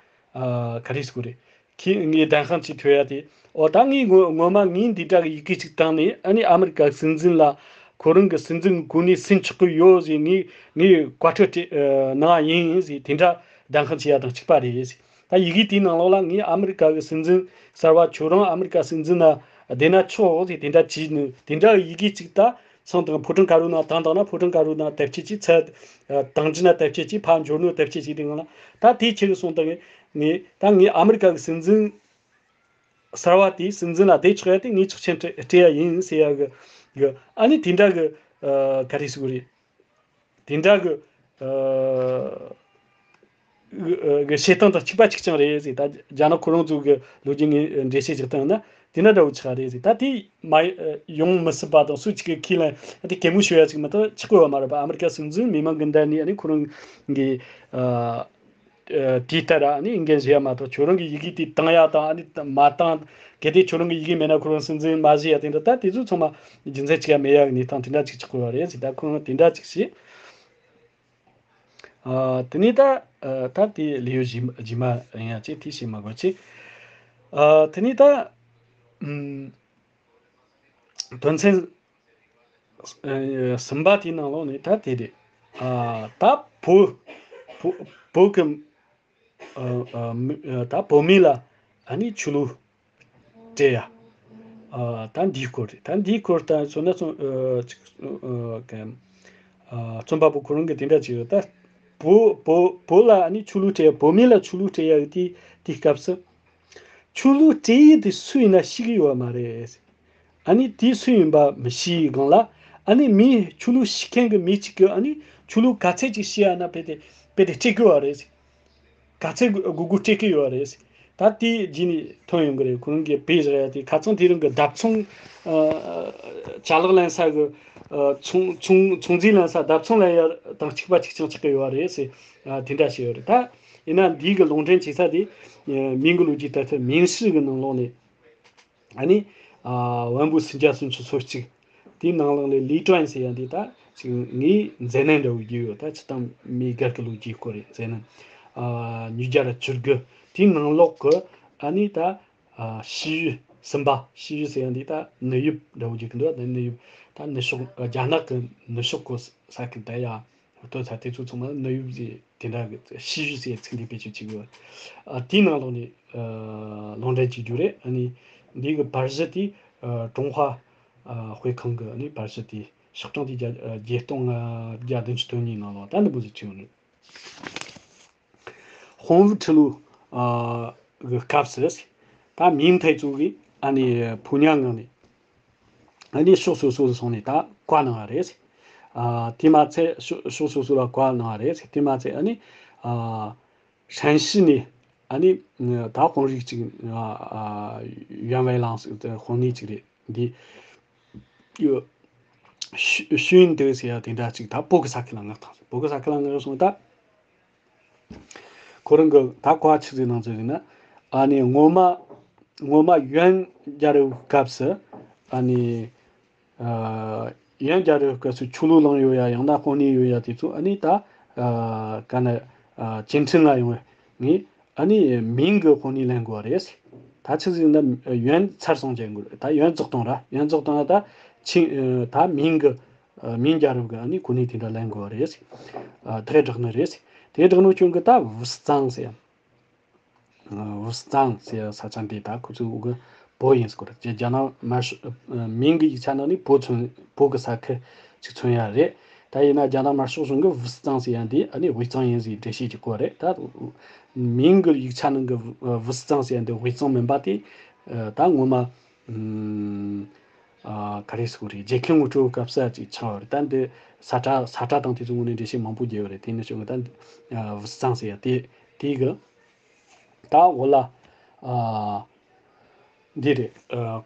ཨ་ག་རེ་ཟེར་དགོས་རེད། ཁྱེད་ངའི་དོན་ཁང་ཅིག་ཐོན་ཡ་དེ། འོ་ད་ངས་ངོ་ངོ་མ་ངས་འདི་འདྲ་གི་ཡི་གེ་ཅིག་བཏང་ནས། ཨ་ནི་ཨ་མི་རི་ཀ་སྲིད་འཛིན་ལ་ཁོ་རང་གི་སྲིད་འཛིན་གོ་གནས་ཟིན་ཆོག་གི་ཡོད་ཟེར། ངས་ངས་བཀའ་འཁྲོལ་སྤྲད་ཨ་གནང་ཡ་ཡིན་ཟེར། དེ་འདྲ་དོན་ཁང་བྱེད་ཡ་དང་གཅིག་པ་རེད་ཟེར། ད་ཡི་གེ་དེའི་ནང་ལོགས་ལ་ངས་ཨ་མི་རི་ཀ་གི་སྲིད་འཛིན་གསར་བ་ཁྱོད་རང་ཨ་མི་རི་ཀ་སྲིད་འཛིན་ལ་བསྡད་ན་ཆོག་ཟེར། དེ་འདྲ་བྱས་ནས། དེ་འདྲ་ཡི་གེ་ཅིག་ད་སོང་དང་ཕོ་བྲང་དཀར་པོའི་ནང་བཏང་བཏང་ན། ཕོ་བྲང་དཀར་པོའི་ནང་དེབ་སྐྱེལ་གྱིས་ཚད་ཨ་བཏང་རྒྱུ་ན་དེབ་སྐྱེལ་གྱིས། ཕར་འབྱོར་ནོ་དེབ་སྐྱེལ་གྱིས། དེ་སྒང་ལ་ད་དེ་ཁྱེར་སོང་དང་། ངས་ད་ངས་ཨ་མི་རི་ཀ་གི་སྲིད་འཛིན་གསར་བ་དེའི་སྲིད་འཛིན་ལ་བསྡད་ཆོག་ཡ་དེ་ངས་ཆོག་མཆན་སྤྲད་སྤྲད་ཡ་ཡིན་ཟེར་ཡ་གི་གི། ཨ་ནི་དེ་འདྲ་གི་ཨ་ག་རེ་ཟེར་དགོས་རེད། དེ་འདྲ་གི་ཨ་གི་ཨ་གི་བྱེད་སྟངས་དང་གཅིག་པ་གཅིག་རྐྱང་རེད་ཟེར། ད་རྒྱ་ནག་ཁོ་རང་ཚོ་གི་ལོ་རྒྱུས་ངས་འགྲེལ་བཤད་རྒྱག་སྟངས་ན་དེ་འདྲ་འདྲ་བོ་ཆགས་རེད་ཟེར། ད་དེ་མ་ཡོང་མི་སྲིད་པ་དང་། སུ་གཅིག་གི་ཁས་ལེན་དེ་གད་མོ་ཤོར་ཡ་ཅིག་མ་གཏོགས་ཆགས་ཀྱི་ཡོད་མ་རེད་པ། ཨ་མི་རི་ཀ་སྲིད་འཛིན་མི་མང་གི་མདུན་ནས་ཨ་ནི་ཁོ་རང་གི་ཨ་ཨ་དེ་ལྟར་ཨ་ནི་འགན་བཞེས་ཡ་མ་གཏོགས། ཁྱོད་རང་གི་ཡི་གེ་དེ་བཏང་ཡ་དང་། ཨ་ནི་མ་བཏང་། གལ་ཏེ་ཁྱོད་རང་གི་ཡི་གེ་མེད་ན་ཁོ་རང་སྲིད་འཛིན་མ་བཞེས་ཡ་དེ་འདྲ། ད་དེ་ཚོ་ཚང་མ་རྒྱུ་མཚན་གཅིག་ཡ་མེད་ཡ་གི་གནས་སྟངས་དེ་འདྲ་ཅིག་ཆགས་ཀྱི་ཡོད་རེད་ཟེར། ད་ཁོ་རང་དེ་འདྲ་ཅིག་བྱས། ཨ་དེ་ནས་ད་ཨ་ད་དེ་ལེའུ་རྗེས་མ་རྗེས་མ་ཡིན་ཡ་ཅིག་དེ་བཤད་མ་དགོས་ཅིག། ཨ་དེ་ནས་ད་ཨམ་དོན་ཚན་ཨ་གསུམ་པ་དེའི་ནང་ལོགས་ནས་ད་དེ་རེད། ཨ་ད་བོད་བོད་བོད་ཀྱི་ཨ་ཨ་མི་ཨ་ད་བོད་མི་ལ་ཨ་ནི་ཆོས་ལུགས་སྤྲད་ཡ། ཨ་ད་འདིའི་སྐོར་རེད། ད་འདིའི་སྐོར་ད་མཚོན་ན་སོང་ཨ་ཅིག་ཨ་ག་ཨ་རྩོམ་པ་པོ་ཁོ་རང་གིས་དེ་འདྲ་ཅིག་ཡོད། ད་བོད་བོད་བོད་ལ་ཨ་ནི་ཆོས་ལུགས་སྤྲད་ཡ། བོད་མི་ལ་ཆོས་ལུགས་སྤྲད་ཡ་གི་དེ་དེའི་སྐབས་སུ། ཆོས་ལུགས་སྤྲད་ཡས་དེ་སུ་ཡིན་ན་ཤེས་ཀྱི་ཡོད་མ་རེད། ཨ་ནི་དེ་སུ་ཡིན་པ་མི་ཤེས་སྒང་ལ། ཨ་ནི་མི་ཆོས་ལུགས་ཤེས་མཁན་གྱི་མི་གཅིག་གིས་ཨ་ནི་ཆོས་ལུགས་ག་ཚད་ཅིག་ཤེས་ཡ་ན་དཔེ་དེ་དཔེ་དེ་སྤྲད་ཀྱི་ཡོད་རེད། ག་ཚད་དགོས་དགོས་སྤྲད་ཀྱི་ཡོད་རེད། ད་དེ་རྗེས་ནས་ཐོན་ཡོང་གི་རེད། ཁོ་རང་གིས་དཔེ་བཞག་ཡ་དེ་ཁ་སང་དེ་རིང་གི་བརྡབ་ཚོང་ཨ་ཅ་ལག་ལེན་ས་གི་ཨ་ཚོང་ཚོང་ཚོང་རྫས་ལེན་ས་བརྡབ་ཚོང་ལེན་ཡ་དང་གཅིག་པ་གཅིག་རྐྱང་ཆགས་ཀྱི་ཡོད་རེད་ཟེར། ཨ་དེ་འདྲ་བཤད་ཡོད་རེད། ད་ཡིན་ན་འདི་གི་ལུང་འདྲེན་བྱེད་ས་དེ་ཨ་མིང་གི་ལོ་རྒྱུས་ད་ལྟ་མིང་ཧྲི་གི་ནང་ལོགས་ནས། ཨ་ནི་ཨ་བོན་པོ་སུམ་བརྒྱ་སུམ་ཅུ་སོ་གཅིག་ དེའི་ནང་ལོགས་ལས་ལི་ཀྲོན་ཟེར་ཡ་འདི་ད་ཅིག་ངའི་མཛད་རྣམ་འདྲ་བོ་ཅིག་ཡོད། ད་སྤྱིར་བཏང་མི་སྒེར་གྱི་ལོ་རྒྱུས་སྐོར་རེད། མཛད་རྣམ་ཨ་ཉིས་བརྒྱ་ར་བཅུ་དགུ། དེའི་ནང་ལོགས་ཀྱི་ཨ་ནི་ད་ཨ་ཤེས་ཡོན་གསུམ་པ། ཤེས་ཡོན་ཟེར་ཡ་འདི་ད་ནུས་ཡོད་འདྲ་བོ་ཅིག་གི་འདུག་ད་ནུས་ཡོད། ད་ནུབ་ཕྱོགས་རྒྱ་ནག་གི་ནུབ་ཕྱོགས་གི་ས་ཁུལ་ད་ཡ། ལྟོས་ཚ་དེ་ཚོ་ཚང་མ་ནུས་ཡོད་ཟེར་དེ་འདྲ་གི་ཤེས་ཡོན་ཟེར་ཚིག་འདི་བེད་སྤྱོད་བྱེད་དགོས། ཨ་དེའི་ནང་ལོགས་ནས་ཨ་ལུང་འདྲེན་བྱེད་རྒྱུ་རེད། ཨ་ནི་འདི་གི་པར་གཞི་དེ་ཨ་ཀྲུང་ཧྭ་ཨ་དཔེ་ཁང་གི་ཨ་ནི་པར་གཞི་དེ་ཕྱོགས་སྒྲིག་དེ་བརྒྱ་ཨ་བརྒྱད་སྟོང་ལྔ་བརྒྱ་བདུན་ཅུ་དོན་གཉིས་ནང་ལོགས་ད་འདི་འབུལ་ཟིག་བྱུང་ནས། ཧོང་ཝུ་ཁྲི་ལུ་ཨ་གི་སྐབས་སུ་ད་མིང་ཐའི་ཙུའུ་གིས་ཨ་ནི་ཕུ་ཉག་ངང་ནས། ཨ་ནི་ཕྱོགས་སོ་སོ་ལ་སོང་ནས་ད་བཀའ་གནང་བ་རེད། ཨ་དེ་མ་ཚད་ཕྱོགས་ཕྱོགས་སོ་སོ་ལ་བཀའ་གནང་བ་རེད། དེ་མ་ཚད་ཨ་ནི་ཨ་ཧྲན་ཞི་ནས་ཨ་ནི་ད་དཔོན་རིགས་ཅིག་ཨ་ཡོན་ཝེ་ལང་ཟེར་དེ་དཔོན་གནས་ཅིག་རེད། འདི་ཡོད། ཤུ་ཤུན་ཏེ་ཟེར་ཡ་དེ་འདྲ་ཅིག་ད་བོད་ཀྱི་ས་ཁུལ་ལ་མངགས་བཏང་། བོད་ཀྱི་ས་ཁུལ་ལ་མངགས་སོང་ད། ཁོ་རང་གི་ད་བཀའ་ཆི་ཟིག་གནང་ཟེར་ན། ཨ་ནི་སྔོན་མ་སྔོན་མ་ཡོན་རྒྱལ་རབས་སྐབས་སུ་ཨ་ནི་ཨ་ཡོན་རྒྱལ་རབས་སྐབས་སུ་ཆོས་ལུགས་བླངས་ཡོད་ཡ། ཡང་ན་དཔོན་གནས་ཡོད་ཡ། དེ་ཚོ་ཨ་ནི་ད་ཨ་ག་ན་ཨ་བཅའ་ཁྲིམས་ལ་ཡོང་བའི་ངས་ཨ་ནི་མིང་གི་དཔོན་གནས་ལེན་དགོས་པ་རེད། ད་ཆི་ཟིག་ན་ཡོན་ཚར་སོང་ཅན་དགོས། ད་ཡོན་རྫོགས་བཏང་ར། ཡོན་རྫོགས་བཏང་ན་ད་ཆིང་ད་མིང་གི་ཨ་མིང་རྒྱལ་རབས་ཀྱི་ཨ་ནི་གོ་གནས་དེ་འདྲ་ལེན་དགོས་པ་རེད། ཨ་དེ་བསྒྲགས་ནི་རེད། དེ་བསྒྲགས་ནོ་ཁྱོད་ཀྱི་ད་ཝུ་སི་ཙང་ཟེར། ཨ་ཝུ་སི་ཙང་ཟེར་ས་ཆ་འདི་ད་ཁོ་ཚོའི་འུ་གི་བོད་ཡིན་ཟེར་གོ་རེད། རྒྱ་རྒྱ་ནག་དམར་ཤོག་ཨ་མིང་གི་ཡིག་ཆ་ནང་ནས་བོད་མཚོན་བོད་ཀྱི་ས་ཁུལ་ཅིག་མཚོན་ཡ་རེད། ད་ཡིན་ན་རྒྱ་ནག་དམར་ཤོག་གཞུང་གི་ཝུ་སི་ཙང་ཟེར་ཡ་འདི་ཨ་ནི་དབུས་གཙང་ཡིན་ཟེར་འགྲེལ་བཤད་ཅིག་གོ་རེད། ད་མིང་གི་ཡིག་ཆ་ནང་གི་ཝུ་སི་ཙང་ཟེར་ཡ་འདི་དབུས་གཙང་མིན་པ་དེ་ཨ་ད་ངོ་མ་ཨ་ག་རེ་ཟེར་དགོས་རེད། རྒྱལ་ཁའི་ངོ་སྤྲོད་སྐབས་སུ་ཅིག་ཆགས་པ་རེད། ད་འདི་ས་ཁྲ་ས་ཁྲ་དང་དེ་ཚོའི་ངོས་ནས་འགྲེལ་བཤད་མང་པོ་རྒྱག་ཡོད་རེད། དེ་ནི་ཆོ་གི་ད་ཝུ་སི་ཙང་ཟེར་ཡ་དེ་དེ་གི་ད་འོ་ལ་ཨ་འདི་རེད། ཨ་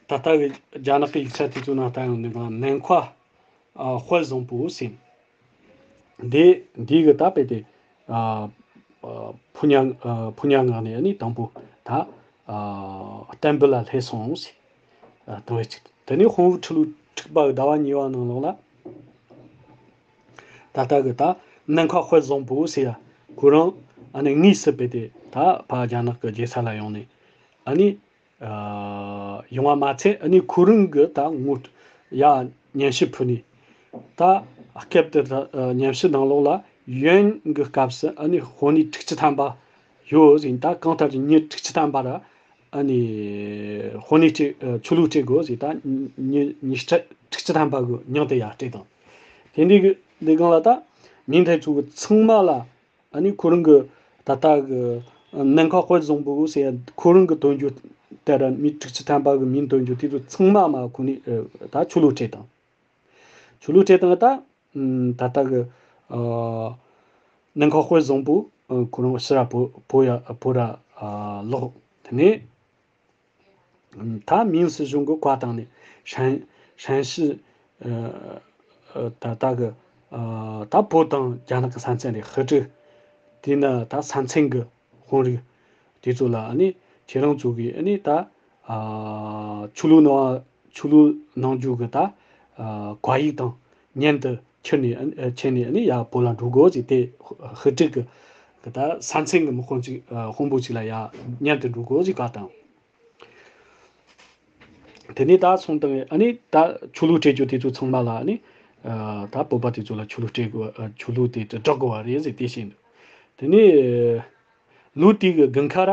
ད་ལྟ་གི་རྒྱ་ནག་གི་ཡིག་ཆ་དེ་ཚོའི་ནང་ལྟ་ཡོང་དུས་ནང་ནན་ཁ་ཨ་དཔལ་བཟང་པོ་ཟེར། འདི་འདི་གི་ད་དཔེ་དེ་ཨ་ཨ་ཕུ་ཉག་ཨ་ཕུ་ཉག་ངང་ནས་ནི་དང་པོ་ད་ཨ་བསྟན་པ་ལ་སླེབས་སོང་ཟེར། ཨ་དང་བའི་ཅིག་དེ་ནས་ཧོང་ཝུ་ཁྲི་ལུ་དྲུག་པ་གི་ཟླ་བ་གཉིས་པ་ནང་ལོགས་ལ། ད་ལྟ་གི་ད་ནན་ཁ་དཔལ་བཟང་པོ་ཟེར་ཡ་ཁོ་རང་ཨ་ནི་དངོས་སུ་དཔེ་དེ་ད་ཕ་རྒྱ་ནག་གི་རྒྱལ་ས་ལ་ཡོང་ནས་ཨ་ནི་ཨ་ཡོང་བ་མ་ཚད་ཨ་ནི་ཁོ་རང་གི་ད་ངོ་ཡ་ཉན་ཞིབ་ཕུལ་ནས་ད་སྐབས་དེར་ད་ཨ་ཉན་ཞིབ་ནང་ལོགས་ལ་ཡོན་གྱི་སྐབས་སུ་ཨ་ནི་དཔོན་གནས་དྲུག་ཅུ་ཐམ་པ་ཡོད་ཟིན། ད་གང་ལྟར་གྱི་མི་དྲུག་ཅུ་ཐམ་པ་ར་ཨ་ནི་དཔོན་གནས་སྤྲད་ཨ་ཆོས་ལུགས་སྤྲད་དགོས་ཟེར། ད་ཉི་ཉི་ཤུ་རྩ་དྲུག་ཅུ་ཐམ་པ་གི་མྱིང་དེ་ཡར་སྤྲད་དང་། དེ་འདི་གི་འདི་སྒང་ལ་ད་མིང་དེ་ཚོ་གི་ཚང་མ་ལ་ཨ་ནི་ཁོ་རང་གི་ད་ལྟ་གི་ནན་ཁ་དཔལ་བཟང་པོ་ཟེར་ཁོ་རང་གི་འདོན་རྒྱུ་དེ་ར་མི་དྲུག་ཅུ་ཐམ་པ་གི་མིང་འདོན་རྒྱུ་དེ་ཚོ་ཚང་མ་མ་ཁོ་ནི་ཨ་ད་ཆོས་ལུགས་སྤྲད་དང་། ཆོས་ལུགས་སྤྲད་དང་ད། ཨམ་ད་ལྟ་གི་ཨ་ནང་ཁོག་དཔེ་བཟང་པོ་ཨ་ཁོ་རང་ཕྱི་ར་བོ་བོ་ཡ་བོ་ར་ཨ་ལོག་དེ་ནས་ཨམ་ད་མིང་སྲིད་གཞུང་གི་བཀའ་བཏང་ནས་ཧྲན་ཧྲན་ཞི་ཨ་ཨ་ད་ལྟ་གི་ཨ་ད་བོད་དང་རྒྱ་ནག་གི་ས་མཚམས་རེད། ཧི་ཀྲི་དེ་ན་ད་ས་མཚམས་གི་དཔོན་རིགས་དེ་ཚོ་ལ་ཨ་ནི་ཁྱེད་རང་ཚོ་གིས་ཨ་ནི་ད་ཨ་ཆོས་ལུགས་ནང་ཆོས་ལུགས་ནང་རྒྱུད་གི་ད་ཨ་བཀའ་ཡིག་དང་མཉམ་དུ་ཁྱེར་ནས་ཨ་ཁྱེར་ནས་ཨ་ནི་ཡར་བོད་ལ་འགྲོ་དགོས་ཟེར། དེ་ཧི་ཀྲི་གི་གི་ད་ས་མཚམས་གི་དམག་དཔོན་ཅིག་ཨ་དཔོན་པོ་ཅིག་ལ་ཡར་མཉམ་དུ་འགྲོ་དགོས་ཟེར་བཀའ་བཏང་། དེ་ནས་ད་སོང་དང་ཨ་ནི་ད་ཆོས་ལུགས་སྤྲད་རྒྱུ་དེ་ཚོ་ཚང་མ་ལ་ཨ་ནི་ཨ་ད་བོད་པ་དེ་ཚོ་ལ་ཆོས་ལུགས་སྤྲད་དགོས། ཨ་ཆོས་ལུགས་དེ་བསྒྲག་དགོས་པ་རེད་ཟེར་དེ་བཤད་འདུག་དེ་ནས་ལོ་དེ་གི་དགུན་ཁ་ར་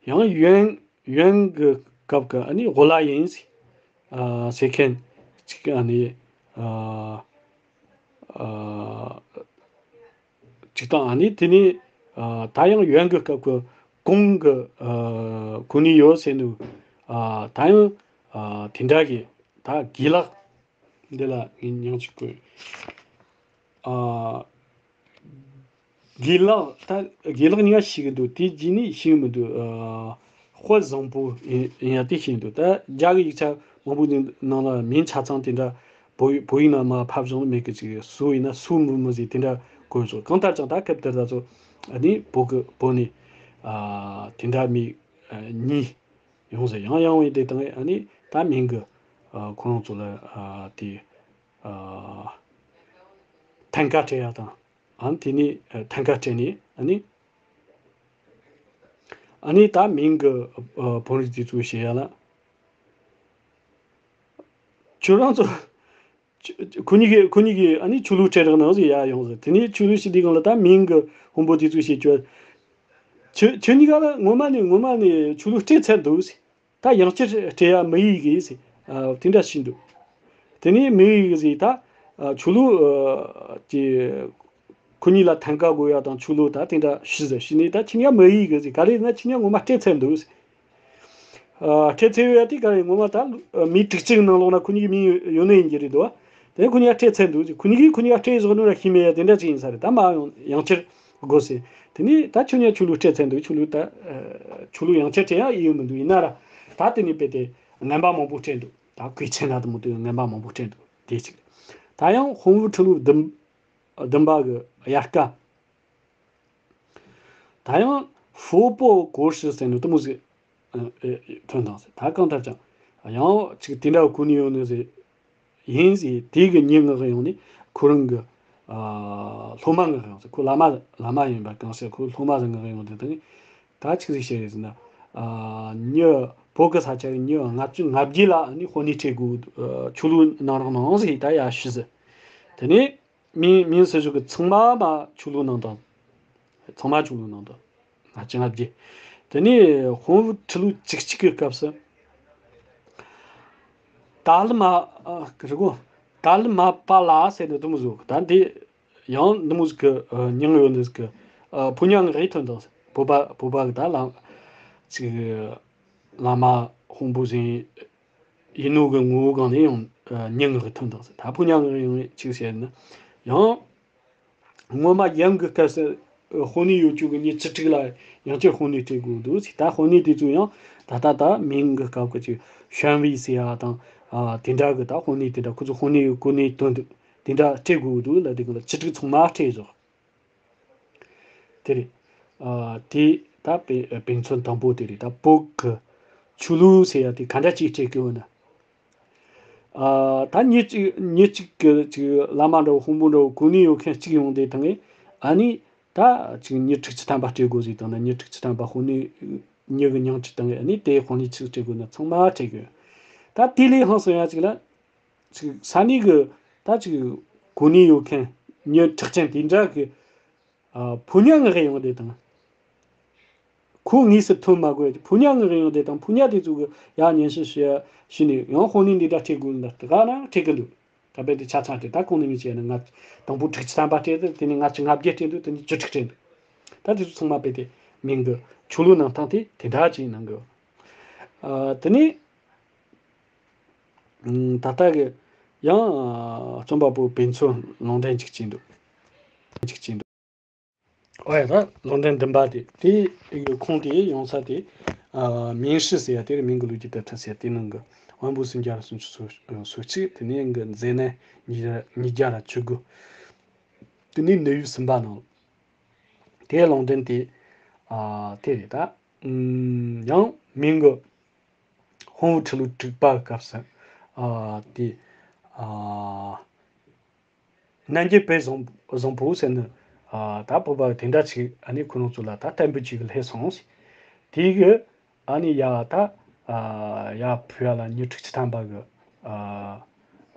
ཡང་ཡོན་ཡོན་གི་སྐབས་ཀྱི་ཨ་ནི་ཝོ་ལ་ཡིན་ཟེར་ཨ་ཟེར་མཁན་ཅིག་ཨ་ནི་ཨ་ཨ་ཅིག་དང་ཨ་ནི་དེ་ནི་ཨ་ད་ཡང་ཡོན་གི་སྐབས་ཀྱི་གོང་གི་ཨ་གོ་ནི་ཡོད་ཟེར་ནུ། ཨ་ད་ཡང་ཨ་དེ་འདྲ་གི་ད་དགེ་ལགས་འདི་ལ་ངས་མྱིང་ཅིག་བཀོད། ཨ་དགེ་ལགས་ད་དགེ་ལགས་གཉིས་ཀ་ཤེས་གི་འདུག་དེ་རྗེས་ནས་ཤེས་གི་མི་འདུག་ཨ་དཔལ་བཟང་པོ་ཡིན་ཡིན་ཡ་དེ་ཤེས་འདུག་ད་རྒྱ་གི་ཡིག་ཆ་མང་པོ་ནང་ལ་མིང་ཆ་ཚང་དེ་འདྲ་བོད་བོད་ཡིག་ནང་མ་ཕབ་བཞག་མེད་གི་ཅིག་སུ་ཡིན་ན་སུ་མི་མི་ཟེར་དེ་འདྲ་གོ་སོང་། གང་ལྟར་ཀྱང་ད་སྐབས་དེར་ད་ཚོ་ཨ་ནི་བོད་གི་བོད་ནས་ཨ་དེ་འདྲ་མི་ཨ་གཉིས་ཡོང་ཟེར། ཡང་ཡང་བའི་དེ་དང་ཨ་ནི་ད་མིང་གི་ ཨ་ཁོ་རང་ཚོ་ལ་ཨ་དེ་ཨ་ཐང་ཀ་སྤྲད་ཡ་དང་། ཨ་ནི་དེ་ནས་ཨ་ཐང་ཀ་སྤྲད་ནས། ཨ་ནི་ཨ་ནི་ད་མིང་གི་ཨ་བོན་རིགས་དེ་ཚོ་བཤད་ཡ་ལ། ཁྱོད་རང་ཚོ། ཁྱོད་ཁྱོད་ཁོ་གཉིས་ཀྱིས་ཁོ་གཉིས་ཀྱིས་ཨ་ནི་ཆོས་ལུགས་སྤྲད་རོགས་གནང་ཟེར་ཡ་ཡོང་ཟེར། དེ་ནས་ཆོས་ལུགས་ཞིག་དེའི་སྒང་ལ་ད་མིང་གི་དཔོན་པོ་དེ་ཚོས་བཤད་ཁྱོད། ཁྱོད་ཁྱོད་གཉིས་ཀ་ལ་ངོ་མ་ནས་ངོ་མ་ནས་ཆོས་ལུགས་སྤྲད་ཚར་འདུག་ཟེར། ད་ཡང་བསྐྱར་སྤྲད་ཡ་མི་ཡིན་གི་ཟེར། ཨ་དེ་འདྲ་ཞིག་འདུག། དེ་ནས་མི་ཡིན་གི་ཟེར། ད་ཨ་ཆོས་ལུགས་ཨ་ཀྱི་ཁོ་གཉིས་ལ་ཐང་ཀ་དགོས་ཡ་དང་ཆོས་ལུགས་ད་དེ་འདྲ་ཞུས་ཟེར། ཞུས་ནས་ད་ཁྱེད་གཉིས་ཀ་མི་ཡིན་གི་ཟེར། ག་རེ་ཡིན་ན་ཁྱེད་གཉིས་ཀ་ངོ་མ་སྤྲད་ཚར་འདུག་ཟེར། ཨ་སྤྲད་ཚར་ཡོད་ཡ་དེ་ག་རེ། ངོ་མ་ད་ཨ་མི་དྲུག་ཅུ་གི་ནང་ལོགས་ན་ཁོ་གཉིས་ཀྱི་མིང་ཡོད་ནི་ཡིན་གྱི་རེད་དོ། དེ་ཁོ་གཉིས་ཀ་སྤྲད་ཚར་འདུག་ཟེར། ཁོ་གཉིས་ཀྱིས་ཁོ་གཉིས་ཀ་སྤྲད་བཞག་ནོ་ར་ཤེས་མེད་ཡ་དེ་འདྲ་ཅིག་ཡིན་ས་རེད། ད་མ་ཡང་ཡང་བསྐྱར་དགོས་ཟེར། དེ་ནས་ད་ཁྱོད་གཉིས་ཆོས་ལུགས་སྤྲད་ཚར་འདུག། ཆོས་ལུགས་ད་ཨ་ཆོས་ལུགས་ཡང་བསྐྱར་སྤྲད་ཡ་ཨེ་ཡོད་མི་འདུག། ཡིན་ན་ར་ད་དེ་ནས་དཔེ་དེ་རྔན་པ་མང་པོ་སྤྲད་འདུག། ད་གོས་ཆེན་ལ་དུ་མོ་དེ་རྔན་པ་མང་པོ་སྤྲད་འདུག། དེ་གཅིག། ད་ཡང་དཔོན་པོ་ཁྲི་ལོ་བདུན་བདུན་པ་གི་དབྱར་ཁ། ད་ཡང་ཧྥོ་པོ་གོ་ཧྲི་ཟེར་ནི་དུ་མོ་ཟིག་ཨ་ཨེ་ཐོན་དང་ཟེར། ད་གང་ལྟར་ཀྱང་ཡང་ཅིག་དེ་འདྲ་གོ་ནི་ཡོད་ནི་ཟིག་ཡིན་ཟིག། དེ་གི་ཉིན་ངག་ཡོང་ནི་ཁོ་རང་གི་ཨ་སློབ་མ་ངག་ཡོང་ཟིག། ཁོ་བླ་མ་བླ་མ་ཡིན་པ་གང་ཟེར། ཁོ་སློབ་མ་ཟིག་ངག་ཡོང་དེ་དང་། ད་ཅིག་ཟིག་བཤད་ཡོད་ཟིག་ན། ཨ་མྱི་བོད་གི་ས་ཆ་གི་མྱི་ལྔ་བཅུ་ང་བརྒྱད་ལ་ནི་དཔོན་གནས་སྤྲད་དགོས། ཨ་ཆོས་ལུགས་གནང་རོགས་གནང་ཟིག། ད་ཡ་ཞུས་ཟིག། དེ་ནས། མིང་མིང་ཟེར་ཞུ་གི་ཚང་མ་མ་ཆོས་ལུགས་ནང་དང་། ཚང་མ་ཆོས་ལུགས་ནང་དང་། ང་ཅི་ང་བརྒྱད། དེ་ནས་དཔོན་པོ་ཁྲི་ལོ་བཅུ་གཅིག་གི་སྐབས་སུ། ཏཱ་ལི་མ་ཨ་རི་གོ་ཏཱ་ལི་མ་པཱ་ལ་ཟེར་ནི་དུ་མོ་ཟིག། ད་འདི་ཡང་འདི་མོ་ཟིག་གི་ཨ་མྱིང་ཡོད་ནི་ཟིག་གི་ཨ་ཕོ་ཉ་ངག་ཡིག་ཐོན་དང་། བོད་པ་བོད་པ་གི་ད་ལ་ཅིག་བླ་མ་དཔོན་པོ་ཟིག་ཡིན་ནོ་གི་ངོ་བོ་སྒང་ནས་ཡང་ཨ་མྱི་ངག་གི་ཐོན་དང་ཟེར། ད་ཕོ་ཉ་ངག་ཡང་ཅིག་བཤད་ན། ཡང་ངོ་མ་ཡང་གི་སྐབས་སུ་ཨ་དཔོན་གནས་ཡོད་རྒྱུ་གི་མྱི་བཅུ་དྲུག་ལ་ཡང་བསྐྱར་དཔོན་གནས་སྤྲད་དགོས་འདུག་ཟེར། ད་དཔོན་གནས་དེ་ཚོ་ཡང་ད་ལྟ་ད་མིང་གི་སྐབས་ཀྱི་ཅིག་ཞོན་ཝེ་ཟེར་ཡ་དང་ཨ་དེ་འདྲ་གི་ད་དཔོན་གནས་དེ་འདྲ་ཁོ་ཚོ་དཔོན་གནས་ཡོད་གོ་གནས་དོན་དེ་འདྲ་སྤྲད་དགོས་འདུག་ལ། དེ་གི་ལ་བཅུ་དྲུག་ཚང་མ་སྤྲད་བཞག། དེ་རེད། ཨ་དེ་ད་དཔེ་དཔེ་མཚོན་དང་པོ་དེ་རེད། ད་བོད་ཀྱི་ཆོས་ལུགས་ཟེར་ཡ་དེ་ག་འདྲ་ཅིག་སྤྲད་གི་ཡོད་ན། ཨ་ད་མྱི་གཅིག་མྱི་གཅིག་གི་ཅིག་བླ་མ་འདྲ་བོ་དཔོན་པོ་འདྲ་བོ་གོ་གནས་ཡོད་མཁན་གཅིག་ཡོང་དེ་དང་། ཨ་ནི་ད་ཅིག་མྱི་དྲུག་ཅུ་ཐམ་པ་སྤྲད་དགོས་ཟེར་དང་ན། མྱི་དྲུག་ཅུ་ཐམ་པ་དཔོན་གནས་མྱི་གི་མྱིང་ཅིག་དང་། ཨ་ནི་དེ་དཔོན་གནས་ཅིག་སྤྲད་དགོས་ན་ཚང་མ་སྤྲད་དགོས། ད་དེ་ལས་ཧང་སང་ཡ་ཅིག་ལ། ཅིག་ས་གནས་གི་ད་ཅིག་གོ་གནས་ཡོད་མཁན་མྱི་གྲགས་ཅན་དེ་འདྲ་གི་ཨ་ཕོ་ཉ་ངག་ཡོང་དེ་དང་། ཁོ་དངོས་སུ་ཐོན་མ་དགོས། ཕོ་ཉ་ངག་ཡོང་དེ་དང་ཕོ་ཉ་དེ་ཚོ་གི་ཡ་ཉན་ཞིབ་བྱས་ཞུས་ནས་ཡང་དཔོན་གནས་འདི་འདྲ་སྤྲད་དགོས་ལ་དེ་ག་ན་སྤྲད་གི་འདུག། ད་དཔེ་དེ་ཆ་ཚང་སྤྲད། ད་གོང་ནས་མི་བྱས་ན་ང་དང་པོ་དྲུག་ཅུ་ཐམ་པ་སྤྲད་དེ། དེ་ནས་ལྔ་བཅུ་ང་བརྒྱད་སྤྲད་འདུག། དེ་ནས་བཅུ་དྲུག་སྤྲད་འདུག། ད་དེ་ཚོ་ཚང་མ་དཔེ་དེ་མིང་གི་ཆོས་ལུགས་ནང་ཐང་དེ་དེ་འདྲ་ཅིག་གནང་གི། ཨ་དེ་ནས། ཨུམ། ད་ལྟ་གི་ཡང་རྩོམ་པ་པོ་དཔེ་མཚོན་ལུང་འདྲེན་ཅིག་བྱས་འདུག། ཅིག་བྱས་འདུག། ཨོ་ཡ། ད་ལུང་འདྲེན་བདུན་པ་དེ་དེ་ཡི་ཁུངས་དེ་ཡོང་ས་དེ། ཨ་མིང་སྲིད་ཟེར་ཡ་དེ་རེད། མིང་གི་ལོ་རྒྱུས་དེབ་ཐེར་ཟེར་ཡ་དེ་ནང་གི་དབོན་པོ་སུམ་བརྒྱ་ར་སུམ་ཅུ་སོ་གཅིག། དེ་ནས་གི་མཛེས་ནད་ཉིས་ཉིས་བརྒྱ་ར་བཅུ་དགུ། དེ་ནས་ནད་ཡུག་གསུམ་པ་ནང་དེ་ལུང་འདྲེན་དེ། ཨ་དེ་རེད་ད། ཨུམ། ཡང་མིང་གི་ཧོང་བུ་ཁྲི་ལོ་དྲུག་པ་གི་སྐབས་སུ། ཨ་དེ། ཨ་རྣམ་རྒྱལ་དཔལ་བཟང་བཟང་པོ་ཟེར་ནི། ཨ་ད་བོད་པ་དེ་འདྲ་ཅིག་ཨ་ནི་ཁོ་རང་ཚོ་ལ་ད་བསྟན་པའི་ཆོས་ཀྱི་སླེབས་སོང་ཟེར། དེ་གི་ཨ་ནི་ཡ་ད། ཨ་ཡ་ཕུ་ཡ་ལ་མྱི་དྲུག་ཅུ་ཐམ་པ་གི་ཨ་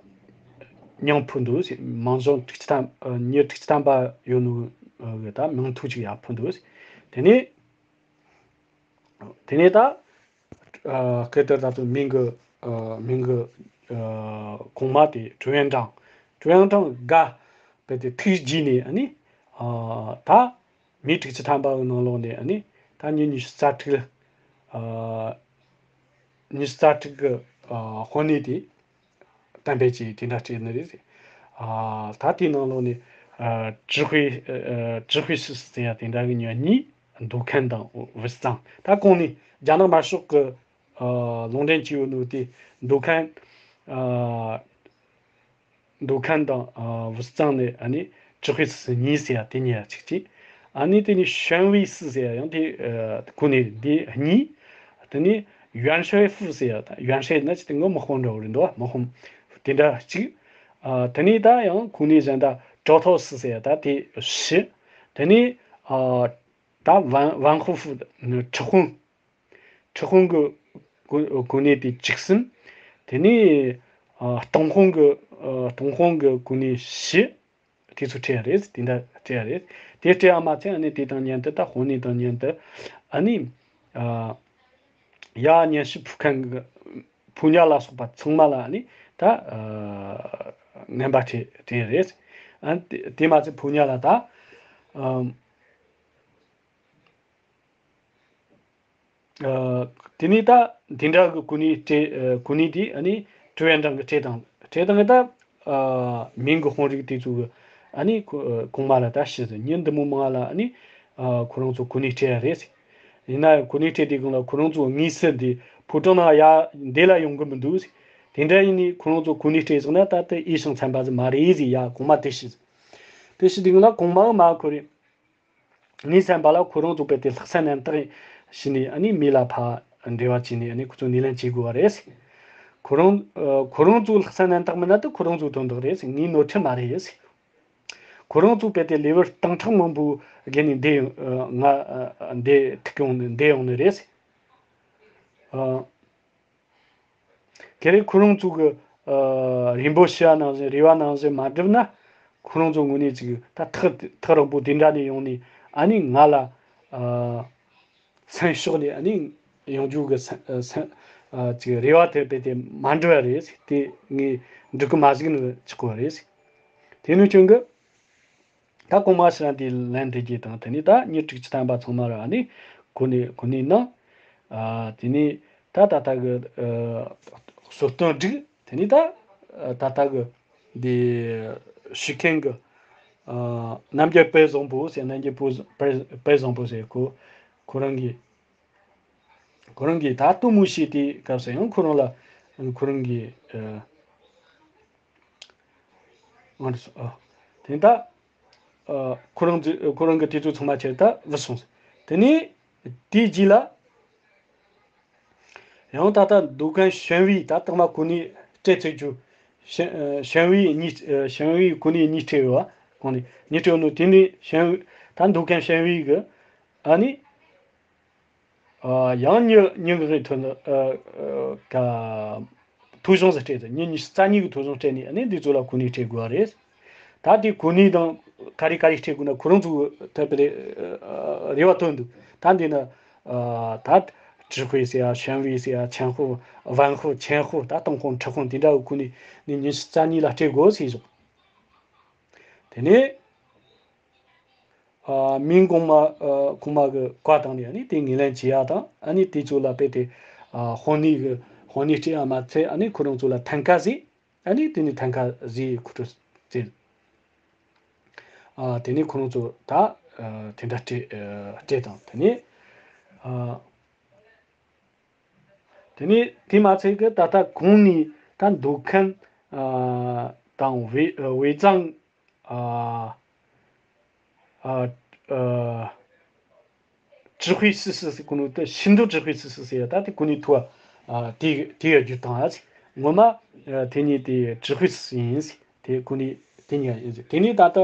མྱིང་ཕུལ་འདུག་ཟེར། མིང་གཞུང་དྲུག་ཅུ་ཐམ། ཨ་མྱི་དྲུག་ཅུ་ཐམ་པ་ཡོད་ནོ་གི་ད་མིང་ཐོ་ཅིག་ཡ་ཕུལ་འདུག་ཟེར། དེ་ནས། དེ་ནས་ད། ཨ་སྐད་དར་ད་དུང་མིང་གི། ཨ་མིང་གི། ཨ་གོང་མ་དེ་ཀྲུའུ་ཡན་ཀྲང་། ཀྲུའུ་ཡན་ཀྲང་དགའ་བས་དེ་ཐུགས་དགྱེས་ནས་ཨ་ནི། ཨ་ད་མི་དྲུག་ཅུ་ཐམ་པ་གི་ནང་ལོགས་ནས་ཨ་ནི་ད་མྱི་ཉི་ཤུ་རྩ་དྲུག་ལ། ཨ་ཉི་ཤུ་རྩ་དྲུག་གི་ཨ་དཔོན་གནས་དེ། གཏན་འབེབས་ཀྱིས་དེ་འདྲ་སྤྲད་ནི་རེད། ཨ་ད་དེའི་ནང་ལོགས་ནས་ཨ་ཀྲི་ཧུའེ་ཨ་ཀྲི་ཧུའེ་སི་ཟེར་ཡ་དེ་འདྲ་གི་མྱི་གཉིས། མདོ་ཁན་དང་ཝུ་ཙང་། ད་གོང་ནས་རྒྱ་ནག་དམར་ཤོག་གི་ཨ་ལུང་འདྲེན་བྱས་ཡོད་ནོ་དེ་མདོ་ཁན། ཨ་མདོ་ཁན་དང་ཨ་ཝུ་ཙང་ནས་ཨ་ནི་ཀྲི་ཧུའེ་སི་གཉིས་ཟེར་ཡ་དེ་གཉིས་ཡ་གཅིག་གཅིག། ཨ་ནི་དེ་ནས་ཞོན་ཝེ་སི་ཟེར་ཡ་ཡང་དེ་ཨ་གོང་ནས་དེ་གཉིས། དེ་ནས། ཡོན་ཧྲེ་ཧྥུ་ཟེར་ཡ་ད་ཡོན་ཧྲེ་ན་ཅི་དེ་ངོ་མི་དཔོན་འདྲ་བོ་རེད་འདུག་མི་དཔོན་དེ་འདྲ་གཅིག་ཨ་དེ་ནས་ད་ཡང་གོང་ནས་གཞན་ད་ཀྲོ་ཐོ་སི་ཟེར་ཡ་ད་དེ་བཞི། དེ་ནས་ཨ་ད་ཝན་ཝན་ཧུ་ཧྥུ་ཁྲི་དཔོན། ཁྲི་དཔོན་གི་གོ་གོ་གནས་དེ་བཅུ་གསུམ། དེ་ནས་ཨ་སྟོང་དཔོན་གི་ཨ་སྟོང་དཔོན་གི་གོ་གནས་བཞི། དེ་ཚོ་སྤྲད་ཡ་རེད། དེ་འདྲ་སྤྲད་ཡ་རེད། དེ་སྤྲད་ཡ་མ་ཚད་ཨ་ནི་དེ་དང་མཉམ་དུ་ད་དཔོན་གནས་དང་མཉམ་དུ་ཨ་ནི་ཨ་ཡ་ཉན་ཤི་ཕུ་མཁན་གི་ཕུ་ཉ་ལ་སོགས་པ་ཚང་མ་ལ་ཨ་ནི་ད་ཨ་ངན་པ་སྤྲད་སྤྲད་ཡ་རེད། ཨ་ནི་དེ་དེ་མ་ཚད་ཕུ་ཉ་ལ་ད་ཨ། ཨ་དེ་ནས་ད་དེ་འདྲ་གི་གོ་གནས་སྤྲད་ཨ་གོ་གནས་དེ་ཨ་ནི་ཀྲུའུ་ཡན་ཀྲང་གིས་སྤྲད་དང་སྤྲད་དང་གི་ད་ཨ་མིང་གི་དཔོན་རིགས་དེ་ཚོ་གི་ཨ་ནི་ཁོ་ཨ་གོང་མ་ལ་ད་ཞུས་ཟིན་ཉིན་འདི་མོ་མང་ལ་ཨ་ནི་ཨ་ཁོ་རང་ཚོ་གོ་གནས་སྤྲད་ཡ་རེད་ཟེར། ཡིན་ན་ཡང་གོ་གནས་སྤྲད་དུས་སྒང་ལ་ཁོ་རང་ཚོ་དངོས་སུ་འདི་ཕོ་བྲང་ནང་ཡ་འདི་ལ་ཡོང་གི་མི་འདུག་ཟེར། དེ་འདྲ་ཡིན་ནི་ཁོ་རང་ཚོ་གོ་གནས་སྤྲད་སོང་ན་ད་ལྟ་ཨེ་ཞང་ཚན་པ་ཟིག་མ་རེད་ཟེར་ཡ་གོང་མ་དེ་ཞུས་ཟིན། དེ་ཞུས་དུས་སྒང་ལ་གོང་མ་མ་ཁོ་རེད། ངའི་བསམ་པ་ལ་ཁོ་རང་ཚོ་དཔེ་དེ་ལྷག་བསམ་རྣམ་དག་བྱས་ནས་ཨ་ནི་མི་ལ་ཕར་འབྲེལ་བ་བྱས་ནས་ཨ་ནི་ཁོ་ཚོ་སྣེ་ལེན་བྱེད་དགོས་པ་རེད། ཁོ་རང་ཨ་ཁོ་རང་ཚོ་ལྷག་བསམ་རྣམ་དག་མིན་ན་དེ་ཁོ་རང་ཚོའི་དོན་དག་རེད། ངའི་ནོར་འཁྲུལ་མ་རེད། ཁོ་རང་ཚོ་དཔེ་དེ་ལེ་བར་སྟེང་ཕྲག་མང་པོ་བརྒལ་ནས་འདི་ཡོང་ཨ་ང་ཨ་འདི་ཐུག་ཡོང་ནས་འདི་ཡོང་ནི་རེད། ཨ། ཁེ་རེ་ཁོ་རང་ཚོ་གི་ཨ་རིན་པོ་ཆེ་བ་ནང་བཞིན་རེ་བ་ནང་བཞིན་མ་འགྲུབ་ན། ཁོ་རང་ཚོ་ངོས་ནས་ཅིག་ད་ཐག་ཐག་རིང་པོ་དེ་འདྲ་ནས་ཡོང་ནས་ཨ་ནི་ང་ལ་ཨ་སེམས་ཤོར་ནས་ཨ་ནི་ཡོང་རྒྱུ་གི་སེམས་ཨ་སེམས་ཨ་ཅིག་རེ་བ་དེ་དཔེ་དེ་མ་འགྲུབ་པ་རེད། དེ་ངས་འགྲུབ་གི་མ་བཞུགས་ནི་ཆགས་པ་རེད། དེ་ནས་ཀྱང་གི་ད་གོང་མ་ཕྱིར་འདི་ལན་འདེབས་རྒྱུ་དང་དེ་ནས་ད་མི་དྲུག་ཅུ་ཐམ་པ་ཚང་མ་ར་ཨ་ནི་གོ་གནས་གོ་གནས་གནང་། ཨ་དེ་ནས་ད་ད་ལྟ་གི་ཨ་གསོལ་སྟོན་བསྒྲིགས། དེ་ནས་ད་ད་ལྟ་གི་འདི་ཞུ་མཁན་གི་ཨ་རྣམ་རྒྱལ་དཔལ་བཟང་པོ་ཟེར། རྣམ་རྒྱལ་དཔལ་དཔལ་བཟང་པོ་ཟེར། ཁོ་ཁོ་རང་གི་ཁོ་རང་གིས་ད་གཏུམ་མོ་བྱས་དུས་སྐབས་སུ་ཡང་ཁོ་རང་ལ་ཁོ་རང་གིས་ཨ། ང་རེ་སོ་ཨ། དེ་ད་ཨ་ཁོ་རང་ཚོས་ཁོ་རང་གི་དེ་ཚོ་ཚང་མ་ཁྱེར་ད་བུད་སོང་ཟེར། དེ་ནས་དེའི་རྗེས་ལ་ཡང་ད་ལྟ་མདོ་ཁམས་ཞོན་ཝུའེ་ད་རྟགས་མ་གོ་གནས་སྤྲད་ཚར་རྒྱུ། ཞོན་ཨ་ཞོན་ཝུའེ་གཉིས་ཨ་ཞོན་ཝུའེ་གོ་གནས་གཉིས་སྤྲད་ཡོད་པ། གོང་ནས་གཉིས་སྤྲད་ཡོད་ནོ་དེ་ནས་ཞོན་ད་མདོ་ཁམས་ཞོན་ཝུའེ་གི་ཨ་ནི། ཨ་ཡང་མྱི་མྱི་གི་ཐོ་ཨ་ཨ་ག་ཐོ་གཞུང་ཟིག་སྤྲད་དེ། མྱི་ཉི་ཤུ་རྩ་གཉིས་ཀྱི་ཐོ་གཞུང་སྤྲད་ནས་ཨ་ནི་འདི་ཚོ་ལ་གོ་གནས་སྤྲད་དགོས་པ་རེད། ད་དེ་གོ་གནས་དང་ག་རེ་ག་རེ་སྤྲད་དགོས་ན་ཁོ་རང་ཚོ་ཐད་པའི་རེ་ཨ་རེ་བ་བཏོན་འདུག་ད་འདི་ན་ཨ་ད་ཀྲི་ཧུའེ་ཟེར་ཡ། ཞོན་ཝུའེ་ཟེར་ཡ། ཆན་ཧུ། ཝན་ཧུ། ཆན་ཧུ། ད་ཏུང་ཧུང་། ཁྲི་ཧུང་། དེ་འདྲ་གི་གོ་གནས་ནི་ཉི་ཤུ་རྩ་གཉིས་ལ་སྤྲད་དགོས་ཟེར་བཞག་དེ་ནས། ཨ་མིང་གོང་མ་ཨ་གོང་མ་གི་བཀའ་བཏང་ནས་ཨ་ནི་དེ་ངོས་ལེན་བྱེད་ཡ་དང་། ཨ་ནི་དེ་ཚོ་ལ་དཔེ་དེ་ཨ་དཔོན་གནས་གི་དཔོན་གནས་སྤྲད་ཡ་མ་ཚད་ཨ་ནི་ཁོ་རང་ཚོ་ལ་ཐང་ཀ་ཟིག་ཨ་ནི་དེ་ནས་ཐང་ཀ་ཟིག་ཁོ་ཚོ་བཙལ། ཨ་དེ་ནས་ཁོ་རང་ཚོ་ད་ཨ་དེ་འདྲ་སྤྲད་ཨ་སྤྲད་དང་། དེ་ནས་ཨ་དེ་ནས་དེ་མ་ཚད་གི་ད་ལྟ་གོང་ནས་ད་མདོ་ཁམས་ཨ་དང་ཝེ་ཝེ་ཙང་ཨ་ཨ་ཨ་ཀྲི་ཧུའེ་སི་སི་ཟེར་གོ་ནོ་དེ་ཤིན་ཏུ་ཀྲི་ཧུའེ་སི་སི་ཟེར་ཡ། ད་དེ་གོ་གནས་ཐོབ་པ་ཨ་དེ་དེ་ཡ་རྒྱུ་དང་ཨ་ཟེར། ངོ་མ་ཨ་དེ་ཉིད་དེ་ཀྲི་ཧུའེ་སི་སི་ཡིན་ཟེར། དེ་གོ་གནས་དེ་གཉིས་ཀ་ཡིན་ཟེར། དེ་ནས་ད་ལྟ་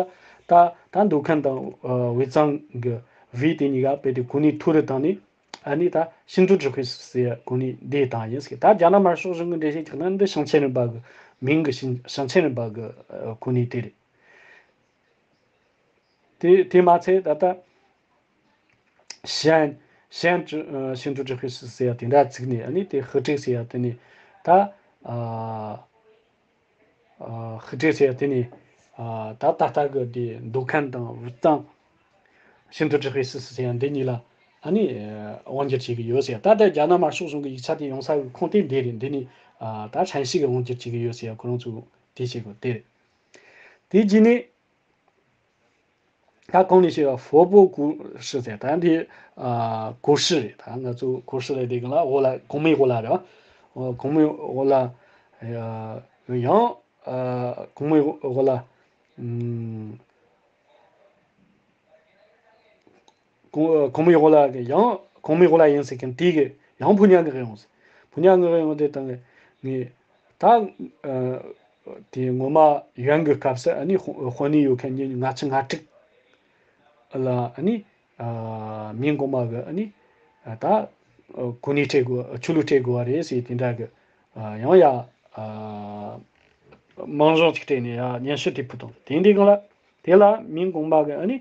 ད་ད་མདོ་ཁམས་དང་ཨ་ཝེ་ཙང་གི་ཝེ་དེ་གཉིས་ཀ་དཔེ་དེ་གོ་གནས་ཐོབ་རེ་བཏང་ནས། ཨ་ནི་ད་ཤིན་ཏུ་ཀྲི་ཧུའེ་སི་སི་ཟེར་གོ་གནས་འདི་བཏང་ཡིན་ཟེར། ད་རྒྱ་ནག་དམར་ཤོག་གཞུང་གི་འགྲེལ་བཤད་རྒྱག་ན་འདི་ཞིང་ཆེན་རིམ་པ་གི་མིང་གི་ཞིང་ཞིང་ཆེན་རིམ་པ་གི་ཨ་གོ་གནས་དེ་རེད། དེ་དེ་མ་ཚད་ད་ལྟ་ཞན་ཞན་ཀྲི་ཨ་ཤིན་ཏུ་ཀྲི་ཧུའེ་སི་སི་ཟེར་ཡ་དེ་འདྲ་བཙུགས་ནས། ཨ་ནི་དེ་ཧི་ཀྲི་ཟེར་ཡ་དེ་ནས་ད་ཨ་ཨ་ཧི་ཀྲི་ཟེར་ཡ་དེ་ནས་ཨ་ད་ད་ལྟ་གི་དེ་མདོ་ཁམས་དང་ཝེ་ཙང་ཤིན་ཏུ་ཀྲི་ཧུའེ་སི་སི་ཟེར་ཡ་འདི་གཉིས་ལ་ཨ་ནི་ཨ་དབང་སྒྱུར་བྱེད་ཀྱི་ཡོད་ཟེར་ཡ། ད་ལྟ་རྒྱ་ནག་དམར་ཤོག་གཞུང་གི་ཡིག་ཆ་དེ་ཡོང་ས་གི་ཁུངས་དེ་འདི་རེད། འདི་ནས་ཨ་ད་ཧྲན་ཞི་གི་དབང་སྒྱུར་བྱེད་ཀྱི་ཡོད་ཟེར་ཡ། ཁོ་རང་ཚོ་དེ་བྱེད་དགོས་དེ་རེད། དེ་རྗེས་ནས། ད་གོང་ནས་བཤད་པ་ཧྥོ་པོ་གོ་ཧྲི་ཟེར། ད་འདི་ཨ་གོ་ཧྲི་རེད། ད་ང་ཚོ་གོ་ཧྲི་ལ་དེ་ག་ལ་འོ་ལ་གོང་མའི་འོ་ལ་རེད་བ། འོ་གོང་མའི་འོ་ལ་ཡང་ཨ་གོང་མའི་འོ་ལ་ཨམ་གོང་གོང་མའི་འོ་ལ་གི་ཡང་གོང་མའི་འོ་ལ་ཡིན་ཟེར་མཁན་དེ་གི་ཡང་ཕོ་ཉ་གི་ཡོང་ཟེར། ཕོ་ཉ་ངག་ཡོང་དེ་དང་ངས་ད་དེ་ངོ་མ་ཡོན་གྱི་སྐབས་སུ་ཨ་ནི་དཔོན་གནས་ཡོད་མཁན་ཉིན་ལྔ་བཅུ་ང་དྲུག་ལ་ཨ་ནི་མིང་གོང་མ་གི་ཨ་ནི་ད་གོ་གནས་སྤྲད་དགོས། ཆོས་ལུགས་སྤྲད་དགོས་པ་རེད་ཟེར། དེ་འདྲ་གི་ཡང་ཡ་མང་གཞུང་ཅིག་སྤྲད་ནས་ཡ་སྙན་ཞུ་དེ་ཕུལ་དང་། དེ་འདི་གང་ལ་དེ་ལ་མིང་གོང་མ་གི་ཨ་ནི་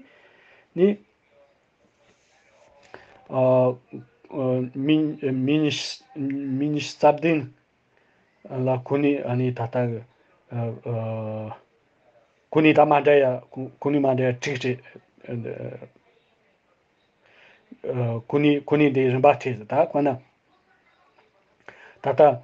ནི། ཨ། ཨ། མི་མི་ཉི་ཤུ་མི་ཉི་ཤུ་རྩ་བདུན་ལ་གོ་གནས་ཨ་ནི་ད་ལྟ་གི་ཨ། ཨ། གོ་གནས་ད་མ་འདྲ་ཡ་གོ་གོ་གནས་མ་འདྲ་ཡ་དྲུག་སྤྲད། ཨ། གོ་གནས་གོ་གནས་འདི་རིམ་པ་སྤྲད་ད་གོ་ན། ད་ལྟ་ཨ།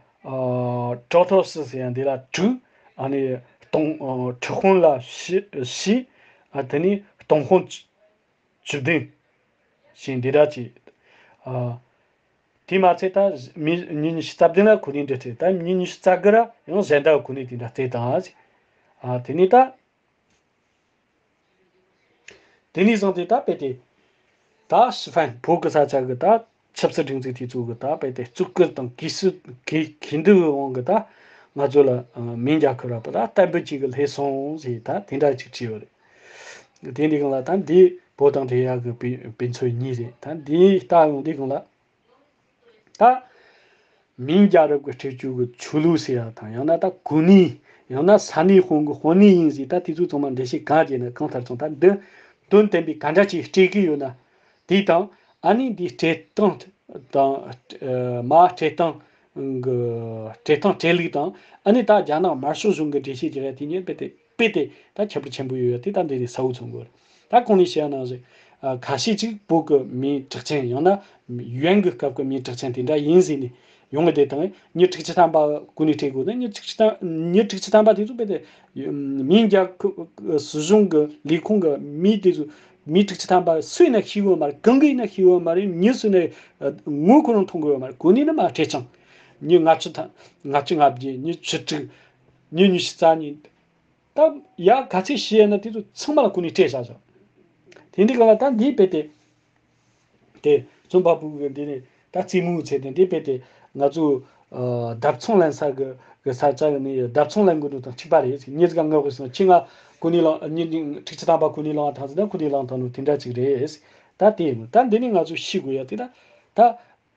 ཀྲོ་ཐོ་སི་ཟེར་ཡ་འདི་ལ་དྲུག་ཨ་ནི་སྟོང་ཨ། ཁྲི་དཔོན་ལ་བཞི་བཞི། ཨ། དེ་ནས་སྟོང་དཔོན་བཅུ་བདུན་ཞིག་འདི་འདྲ་ཅིག་ཨ། དེ་མ་ཚད་ད་མི་མི་ཉི་ཤུ་རྩ་བདུན་ལ་གོ་གནས་འདི་སྤྲད། ད་མི་ཉི་ཤུ་རྩ་དགུ་ར་ཡང་གཞན་དག་གོ་གནས་དེ་འདྲ་སྤྲད་དང་ཨ། དེ་ནས་ད་དེ་ནས་བཟུང་སྟེ་ད་དཔེ་དེ་ད་ཕྱི་ཕན་བོད་ཀྱི་ས་ཆ་གི་ད་ཆབ་སྲིད་སྒྲིག་འཛུགས་དེ་ཚོ་གི་ད་དཔེ་དེ་བཙུགས་སྐུལ་དང་གས་སྲིད་གས་གས་འདུལ་གི་དབང་གི་ད་ང་ཚོ་ལ་མིང་རྒྱལ་ཁབ་ར་པ་ད་བརྟན་པོ་ཅིག་གི་སླེབས་སོང་ཟེར་ད་དེ་འདྲ་ཅིག་བྲིས་ཡོད་རེད། དེ་འདི་གང་ལ་ད་འདི་བོད་དང་འབྲེལ་ཡག་གི་དཔེ་དཔེ་མཚོན་གཉིས་རེད། ད་འདི་ལྟ་ཡོང་འདི་གང་ལ་ད་མིང་རྒྱལ་རབས་ཀྱི་སྤྲད་རྒྱུ་གི་ཆོས་ལུགས་ཟེར་ཡ་དང་ཡང་ན་ད་གོ་གནས་ཡང་ན་ས་གནས་དཔོན་གི་དཔོན་གནས་ཡིན་ཟེར་ད་དེ་ཚོ་ཚང་མ་འགྲེལ་བཤད་གང་བྱས་ན་གང་ལྟར་ཚང་ད་འདི་དོན་བསྟན་པའི་ག་འདྲ་ཅིག་སྤྲད་གི་ཡོད་ན་དེ་དང་ཨ་ནི་འདི་སྤྲད་སྟངས་དང་མ་སྤྲད་སྟངས་གི་སྤྲད་སྟངས་སྤྲད་ལུགས་དང་ཨ་ནི་ད་རྒྱ་ནག་དམར་ཤོག་གཞུང་གི་འགྲེལ་བཤད་རྒྱག་ཡ་དེ་ཉིད་དཔེ་དེ་དཔེ་དེ་ད་ཁྱད་པར་ཆེན་པོ་ཡོད་ཡ་དེ་ད་འདི་ནས་གསལ་བོ་མཚོན་དགོས་རེད། ད་གོང་ནས་བཤད་ཡ་ནང་བཞིན་ཨ། ཁ་ཤས་ཅིག་བོད་ཀྱི་མིའི་གྲགས་ཅན་ཡང་ན་ཡོན་གྱི་སྐབས་ཀྱི་མིའི་གྲགས་ཅན་དེ་འདྲ་ཡིན་ཟེར་ནས་ཡོང་གི་དེ་དང་མི་དྲུག་ཅུ་ཐམ་པ་གོ་གནས་སྤྲད་དགོས་ན་མི་དྲུག་ཅུ་ཐམ་མི་དྲུག་ཅུ་ཐམ་པ་དེ་ཚོ་དཔེ་དེ་མིང་རྒྱལ་ཁབ་སྲིད་གཞུང་གི་ལས་ཁུངས་ཀྱི་མི་དེ་ཚོ་མི་དྲུག་ཅུ་ཐམ་པ་སུ་ཡིན་ན་ཤེས་ཡོད་མ་རེད། གང་གི་ཡིན་ན་ཤེས་ཡོད་མ་རེད། མི་སུ་ཡིན་ན་ངོ་ཁོ་རང་མཐོང་གི་ཡོད་མ་རེད། གོ་གནས་ནི་མ་སྤྲད་ཅང་མི་ལྔ་བཅུ་ཐམ་ལྔ་བཅུ་ང་བརྒྱད་མི་བཅུ་དྲུག་མི་ཉི་ཤུ་རྩ་གཉིས། ད་ཡ་ག་ཚད་ཤེས་ན་དེ་ཚོ་ཚང་མ་ལ་གོ་གནས་སྤྲད་བཞག་བཞག་དེ་འདི་ག་ལ་ད་འདི་དཔེ་དེ། དེ་རྩོམ་པ་པོ་གི་འདི་ནས་ད་རྩེད་མོ་ཚེ་དེ་འདི་དཔེ་དེ་ང་ཚོ་ཨ། བརྡབ་ཚོང་ལེན་ས་གི་གི་ས་ཆ་ནས་བརྡབ་ཚོང་ལེན་དགོས་ནོ་དང་གཅིག་པ་རེད། ཉིས་ཀ་ངག་དབུས་སོང་ཁྱི་ང་གོ་གནས་ལང་ཉིས་ཉིས་ཁྲིག་ཆི་དམ་པ་གོ་གནས་ལང་བ་ཐང་ཟེར་ན་གོ་གནས་ལང་ཐང་ནོ་དེ་འདྲ་ཅིག་རེད། ད་དེ་ཡིན་ད་འདི་ནས་ང་ཚོ་ཤེས་དགོས་ཡ་དེ་ད་ད་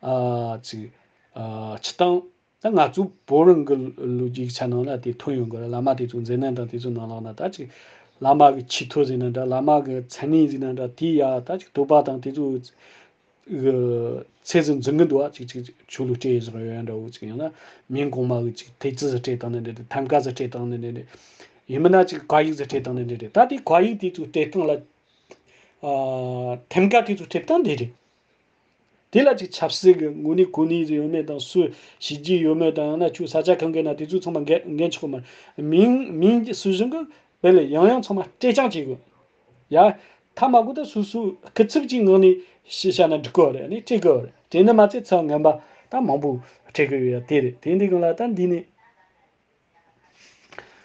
ཨ། ཅིག་ཨ། སྤྱི་བཏང་། ད་ང་ཚོ་བོད་རང་གི་ལོ་རྒྱུས་ཆ་ནང་ལ་དེ་ཐོན་ཡོང་གི་རེད། བླ་མ་དེ་ཚོ་མཛད་རྣམ་དང་དེ་ཚོ་ནང་ལོགས་ན་ད་ཅིག་བླ་མ་གི་ཆེས་མཐོ་ཟེར་ན་འདྲ། བླ་མ་གི་མཚན་གནས་ཟེར་ན་འདྲ། དེ་ཡ་ད་ཅིག་དོགས་པ་དང་དེ་ཚོ་གི་ཚད་ཟིན་འཛིན་གི་འདུག་བ། ཅིག་ཅིག་ཆོས་ལུགས་སྤྲད་བཞག་ཡོད་འདྲ་བོ་ཅིག་ཡང་ན་མིང་གོང་མ་གི་ཅིག་ཐེལ་ཙེ་ཟིག་སྤྲད་བཏང་ནི་འདྲ་འདྲ། ཐེམ་ཀ་ཟིག་སྤྲད་བཏང་ནི་འདྲ་འདྲ། ཡིན་མིན་ན་ཅིག་བཀའ་ཡིག་ཟིག་སྤྲད་བཏང་ནི་འདྲ་འདྲ། ད་དེ་བཀའ་ཡིག་དེ་ཚོ་སྤྲད་སྟངས་ལ་ཨ། ཐེམ་ཀ་དེ་ཚོ་སྤྲད་སྟངས་འདི་རེད། དེ་ལ་ཅིག་ཆབ་སྲིད་ཀྱི་དངོས་གནས་གོ་གནས་ཡོད་མེད་དང་སུ་བྱས་རྗེས་ཡོད་མེད་དང་ཡང་ན་ཁྱོད་ས་ཆ་གང་གི་ན་དེ་ཚོ་ཚང་མ་འགན་འགན་ཆོག་གི་མ་རེད། མིང་མིང་གི་སྲིད་གཞུང་གི་དཔེ་ལ་ཡང་ཡང་ཚང་མ་སྤྲད་རྐྱང་བྱེད་དགོས། ཡ། ཐ་མ་གོ་ད་སོ་སོ་སྐུ་ཚབ་ཀྱི་ངང་ནས་ཤི་བྱ་ན་འགྲིག་གི་རེད། ནི་སྤྲད་གི་རེད། དེ་ནི་མ་ཚད་ཚང་ངན་པ་ད་མང་པོ་སྤྲད་གི་ཡོད་ཡ་དེ་རེད། དེ་འདི་གང་ལ་ད་འདི་ནི།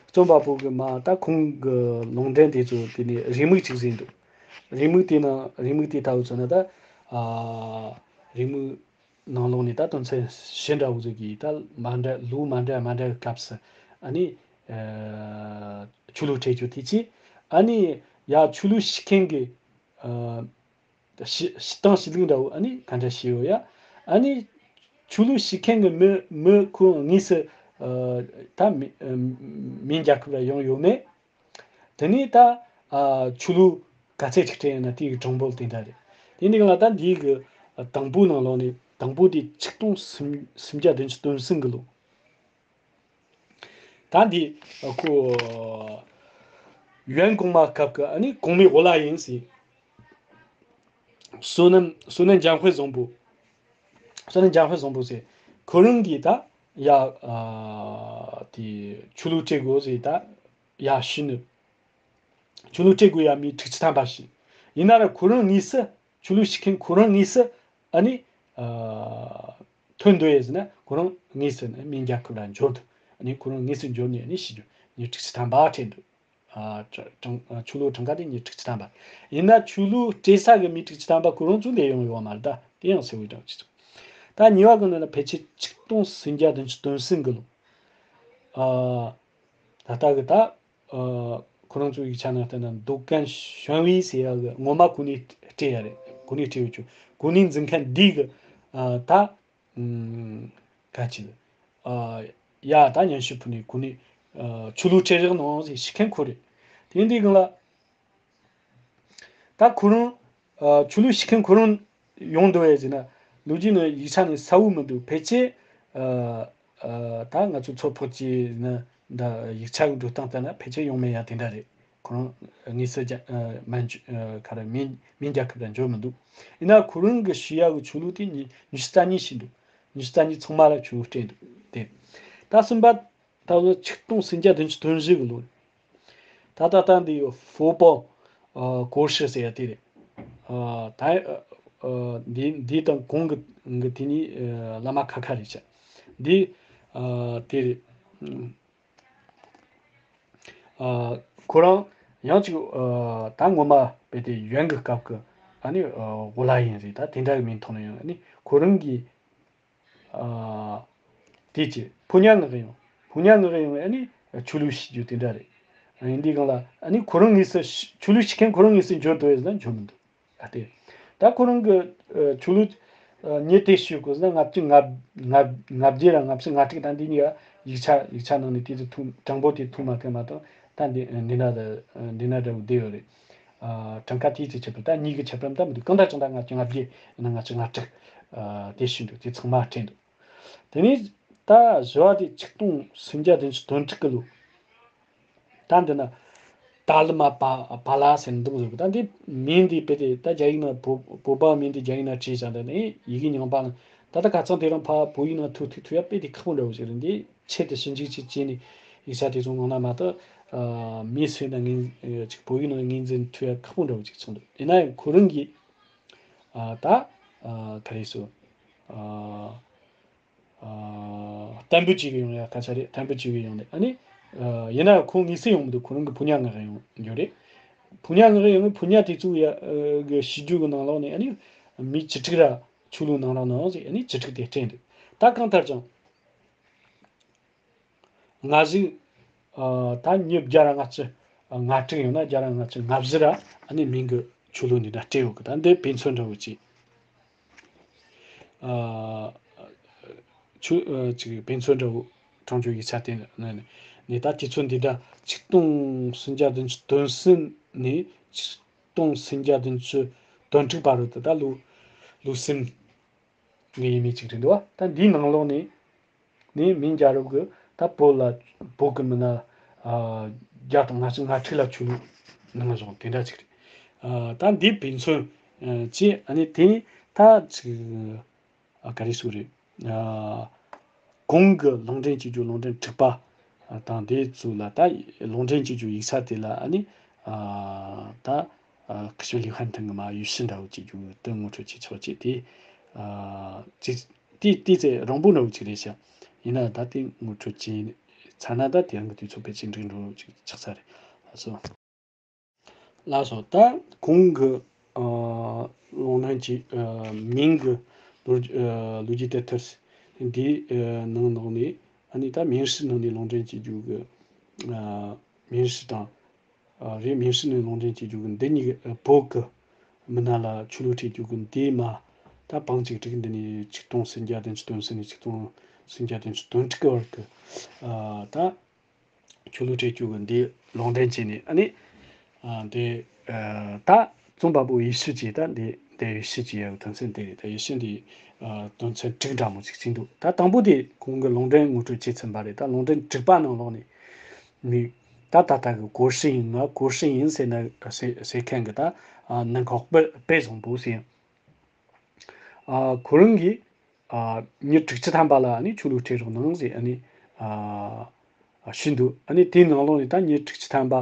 རྩོམ་པ་པོ་གི་མ་ད་ཁོང་གི་ལུང་འདྲེན་དེ་ཚོ་དེ་ནས་རེའུ་མིག་ཅིག་བཟོས་འདུག་རེའུ་མིག་དེ་ནང་རེའུ་མིག་དེ་ལྟ་བུ་མཚོན་ན་ད་ཨ། རེའུ་མིག་ནང་ལོགས་ནས་ད་དོན་ཚན་བཞི་འདྲ་བོ་ཟིག་གིས་ད་མ་འདྲ་ལུགས་མ་འདྲ་མ་འདྲ་གི་སྐབས་སུ་ཨ་ནི་ཨ། ཆོས་ལུགས་སྤྲད་རྒྱུ་དེ་ཅི་ཨ་ནི་ཡ་ཆོས་ལུགས་ཤིག་མཁན་གི་ཨ། ཞི་ཞི་སྟངས་ཞི་ལུགས་འདྲ་བོ་ཨ་ནི་ག་འདྲ་ཞིག་ཡོད་ཡ། ཨ་ནི་ཆོས་ལུགས་ཞིག་མཁན་གྱི་མི་མི་ཁོ་དངོས་སུ་ཨ། ད་མི་མིང་རྒྱལ་ཁབ་ལ་ཡོང་ཡོད་མེད། དེ་ནས་ད་ཨ། ཆོས་ལུགས་ག་ཚད་ཅིག་སྤྲད་ཡོད་ན་དེ་གི་གྲངས་འབོར་དེ་འདྲ་རེད། དེ་འདི་ག་ལ་ད་འདི་གི་དང་པོའི་ནང་ལོགས་ནས་དང་པོ་དེ་ཆིག་སྟོང་སུམ་སུམ་བརྒྱ་བདུན་ཅུ་དོན་གསུམ་གི་ལོ། ད་འདི་ཁོ་ཡོན་གོང་མ་སྐབས་ཀྱི་ཨ་ནི་གོང་མའི་འོ་ལ་ཡིན་ཟེར། བསོད་ནམས་བསོད་ནམས་འཇམ་དཔལ་བཟང་པོ། བསོད་ནམས་འཇམ་དཔལ་བཟང་པོ་ཟེར། ཁོ་རང་གིས་ད་ཡ་ཨ་དེ་ཆོས་ལུགས་སྤྲད་དགོས་ཟེར་ད་ཡ་ཤི་ནི། ཆོས་ལུགས་སྤྲད་དགོས་ཡ་མི་ཁྲིག་ཅི་ཐམ་པ་ཞིག་ཡིན་ན་ར་ཁོ་རང་དངོས་སུ་ཆོས་ལུགས་ཤིག་མཁན་ཁོ་རང་དངོས་སུ་ཨ་ནི་ཨ། ཐོན་འདོད་ཡས་ཟེར་ན་ཁོ་རང་དངོས་སུ་ནི་མིང་རྒྱལ་ཁབ་ལ་འབྱོར་འདུག་ཨ་ནི་ཁོ་རང་དངོས་སུ་འབྱོར་ནས་ཨ་ནི་ཤི་རྒྱུ་ཉིན་ཁྲི་ཆི་ཐམ་པ་སྤྲད་འདུག་ཨ། གྲངས་ཆོས་ལུགས་གྲངས་ཀ་དེ་ཉིན་ཁྲི་ཆི་ཐམ་པ་ཡིན་ན་ཆོས་ལུགས་སྤྲད་ས་གི་མི་ཁྲི་ཆི་ཐམ་པ་ཁོ་རང་ཚོ་ལས་ཡོང་ཡོད་མ་རེད། ད་དེ་ཡང་གསལ་བོའི་གྲངས་ཅི་ཚོ། ད་གཉིས་པ་གི་ནང་ལ་ཕལ་ཆེར་ཆིག་སྟོང་སུམ་བརྒྱ་བདུན་ཅུ་དོན་གསུམ་གི་ལོ། ཨ། ད་ལྟ་གི་ད། ཨ། ཁོ་རང་ཚོའི་ཡིག་ཆ་ནང་བལྟས་ན་མདོ་ཁམས་ཞང་བོས་ཟེར་ཡ་གི་ངོ་མ་གོ་གནས་སྤྲད་ཡ་རེད། གོ་གནས་སྤྲད་ཡོད་ཆོག་གོ་གནས་འཛིན་མཁན་འདི་གི། ཨ། ད། ཨུམ། ག་ཅི། ཨ། ཡ་ད་ཉམས་ཞིབ་ཕུལ་ནས་གོ་གནས། ཨ། ཆོས་ལུགས་སྤྲད་རོགས་གནང་ཟེར་ཞུ་མཁན་ཁོ་རེད། དེ་འདི་གང་ལ། ད་ཁོ་རང་། ཨ། ཆོས་ལུགས་ཞུ་མཁན་ཁོ་རང་ཡོང་འདུག་བས་ཟེར་ན། ལོ་རྒྱུས་ནང་ཡིག་ཆ་ནས་གསལ་བོ་མི་འདུག་ཕལ་ཆེར། ཨ། ཨ། ད་ང་ཚོ་ཚོ་ཕོགས་ཀྱི་ནི་འདི་ཡིག་ཆ་གི་འགྲོ་སྟངས་ལྟར་ན་ཕལ་ཆེར་ཡོང་མེད་ཡ་དེ་འདྲ་རེད། ཁོ་རང་དངོས་སུ་རྒྱ། ཨ། མ་འཇུ། ཨ། ག་རེ་མིན་མིན་རྒྱལ་ཁབ་ལ་འབྱོར་མི་འདུག་ཡིན་ན་ཁོ་རང་གི་ཞུ་ཡ་གི་ཆོས་ལུགས་དེ་ཉི་ཉི་ཤུ་རྩ་གཉིས་ཞིག་འདུག་ཉི་ཤུ་རྩ་གཉིས་ཚང་མ་ལ་ཆོས་ལུགས་སྤྲད་འདུག་དེ། ད་གསུམ་པ། ད་ལོ་ཆིག་སྟོང་སུམ་བརྒྱ་བདུན་ཅུ་དོན་བཞི་གི་ལོ། ད་ད་ལྟ་འདི་ཡོད་ཧྥོ་པོ། ཨ། གོ་ཧྲི་ཟེར་ཡ་དེ་རེད། ཨ། ད། ཨ། འདི་འདི་དང་གོང་གི་གི་དེ་གཉིས། ཨ། བླ་མ་ཁ་ཁ་རེད་ཤག་འདི། ཨ། དེ་རེད། ཨ། ཁོ་རང་ཡང་ཅིག་ཨ། ད་ངོ་མ་དཔེ་དེ་ཡོན་གྱི་སྐབས་ཀྱི་ཨ་ནི། ཨ། གོ་ལ་ཡིན་རེད། ད་དེ་འདྲ་གི་མིང་ཐོགས་ནས་ཡང་ཨ་ནི་ཁོ་རང་གི། ཨ། དེ་ཅི། ཕོ་ཉ་ངག་ཡོང་། ཕོ་ཉ་ངག་ཡོང་ཨ་ནི་ཆོས་ལུགས་ཤིག་རྒྱུ་དེ་འདྲ་རེད། ཡིན་དུས་གང་ལ་ཨ་ནི་ཁོ་རང་དངོས་སུ་ཆོས་ལུགས་ཤིག་མཁན་ཁོ་རང་དངོས་སུ་འབྱོར་འདུག་ཡོད་ན་འབྱོར་མི་འདུག་ཨ་དེ། ད་ཁོ་རང་གི། ཨ། ཆོས་ལུགས། ཨ། ཉིད་དེ་ཤོད་དགོས་ན་ལྔ་བཅུ་ང་ང་ང་བརྒྱད་ར་ལྔ་བཅུ་ང་དྲུག་དང་འདི་གཉིས་ཀ་ཡིག་ཆ་ཡིག་ཆ་ནང་ནས་དེ་ཚོ་ཐུང་དྲང་པོ་དེ་ཐུང་མ་ཐུང་མ་གཏོགས་ད་འདི་འདི་ན་ད་འདི་ན་འདྲ་བོ་བསྡད་ཡོད་རེད། ཨ། གྲངས་ཀ་དེའི་ཚེ་ཁྱད་པར་ད་གཉིས་ཀྱི་ཁྱད་པར་འདྲ་མི་འདུག་གང་ལྟར་ཀྱང་ད་ལྔ་བཅུ་ང་བརྒྱད་ཡིན་ན་ལྔ་བཅུ་ང་དྲུག་ཨ། དེ་ཤི་འདུག་དེ་ཚང་མ་སྤྲད་འདུག་དེ་ནས་ད་བཞི་བ་དེ་ཆིག་སྟོང་སུམ་བརྒྱ་བདུན་ཅུ་དོན་དྲུག་གི་ལོ། ད་འདི་ན་ཏཱ་ལི་མ་པ་པཱ་ལ་ཟེར་འདུག་ཟེར་གི་ད་འདི་མིང་འདི་དཔེ་དེ་ད་རྒྱ་ཡིག་ན་བོད་བོད་པ་མིང་འདི་རྒྱ་ཡིག་ན་བྲིས་ཙང་ད་ནི་ཡི་གེ་རྙིང་པ་ན་ད་ལྟ་ཁ་ཚང་དེ་རིང་ཕ་བོད་ཡིག་ན་ཐུག་ཐུག་ཐུག་ཡ་དཔེ་དེ་ཁག་པོ་འདྲ་བོ་ཞིག་རེད། འདི་ཆེད་དུ་ཞིབ་འཇུག་ཅིག་བྱས་ནས་ཡིག་ཆ་དེ་ཚོ་ངོ་ན་མ་གཏོགས། ཨ། མིས་བཟོས་ན་ངོས་ཅིག་བོད་ཡིག་ནང་ངོས་འཛིན་ཐུབ་ཡ་ཁག་པོ་འདྲ་བོ་ཅིག་བྱུང་འདུག་ཡིན་ན་ཡང་ཁོ་རང་གིས། ཨ། ད། ཨ། ག་རེ་ཟེར། ཨ། ཨ། བརྟན་པོ་བྱེད་གི་ཡོང་ཡ་སྐད་ཆ་རེད། བརྟན་པོ་བྱེད་གི་ཡོང་ནས་ཨ་ནི། ཨ། ཡིན་ན་ཡང་ཁོང་དངོས་སུ་ཡོང་མི་འདུག་ཁོ་རང་གི་ཕོ་ཉ་མངགས་ཡོང་རྒྱུ་རེད། ཕོ་ཉ་མངགས་ཡོང་ནས་ཕོ་ཉ་དེ་ཚོ་ཡ། ཨ། གི་ཞི་རྒྱུ་གི་ནང་ལོགས་ནས་ཨ་ནི་མི་བཅུ་དྲུག་ར་ཆོས་ལུགས་ནང་ལོགས་ནང་ཟིག་ཨ་ནི་བཅུ་དྲུག་དེ་སྤྲད་འདུག་ད་གང་ལྟར་ཀྱང་། སྔ་གཞུག་ཨ། ད་ཉིས་བརྒྱ་ར་ལྔ་བཅུ་ང་དྲུག་ཡང་ན་བརྒྱ་ར་ལྔ་བཅུ་ང་བཞི་ར་ཨ་ནི་མིང་གི་ཆོས་ལུགས་འདི་འདྲ་སྤྲད་ཡོད་གི་ད་འདི་དཔེ་མཚོན་འདྲ་བོ་ཅིག་ཨ། ཆོས། ཨ། ཅིག་དཔེ་མཚོན་འདྲ་བོ་གྲངས་ཆོད་ཡིག་ཆ་དེ་ནི་ནི་ད་དུས་ཚོད་འདི་འདྲ་ཆིག་སྟོང་སུམ་བརྒྱ་བདུན་ཅུ་དོན་གསུམ་ནས་ཆིག་སྟོང་སུམ་བརྒྱ་བདུན་ཅུ་དོན་དྲུག་བར་དུ་ད་ལོ་ལོ་གསུམ། ངའི་ཡིན་མིན་ཅིག་རེད་འདུག་བ། ད་འདིའི་ནང་ལོགས་ནས་ནས་མིང་རྒྱལ་རབས་ཀྱི་ད་བོད་ལ་བོད་ཀྱི་མི་སྣ། ཨ། བརྒྱ་དང་ལྔ་བཅུ་ང་དྲུག་ལ་ཆོས་ལུགས་གནང་བཞག་དེ་འདྲ་ཅིག་རེད། ཨ། ད་འདི་དཔེ་མཚོན། ཨ། ཅེས་ཨ་ནི་དེ་ནི་ད་ཅིག་ཨ། ག་རེ་ཟེར་རེད། ཨ། གོང་གི་ལུང་འདྲེན་བྱེད་རྒྱུ་ལུང་འདྲེན་དྲུག་པ། ཨ། དང་དེ་ཚོ་ལ་ད་ལུང་འདྲེན་བྱེད་རྒྱུ་ཡིག་ཆ་དེ་ལ་ཨ་ནི། ཨ། ད། ཨ། ཁི་ཤོ་ལི་ཧན་ཐང་གི་མ་ཡུལ་ཕྱི་འདྲ་བོ་བྱེད་རྒྱུ་དོན་ངོ་སྤྲོད་བྱེད་ཆོག་ཅེས་དེ། ཨ། ཅིག་དེ་དེ་ཚེ་རང་པོ་འདྲ་བོ་ཅིག་རེད་ཤག་ཡིན་ན་ད་དེ་ངོ་སྤྲོད་བྱས་ཚར་ན་ད་དེ་རང་གི་དུས་ཚོད་ཕལ་ཆེར་འགྲིག་འགྲོ་ཅིག་ཆགས་ཚར་རེད། ལགས་སོ། ལགས་སོ། ད་གོང་གི། ཨ། ལུང་འདྲེན་གྱི། ཨ། མིང་གི་ལོ། ཨ། ལོ་རྒྱུས་དེ་ཐར་འདིའི། ཨ། ནང་ནང་ནས་ཨ་ནི་ད་མིང་སྲིད་ནང་ནས་ལུང་འདྲེན་བྱེད་རྒྱུ་གི། ཨ། མིང་སྲིད་དང་། ཨ། རེད། མིང་སྲིད་ནས་ལུང་འདྲེན་བྱེད་རྒྱུ་གི་འདི་གཉིས་ཀྱི། ཨ། བོད་ཀྱི་མི་སྣ་ལ་ཆོས་ལུགས་སྤྲད་རྒྱུ་གི་འདི་མ། ད་བང་གཅིག་བསྒྲིགས་འདི་ནས་ཆིག་སྟོང་སུམ་བརྒྱ་བདུན་ཅུ་དོན་གསུམ་ནས་ཆིག་སྟོང་སུམ་བརྒྱ་བདུན་ཅུ་དོན་དྲུག་གི་བར་གྱི། ཨ། ད། ཆོས་ལུགས་སྤྲད་རྒྱུ་གི་འདི་ལུང་འདྲེན་བྱས་ནས་ཨ་ནི། ཨ། འདི། ཨ། ད་རྩོམ་པ་པོ་ཡེ་ཤུ་ཅེས་ད་འདི་འདི་ཡེ་ཤུ་ཅེས་ཡ་གི་དོན་ཚན་འདི་རེད། ད་ཡེ་ཤུ་འདི། ཨ། དོན་ཚན་དྲུག་འདྲ་མོ་ཅིག་ཅིག་འདུག་ད་དང་པོ་དེ་གོང་གི་ལུང་འདྲེན་ངོ་སྤྲོད་བྱས་ཚར་བ་རེད། ད་ལུང་འདྲེན་དྲུག་པ་ནང་ལོགས་ནས་ནི་ད་ད་ལྟ་གི་གོ་ཧྲི་ཡིན་ང་གོ་ཧྲི་ཡིན་ཟེར་ན་ཟེར་ཟེར་མཁན་གི་ད། ཨ། ནང་ཁོག་པེ་པེ་བཟང་པོ་ཟེར། ཨ། ཁོ་རང་གིས། ཨ། མྱི་དྲུག་ཅུ་ཐམ་པ་ལ་ཨ་ནི་ཆོས་ལུགས་སྤྲད་རོགས་གནང་ཟེར་ཨ་ནི། ཨ། ཞུས་འདུག་ཨ་ནི་དེའི་ནང་ལོགས་ནས་ད་མྱི་དྲུག་ཅུ་ཐམ་པ་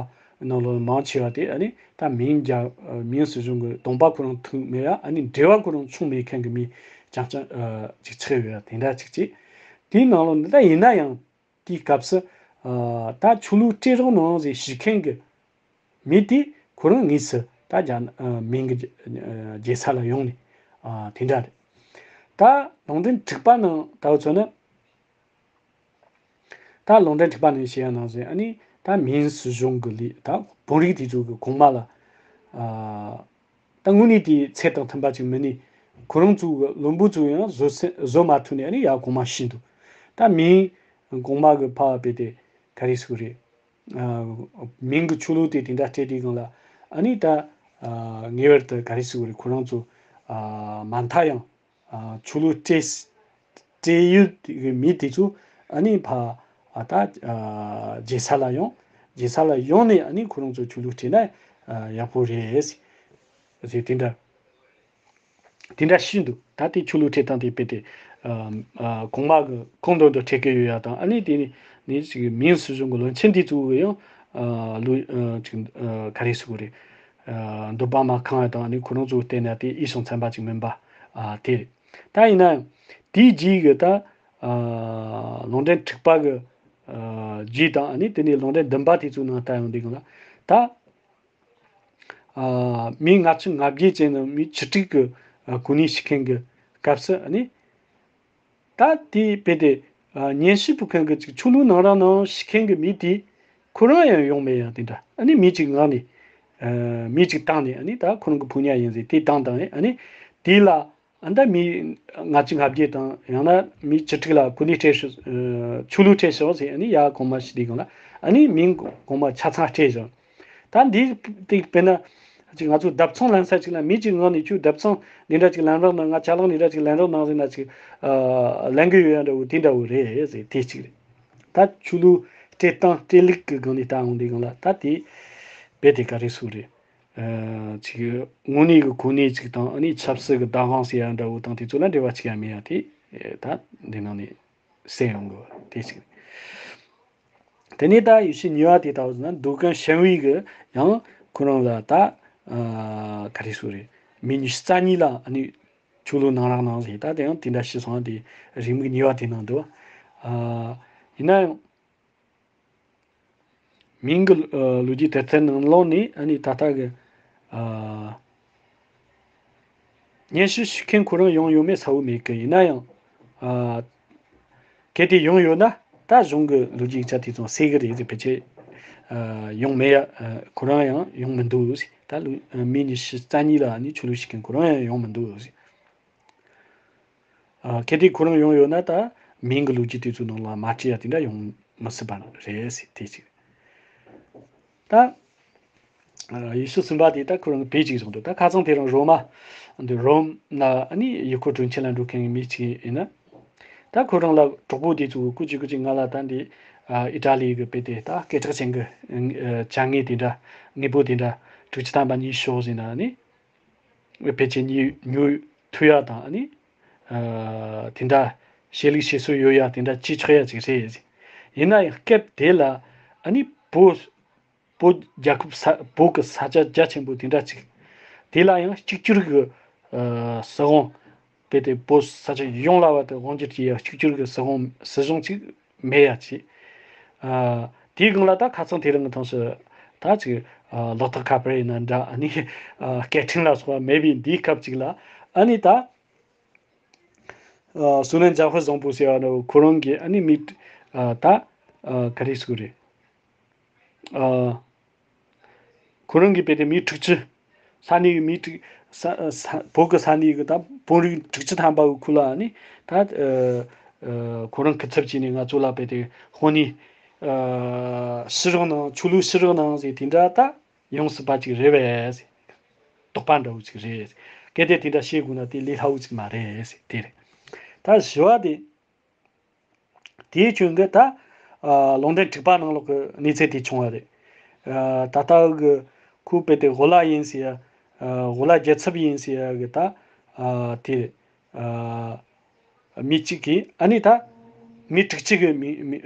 ནང་ལོགས་མང་ཆེ་བ་དེ་ཨ་ནི་ད་མིང་རྒྱ། མིང་སྲིད་གཞུང་གི་གདོང་པ་ཁོ་རང་ཐུག་མེད་ཡ་ཨ་ནི་འབྲེལ་བ་ཁོ་རང་བྱུང་མེད་མཁན་གྱི་མི་རྐྱང་རྐྱང་ཅིག་ཆགས་ཡོད་ཡ་དེ་འདྲ་ཅིག་ཅིག་དེའི་ནང་ལོགས་ནས་ད་ཡིན་ན་ཡང་། དེའི་སྐབས་སུ། ཨ། ད་ཆོས་ལུགས་སྤྲད་རོགས་གནང་ཟེར་ཞུ་མཁན་གྱི་མི་དེ་ཁོ་རང་དངོས་སུ་ད་རྒྱ། ཨ། མིང་གི་རྒྱལ་ས་ལ་ཡོང་ནས། ཨ། དེ་འདྲ་རེད། ད་ལུང་འདྲེན་དྲུག་པ་ནང་ལྟ་བུ་མཚོན་ན། ད་ལུང་འདྲེན་དྲུག་པ་ནང་བཤད་ཡ་ནང་བཞིན་ཨ་ནི་ད་མིང་སྲིད་གཞུང་གི་ལས་ད་བོན་རིགས་དེ་ཚོ་གི་གོང་མ་ལ། ཨ། ད་དངོས་གནས་དེའི་ཚད་དང་མཐུན་པ་ཅིག་མིན་ནས། ཁོ་རང་ཚོ་གི་བློན་པོ་ཚོ་ཡང་བཟོད་སེམས་བཟོད་མ་ཐུབ་ནས་ཨ་ནི་ཡར་གོང་མ་བྱས་འདུག་ད་མིང་གོང་མ་གི་ཕར་བུད་དེ་ག་རེ་ཟེར་དགོས་རེད། ཨ། མིང་གི་ཆོས་ལུགས་དེ་དེ་འདྲ་སྤྲད་དུས་སྒང་ལ་ཨ་ནི་ད། ཨ། ངེས་པར་དུ་ག་རེ་ཟེར་དགོས་རེད། ཁོ་རང་ཚོ། ཨ། མ་མཐའ་ཡང་། ཨ། ཆོས་ལུགས་སྤྲད་སྤྲད་ཡུལ་གྱི་མི་དེ་ཚོ་ཨ་ནི་ཕར། ཨ། ད། ཨ། རྒྱལ་ས་ལ་ཡོང་། རྒྱལ་ས་ལ་ཡོང་ནས་ཨ་ནི་ཁོ་རང་ཚོ་ཆོས་ལུགས་སྤྲད་ན། ཨ། ཡག་པོ་རེད་ཟེར། དེ་འདྲ། དེ་འདྲ་ཞུས་འདུག་ད་དེ་ཆོས་ལུགས་སྤྲད་སྟངས་དེ་དཔེ་དེ། ཨ། ཨ། གོང་མ་གི་གང་འདོད་འདོད་སྤྲད་ཀྱི་ཡོད་ཡ་དང་། ཨ་ནི་དེ་ནི་ནི་ཅིག་མིང་སྲིད་གཞུང་གི་བློན་ཆེན་དེ་ཚོ་གི་ཡང་། ཨ། ལུས། ཨ། ཅིག་ཨ། ག་རེ་ཟེར་དགོས་རེད། ཨ། འདོད་པ་མ་ཁེངས་ཡ་དང་། ཨ་ནི་ཁོ་རང་ཚོ་བལྟས་ན་དེ་ཨི་སང་ཚན་པ་ཅིག་མིན་པ། ཨ། དེ་རེད། ད་ཡིན་ན་ཡང་དེའི་རྗེས་ཀྱི་ད། ཨ། ལུང་འདྲེན་དྲུག་པ་གི། ཨ། རྗེས་དང་། ཨ་ནི་དེ་ནས་ལུང་འདྲེན་བདུན་པ་དེ་ཚོའི་ནང་ལྟ་ཡོང་དུས་སྒང་ལ་ད། ཨ། མི་ལྔ་བཅུ་ང་བརྒྱད་ཅན་ནི་མི་བཅུ་དྲུག་གི། ཨ། གོ་གནས་ཞུ་མཁན་གྱི་སྐབས་སུ་ཨ་ནི། ད་དེ་དཔེ་དེ། ཨ། སྙན་ཞུ་ཕུལ་མཁན་གྱི་ཅིག་ཆོས་ལུགས་ནང་རང་ནང་ཞུ་མཁན་གྱི་མི་དེ་ཁོ་རང་ཡང་ཡོང་མེད་ཡ་དེ་འདྲ། ཨ་ནི་མི་གཅིག་མངགས་ནས། ཨ། མི་གཅིག་བཏང་ནས། ཨ་ནི་ད་ཁོ་རང་གི་ཕོ་ཉ་ཡིན་ཟེར་དེ་བཏང་བཏང་ནས། ཨ་ནི་དེ་ལ། ཨ། ད་མི་ལྔ་བཅུ་ང་བརྒྱད་དང་ཡང་ན་མི་བཅུ་དྲུག་ལ་གོ་གནས་སྤྲད་ཤོག་ཨ། ཆོས་ལུགས་སྤྲད་ཤོག་ཟེར། ཨ་ནི་ཡར་གོང་མ་ཞུས་དུས་སྒང་ལ་ཨ་ནི་མིང་གོང་མ་ཆ་ཚང་སྤྲད་ཤོག་ད་འདི་དེ་དཔེར་ན་ཅིག་ང་ཚོ་ལྡབ་ཚང་ལེན་ས་ཅིག་ལ་མི་གཅིག་ངང་ནས་ཁྱོད་ལྡབ་ཚང་འདི་འདྲ་ཅིག་ལེན་རོགས་གནང་། ང་ཅ་ལག་འདི་འདྲ་ཅིག་ལེན་རོགས་གནང་ཟེར་ན་ཅིག་ཨ། ལེན་གི་ཡོད་ཡ་འདྲ་བོ་དེ་འདྲ་བོ་རེད་ཟེར། དེ་གཅིག་རེད། ད་ཆོས་ལུགས་སྤྲད་སྟངས་སྤྲད་ལུགས་ཀྱི་སྒང་ནས་ལྟ་འོང་དུས་སྒང་ལ་ད་དེ་རྦད་དེ་ག་རེ་ཟེར་དགོས་རེད། ཨ། ཅིག་དངོས་གནས་ཀྱི་གོ་གནས་ཅིག་དང་། ཨ་ནི་ཆབ་སྲིད་ཀྱི་བདག་དབང་ཟེར་ཡ་འདྲ་བོ་དང་དེ་ཚོ་ལ་འབྲེལ་བ་ཅིག་ཡང་མེད་ཡ་དེ། ཨེ། ད་འདི་ནང་ནས་གསལ་ཡོང་གི་དེ་ཅིག་རེད། དེ་ནས་ད་ཡེ་ཤུ་གཉིས་པ་དེ་ལྟ་བུ་ཟེར་ན་མདོ་དགོན་ཞིང་པའི་གི་ཡང་ཁོ་རང་ལ་ད། ཨ། ག་རེ་ཟེར་དགོས་རེད། མི་ཉི་ཤུ་རྩ་གཉིས་ལ་ཨ་ནི་ཆོས་ལུགས་གནང་རོགས་གནང་ཟེར། ད་དེ་ཡང་དེ་འདྲ་ཞུས་སོང་། དེ་རེའུ་མིག་གཉིས་པ་དེ་ནང་འདུག་ཨ། ཡིན་ན་ཡང་། མིང་གི། ཨ། ལོ་རྒྱུས་དེབ་ཐེར་ནང་ལོགས་ནས་ཨ་ནི་ད་ལྟ་གི། ཨ། སྙན་ཞུ་ཞུ་མཁན་ཁོ་རང་ཡོང་ཡོད་མེད་གསལ་བོ་མེད་གི། ཡིན་ན་ཡང་། ཨ། གལ་ཏེ་ཡོང་ཡོད་ན་ད་གཞུང་གི་ལོ་རྒྱུས་ཡིག་ཆ་དེ་ཚོ་གསལ་གི་རེད་ཟེར། ཕལ་ཆེར། ཨ། ཡོང་མེད་ཡ། ཨ། ཁོ་རང་ཡང་ཡོང་མི་འདུག་ཟེར། ད་ལོ། ཨ། མི་ཉི་ཤུ་རྩ་གཉིས་ལ་ཨ་ནི་ཆོས་ལུགས་ཞུ་མཁན་ཁོ་རང་ཡང་ཡོང་མི་འདུག་ཟེར། ཨ། གལ་ཏེ་ཁོ་རང་ཡོང་ཡོད་ན་ད་མིང་གི་ལོ་རྒྱུས་དེ་ཚོའི་ནང་ལ་མ་བྲིས་ཡ་དེ་འདྲ་ཡོང་མི་སྲིད་པ་རེད་ཟེར། དེ་གཅིག་ད། ཨ། ཡེ་ཤུ་གསུམ་པ་དེ་ད་ཁོ་རང་བོད་ཅིག་བཟུང་འདུག་ད་ཁ་སང་དེ་རིང་རོ་མ། འདི་རོམ་ན་ཨ་ནི་ཡུལ་སྐོར་དྲུང་ཆེན་ལ་འགྲོ་མཁན་གྱི་མི་གཅིག་ཡིན་ན། ད་ཁོ་རང་ལ་གྲོགས་པོ་དེ་ཚོ་སྐུ་མཁྱེན་སྐུ་མཁྱེན། ང་ལ་ད་འདི། ཨ། ཨི་ཊ་ལི་གི་དཔེ་དེ་ད་སྐད་གྲགས་ཅན་གྱི། ཨ། བྱ་དངོས་དེ་འདྲ། དངོས་པོ་དེ་འདྲ་དྲུག་ཅུ་ཐམ་པ་གཉིས་ཤོག་ཟེར་ན་ཨ་ནི། ཕལ་ཆེར་ཉོ་ཉོ་ཐུབ་ཡ་དང་། ཨ་ནི། ཨ། དེ་འདྲ་ཞལ་ལུགས་བྱེད་སྲོལ་ཡོད་ཡ་དེ་འདྲ་བྱེད་ཆོག་ཡ་ཅིག་རེད། ཡིན་ན་ཡང་སྐབས་དེ་ལ་ཨ་ནི་བོད། བོད་རྒྱལ་ཁབ་ས། བོད་ཀྱི་ས་ཆ་རྒྱ་ཆེན་པོ་དེ་འདྲ་ཅིག་དེ་ལ་ཡང་གཅིག་གྱུར་གྱི། ཨ། སྲིད་དབང་། དཔེ་དེ་བོད་ས་ཆ་ཡོངས་ལ་བར་དུ་དབང་སྒྱུར་གྱི་ཡ་གཅིག་གྱུར་གྱི་སྲིད་དབང་སྲིད་གཞུང་ཅིག་མེད་ཡ་ཅིག་ཨ། དེའི་སྒང་ལ་ད་ཁ་སང་དེ་རིང་གི་ཐོག་སུ་ད་ཅིག་ཨ། ལག་ཐོག་ཁ་པར་ཡིན་ན་འདྲ། ཨ་ནི། ཨ། སྐད་འཕྲིན་ལ་སོགས་པ་མེད་པའི་འདིའི་སྐབས་ཅིག་ལ་ཨ་ནི་ད། ཨ། བསོད་ནམས་འཇམ་དཔལ་བཟང་པོ་ཟེར་བ་ནི་ཁོ་རང་གིས་ཨ་ནི་མི། ཨ། ད། ཨ། ག་རེ་ཟེར་དགོས་རེད། ཨ། ཁོ་རང་གིས་དཔེ་དེ་མི་དྲུག་ཅུ། ས་གནས་ཀྱི་མི་དྲུག་ས། ས། བོད་ཀྱི་ས་གནས་ཀྱི་ད་བོད་རིགས་དྲུག་ཅུ་ཐམ་པ་གི་ཁུལ་ལ་ནི་ད། ཨ། ཨ། ཁོ་རང་སྐུ་ཚབ་བྱས་ནས་ང་ཚོ་ལ་དཔེ་དེ་དཔོན་གནས། ཨ། ཞུ་རོགས་གནང་། ཆོས་ལུགས་ཞུ་རོགས་གནང་ཟེར་དེ་འདྲ་ད་ཡོང་སྲིད་པ་ཅིག་རེད་པས་ཟེར། དོགས་པ་འདྲ་བོ་ཅིག་རེད། གལ་ཏེ་དེ་འདྲ་བྱེད་དགོས་ན་དེ་ལས་སླ་བོ་ཅིག་མ་རེད་ཟེར། དེ་རེད། ད་བཞི་བ་དེ། དེའི་རྐྱེན་གྱིས་ད། ཨ། ལུང་འདྲེན་དྲུག་པ་ནང་ལོགས་ཀྱི་གནས་ཚུལ་དེ་བྱུང་བ་རེད། ཨ། ད་ལྟ་གི་ཁོ་དཔེ་དེ་ཝོ་ལ་ཡིན་ཟེར་ཡ། ཨ། ཝོ་ལ་རྒྱལ་ཚབ་ཡིན་ཟེར་ཡ་གི་ད། ཨ། དེ། ཨ། མི་གཅིག་གིས་ཨ་ནི་ད་མི་དྲུག་ཅུ་གི་མི་མི།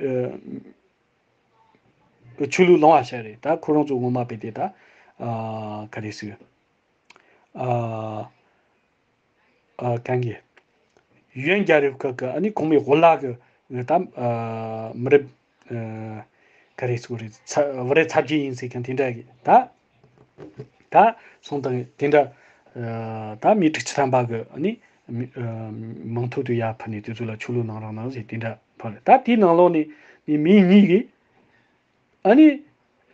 ཨ། ཆོས་ལུགས་སློང་བ་བྱས་རེད། ད་ཁོ་རང་ཚོ་ངོ་མ་དཔེ་དེ་ད། ཨ། ག་རེ་ཟེར། ཨ། ཨ། གང་གི། ཡོན་རྒྱལ་རབས་སྐབས་ཀྱི་ཨ་ནི་གོང་མའི་ཝོ་ལ་གི་ད། ཨ། མི་རབས། ཨ། ག་རེ་ཟེར་དགོས་རེད། ཚ། བུ་རའི་ཚ་རྒྱུད་ཡིན་ཟེར་མཁན་དེ་འདྲ་གི་ད། ད་སོང་དང་དེ་འདྲ། ཨ། ད་མི་དྲུག་ཅུ་ཐམ་པ་གི་ཨ་ནི། མི་ཨ་མིང་ཐོ་དེ་ཡར་ཕུལ་ནས་དེ་ཚོ་ལ་ཆོས་ལུགས་གནང་རོགས་གནང་ཟེར་དེ་འདྲ་ཕུལ། ད་དེའི་ནང་ལོགས་ནས་ནི་མི་གཉིས་ཀྱིས་ཨ་ནི་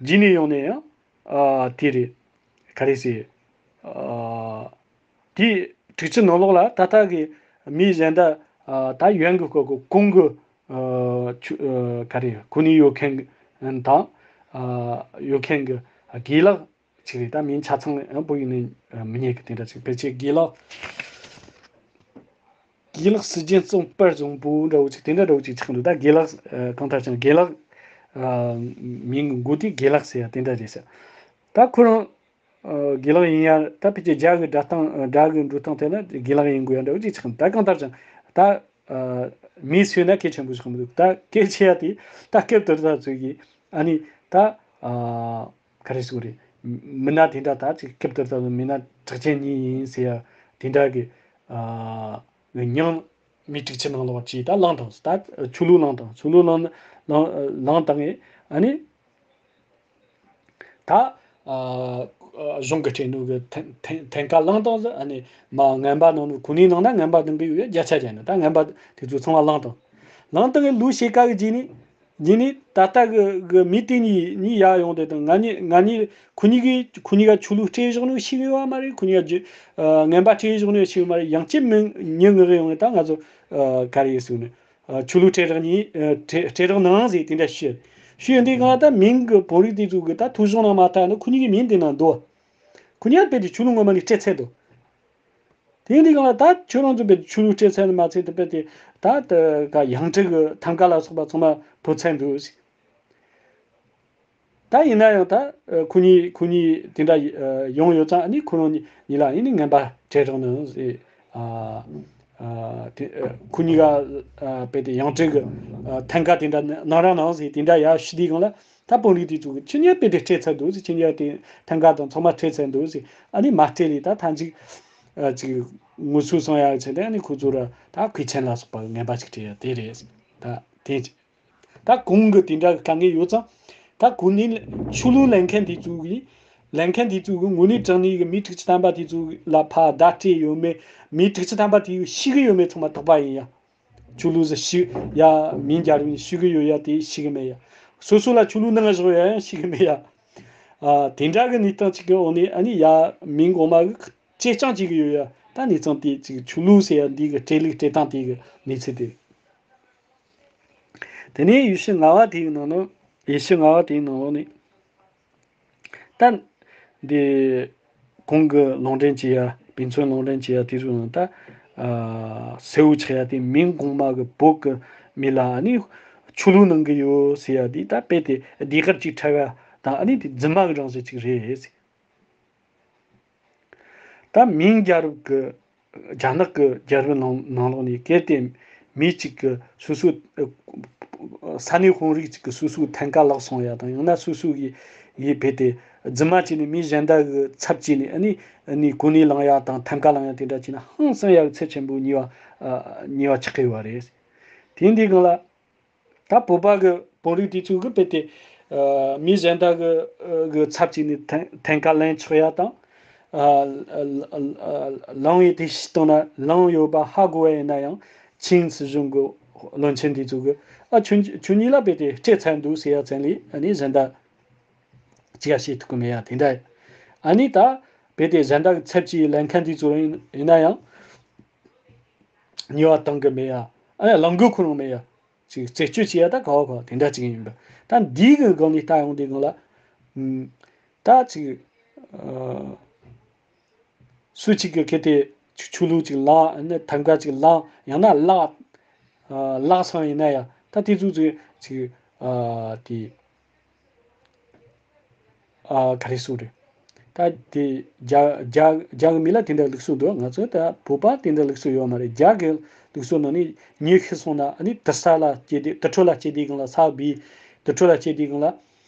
རྗེས་ནས་ཡོང་ནས་ཡང་ཨ་དེ་རེད། ག་རེ་ཟེར། ཨ་དེའི་དྲུག་ཅུ་ནང་ལོགས་ལ་ད་ལྟ་གི་མི་གཞན་དག་ཨ་ད་ཡོན་གྱི་སྐོར་གྱི་གོང་གི་ཨ་ཆུ་ཨ་ག་རེ་གོ་གནས་ཡོད་མཁན་དང་ཨ་ཡོད་མཁན་གྱི་དགེ་ལགས་ཅིག་རེད། ད་མིང་ཆ་ཚང་ཨ་བོད་ཡིག་ནས་མི་རྙེད་གི། དེ་འདྲ་ཅིག་ཕལ་ཆེར་དགེ་ལགས། དགེ་ལགས་སྲིད་རྒྱལ་གཙང་པར་བཟང་པོ་འདྲ་བོ་ཅིག་དེ་འདྲ་འདྲ་བོ་ཅིག་ཆགས་འདུག་ད་དགེ་ལགས་ཨ་གང་ལྟར་ཀྱང་དགེ་ལགས་ཨ་མིང་གི་མགོ་དེ་དགེ་ལགས་ཟེར་ཡ་དེ་འདྲ་རེད་ཟེར། ད་ཁོ་རང་ཨ་དགེ་ལགས་ཡིན་ཡ། ད་ཕལ་ཆེར་རྒྱ་གི་སྒྲ་གདངས་ཨ་སྒྲ་གི་འགྲོ་སྟངས་དེ་ལ་དགེ་ལགས་ཡིན་དགོས་ཡ་འདྲ་བོ་ཅིག་ཆགས་འདུག་ད་གང་ལྟར་ཀྱང་ད་ཨ་མིང་ཟེར་ན་གལ་ཆེན་པོ་ཆགས་མི་འདུག་ད་གལ་ཆེ་ཡ་དེ་ད་སྐབས་དེ་དག་ཚོད་ཀྱི་ཨ་ནི་ད་ཨ་ག་རེ་ཟེར་དགོས་རེད། མི་སྣ་དེ་འདྲ་ད་ཅིག་སྐབས་དེར་ད་མི་སྣ་གྲགས་ཅན་གཉིས་ཡིན་ཟེར་ཡ་དེ་འདྲ་གི་ཨ་མིང་མི་དྲུག་ཅུ་ནང་ལོགས་ཀྱིས་ད་བླངས་བཏང་། ད་ཆོས་ལུགས་བླངས་བཏང་། ཆོས་ལུགས་བླངས་བླངས་བླངས་བཏང་ངས་ཨ་ནི་ད་ཨ་གཞུང་གི་སྤྲད་ནོ་གི་ཐན་ཐན་ཐན་ཀ་བླངས་བཏང་ཟེར། ཨ་ནི་མ་ངན་པ་ནང་ནས་གོ་གནས་ནང་ན་ངན་པ་འདི་འདྲ་ཡོད་ཡ་བརྒྱ་ཆ་བརྒྱ་ནི་ད་ངན་པ་དེ་ཚོ་ཚང་མ་བླངས་བཏང་། བླངས་བཏང་ངས་ལོ་ཕྱེད་ཀ་གི་རྗེས་ནས། འདི་ནི་ད་ལྟ་གི་གི་མི་དེ་གཉིས་གཉིས་ཡར་ཡོང་དེ་དང་། ང་གཉིས་ང་གཉིས་ཁོ་གཉིས་ཀྱིས་ཁོ་གཉིས་ཀ་ཆོས་ལུགས་སྤྲད་བཞག་ནོ་ཤེས་གི་ཡོད་མ་རེད། ཁོ་གཉིས་ཀ་རྒྱུ་ཨ་ངན་པ་སྤྲད་བཞག་ནོ་ཤེས་གི་མ་རེད། ཡང་བསྐྱར་མི་མི་མངགས་གི་ཡོང་ངེ་ད་ང་ཚོ་ཨ་ག་རེ་ཡིན་ཟེར་ནས་ཨ་ཆོས་ལུགས་སྤྲད་རོགས་གཉིས་ཨ་སྤྲད་སྤྲད་རོགས་གནང་ཟེར་དེ་འདྲ་ཞུས། ཞུས་འདི་གང་ལ་ད་མིང་གི་བོད་རིགས་དེ་ཚོ་གི་ད་ཐོ་གཞུང་ནང་མ་བལྟས་ན་ཁོ་གཉིས་ཀྱི་མིང་དེ་ནང་འདུག་ཁོ་གཉིས་ཀ་དཔེ་དེ་ཆོས་ལུགས་ངོ་མ་ནས་སྤྲད་ཚར་འདུག་དེ་ཡིན་དུས་སྒང་ལ་ད་ཁྱོད་རང་ཚོ་དཔེ་ཆོས་ལུགས་སྤྲད་ཚར་ནས་མ་ཚད་དེ་དཔེ་དེ་ད་ད་ག་ཡང་སྤྲད་གི་ཐང་ག་ལ་སོགས་པ་ཚང་མ་ཕུལ་ཚར་འདུག་ད་ཡིན་ན་ཡང་ད་ཁོ་གཉིས་ཁོ་གཉིས་དེ་འདྲ་ཡོང་ཡོད་ཙང་ཨ་ནི་ཁོ་རང་གཉིས་ལ་ཡིན་ནི་ངན་པ་སྤྲད་རོགས་གནང་ཟེར། ཨ་ཨ་དེ་ཁོ་གཉིས་ཀ་ཨ་དཔེ་དེ་ཡང་སྤྲད་གི་ཨ་ཐང་ག་དེ་འདྲ་གནང་རོགས་གནང་ཟེར་དེ་འདྲ་ཡར་ཞུས་དུས་སྒང་ལ། ད་བོད་རིགས་དེ་ཚོ་གི་ཁྱེད་གཉིས་དཔེ་དེ་སྤྲད་ཚར་འདུག་ཟེར། ཁྱེད་གཉིས་དེ་ཐང་ག་དང་ཚང་མ་སྤྲད་ཚར་འདུག་ཟེར། ཨ་ནི་མ་སྤྲད་ལས་ད་ཐང་ཅིག་ཨ་ཅིག་ངུ་ཚུལ་སོང་ཡག་ཆེད་དུ་ཨ་ནི་ཁོ་ཚོ་ར་ད་གོས་ཆེན་ལ་སོགས་པ་ངན་པ་ཞིག་སྤྲད་ཡ་དེ་རེད། ད་དེ་ད་གོང་གི་དེ་འདྲ་གི་དཀའ་ངལ་ཡོད་ཙང་། ད་གོ་གནས་ཆོས་ལུགས་ལེན་མཁན་དེ་ཚོ་གི་ལེན་མཁན་དེ་ཚོ་གི་དངོས་གནས་དྲང་གནས་གི་མི་དྲུག་ཅུ་ཐམ་པ་དེ་ཚོ་ལ་ཕར་བརྡ་སྤྲད་ཡོད་མེད། མི་དྲུག་ཅུ་ཐམ་པ་དེ་ཡོད་ཤེས་གི་ཡོད་མེད་ཚང་མ་དོགས་པ་ཡིན་ཡ། ཆོས་ལུགས་སུ་ཤི་ཡ་མིང་རྒྱལ་རབས་ཤི་གི་ཡོད་ཡ་དེ་ཤི་གི་མེད་ཡ། སོ་སོ་ལ་ཆོས་ལུགས་ནང་བཞག་ཡ་ཡང་ཤི་གི་མེད་ཡ། ཨ་དེ་འདྲ་གི་གནས་སྟངས་ཅིག་གི་འོག་ནས་ཨ་ནི་ཡ་མིང་གོང་མ་གི་བཅད་རྐྱང་བྱེད་གི་ཡོད་ཡ། ད་གནས་སྟངས་དེ་ཅིག་ཆོས་ལུགས་ཟེར་ཡ་འདི་གི་སྤྲད་ལུགས་སྤྲད་སྟངས་དེ་གི་གནས་ཚུལ་དེ། དེ་ནས་ཡེ་ཤུ་ལྔ་པ་དེའི་ནང་ལོགས་ཡེ་ཤུ་ལྔ་པ་དེའི་ནང་ལོགས་ནས། ད་འདི་གོང་གི་ལུང་འདྲེན་བྱེད་ཡ་དཔེ་མཚོན་ལུང་འདྲེན་བྱེད་ཡ་དེ་ཚོ་ནང་ད་ཨ་གསལ་བོ་ཆགས་ཡ་དེ་མིང་གོང་མ་གི་བོད་གི་མི་ལ་ཨ་ནི་ཆོས་ལུགས་གནང་གི་ཡོད་ཟེར་ཡ་དེ་ད་དཔེ་དེ་ཟློས་གར་ཅིག་འཁྲབ་ཡ་དང་ཨ་ནི་དེ་རྫུན་མ་གི་རང་བཞིན་ཅིག་རེད་ཟེར། ད་མིང་རྒྱལ་རབས་ཀྱི་རྒྱ་ནག་གི་རྒྱལ་རབས་ནང་ནང་ལོགས་ནས་གལ་ཏེ་མི་གཅིག་གི་སོ་སོའི་ས་གནས་དཔོན་རིགས་གཅིག་གི་སོ་སོའི་ཐང་ག་བརླག་སོང་ཡ་དང་ཡང་ན་སོ་སོ་གི་ཡིས་བོས་ཏེ་རྫུན་མ་བྱས་ནས་མི་གཞན་དག་གི་ཚབ་བྱས་ནས་ཨ་ནི་ཨ་ནི་གོ་གནས་བླངས་ཡ་དང་ཐང་ག་བླངས་ཡ་དེ་འདྲ་བྱས་ན་ཧང་སང་ཡ་གི་ཚད་ཆེན་པོ་ཉེས་པ་ཨ་ཉེས་པ་ཆགས་ཀྱི་ཡོད་པ་རེད། དེ་འདི་སྒང་ལ། ད་བོད་པ་གི་བོད་རིགས་དེ་ཚོ་གི་དཔེ་དེ་ཨ་མི་གཞན་དག་གི་ཨ་གི་ཚབ་བྱས་ནས་ཐང་ཐང་ག་ལེན་ཆོག་ཡ་དང་། ཨ་ཨ་ཨ་ལང་ཡི་དེ་ཤི་བཏང་ན་ལང་ཡོད་པ་ཧ་གོ་བ་ཡིན་ན་ཡང་ཆིང་སྲིད་གཞུང་གི་བློན་ཆེན་དེ་ཚོ་གི་ཨ་ཁྱོད་ཁྱོད་གཉིས་ལ་དཔེ་དེ་སྤྲད་ཚར་འདུག་ཟེར་ཡ་ཙམ་ལས་ཨ་ནི་གཞན་དག་ཅི་ཡ་བྱེད་ཐུབ་ཀྱི་མེད་ཡ་དེ་འདྲ། ཨ་ནི་ད་དཔེ་དེ་གཞན་དག་གི་ཚབ་ཀྱིས་ལེན་མཁན་དེ་ཚོ་ཡིན་ཡིན་ན་ཡང་ཉེས་པ་གཏང་གི་མེད་ཡ། ཨ་ནི་ལང་གི་ཁོ་རང་མེད་ཡ། ཅིག་རྩད་གཅོད་བྱེད་ཡ་ད་ག་བ་ག་བ་དེ་འདྲ་ཅིག་ཡིན་པ། ད་འདིའི་གི་སྒང་ནས་ལྟ་ཡོང་དུས་སྒང་ལ། ཨུམ། ད་ཅིག་ཨ། སུ་གཅིག་གི་གལ་ཏེ་ཆོས་ཆོས་ལུགས་ཅིག་བླངས་ཨ་ནི་ཐང་ག་ཅིག་བླངས་ཡང་ན་བརླག་ཨ་བརླག་སོང་ཡིན་ན་ཡང་ད་དེ་ཚོ་ཅིག་ཅིག་ཨ་དེ། ཨ་ག་རེ་ཟེར་རེད། ད་དེ་རྒྱ་རྒྱ་རྒྱ་གི་མི་ལ་དེ་འདྲ་ལུགས་སྲོལ་འདུག་ང་ཚོ་ད་བོད་པ་དེ་འདྲ་ལུགས་སྲོལ་ཡོད་མ་རེད། རྒྱ་གི་ལུགས་སྲོལ་ནང་ནས་མྱི་ཤི་སོང་ན་ཨ་ནི་དུར་ས་ལ་སྐྱེལ་དུས་དུར་ཁྲོད་ལ་སྐྱེལ་དུས་སྒང་ལ་ས་སྦས་དུར་ཁྲོད་ལ་སྐྱེལ་དུས་སྒང་ལ།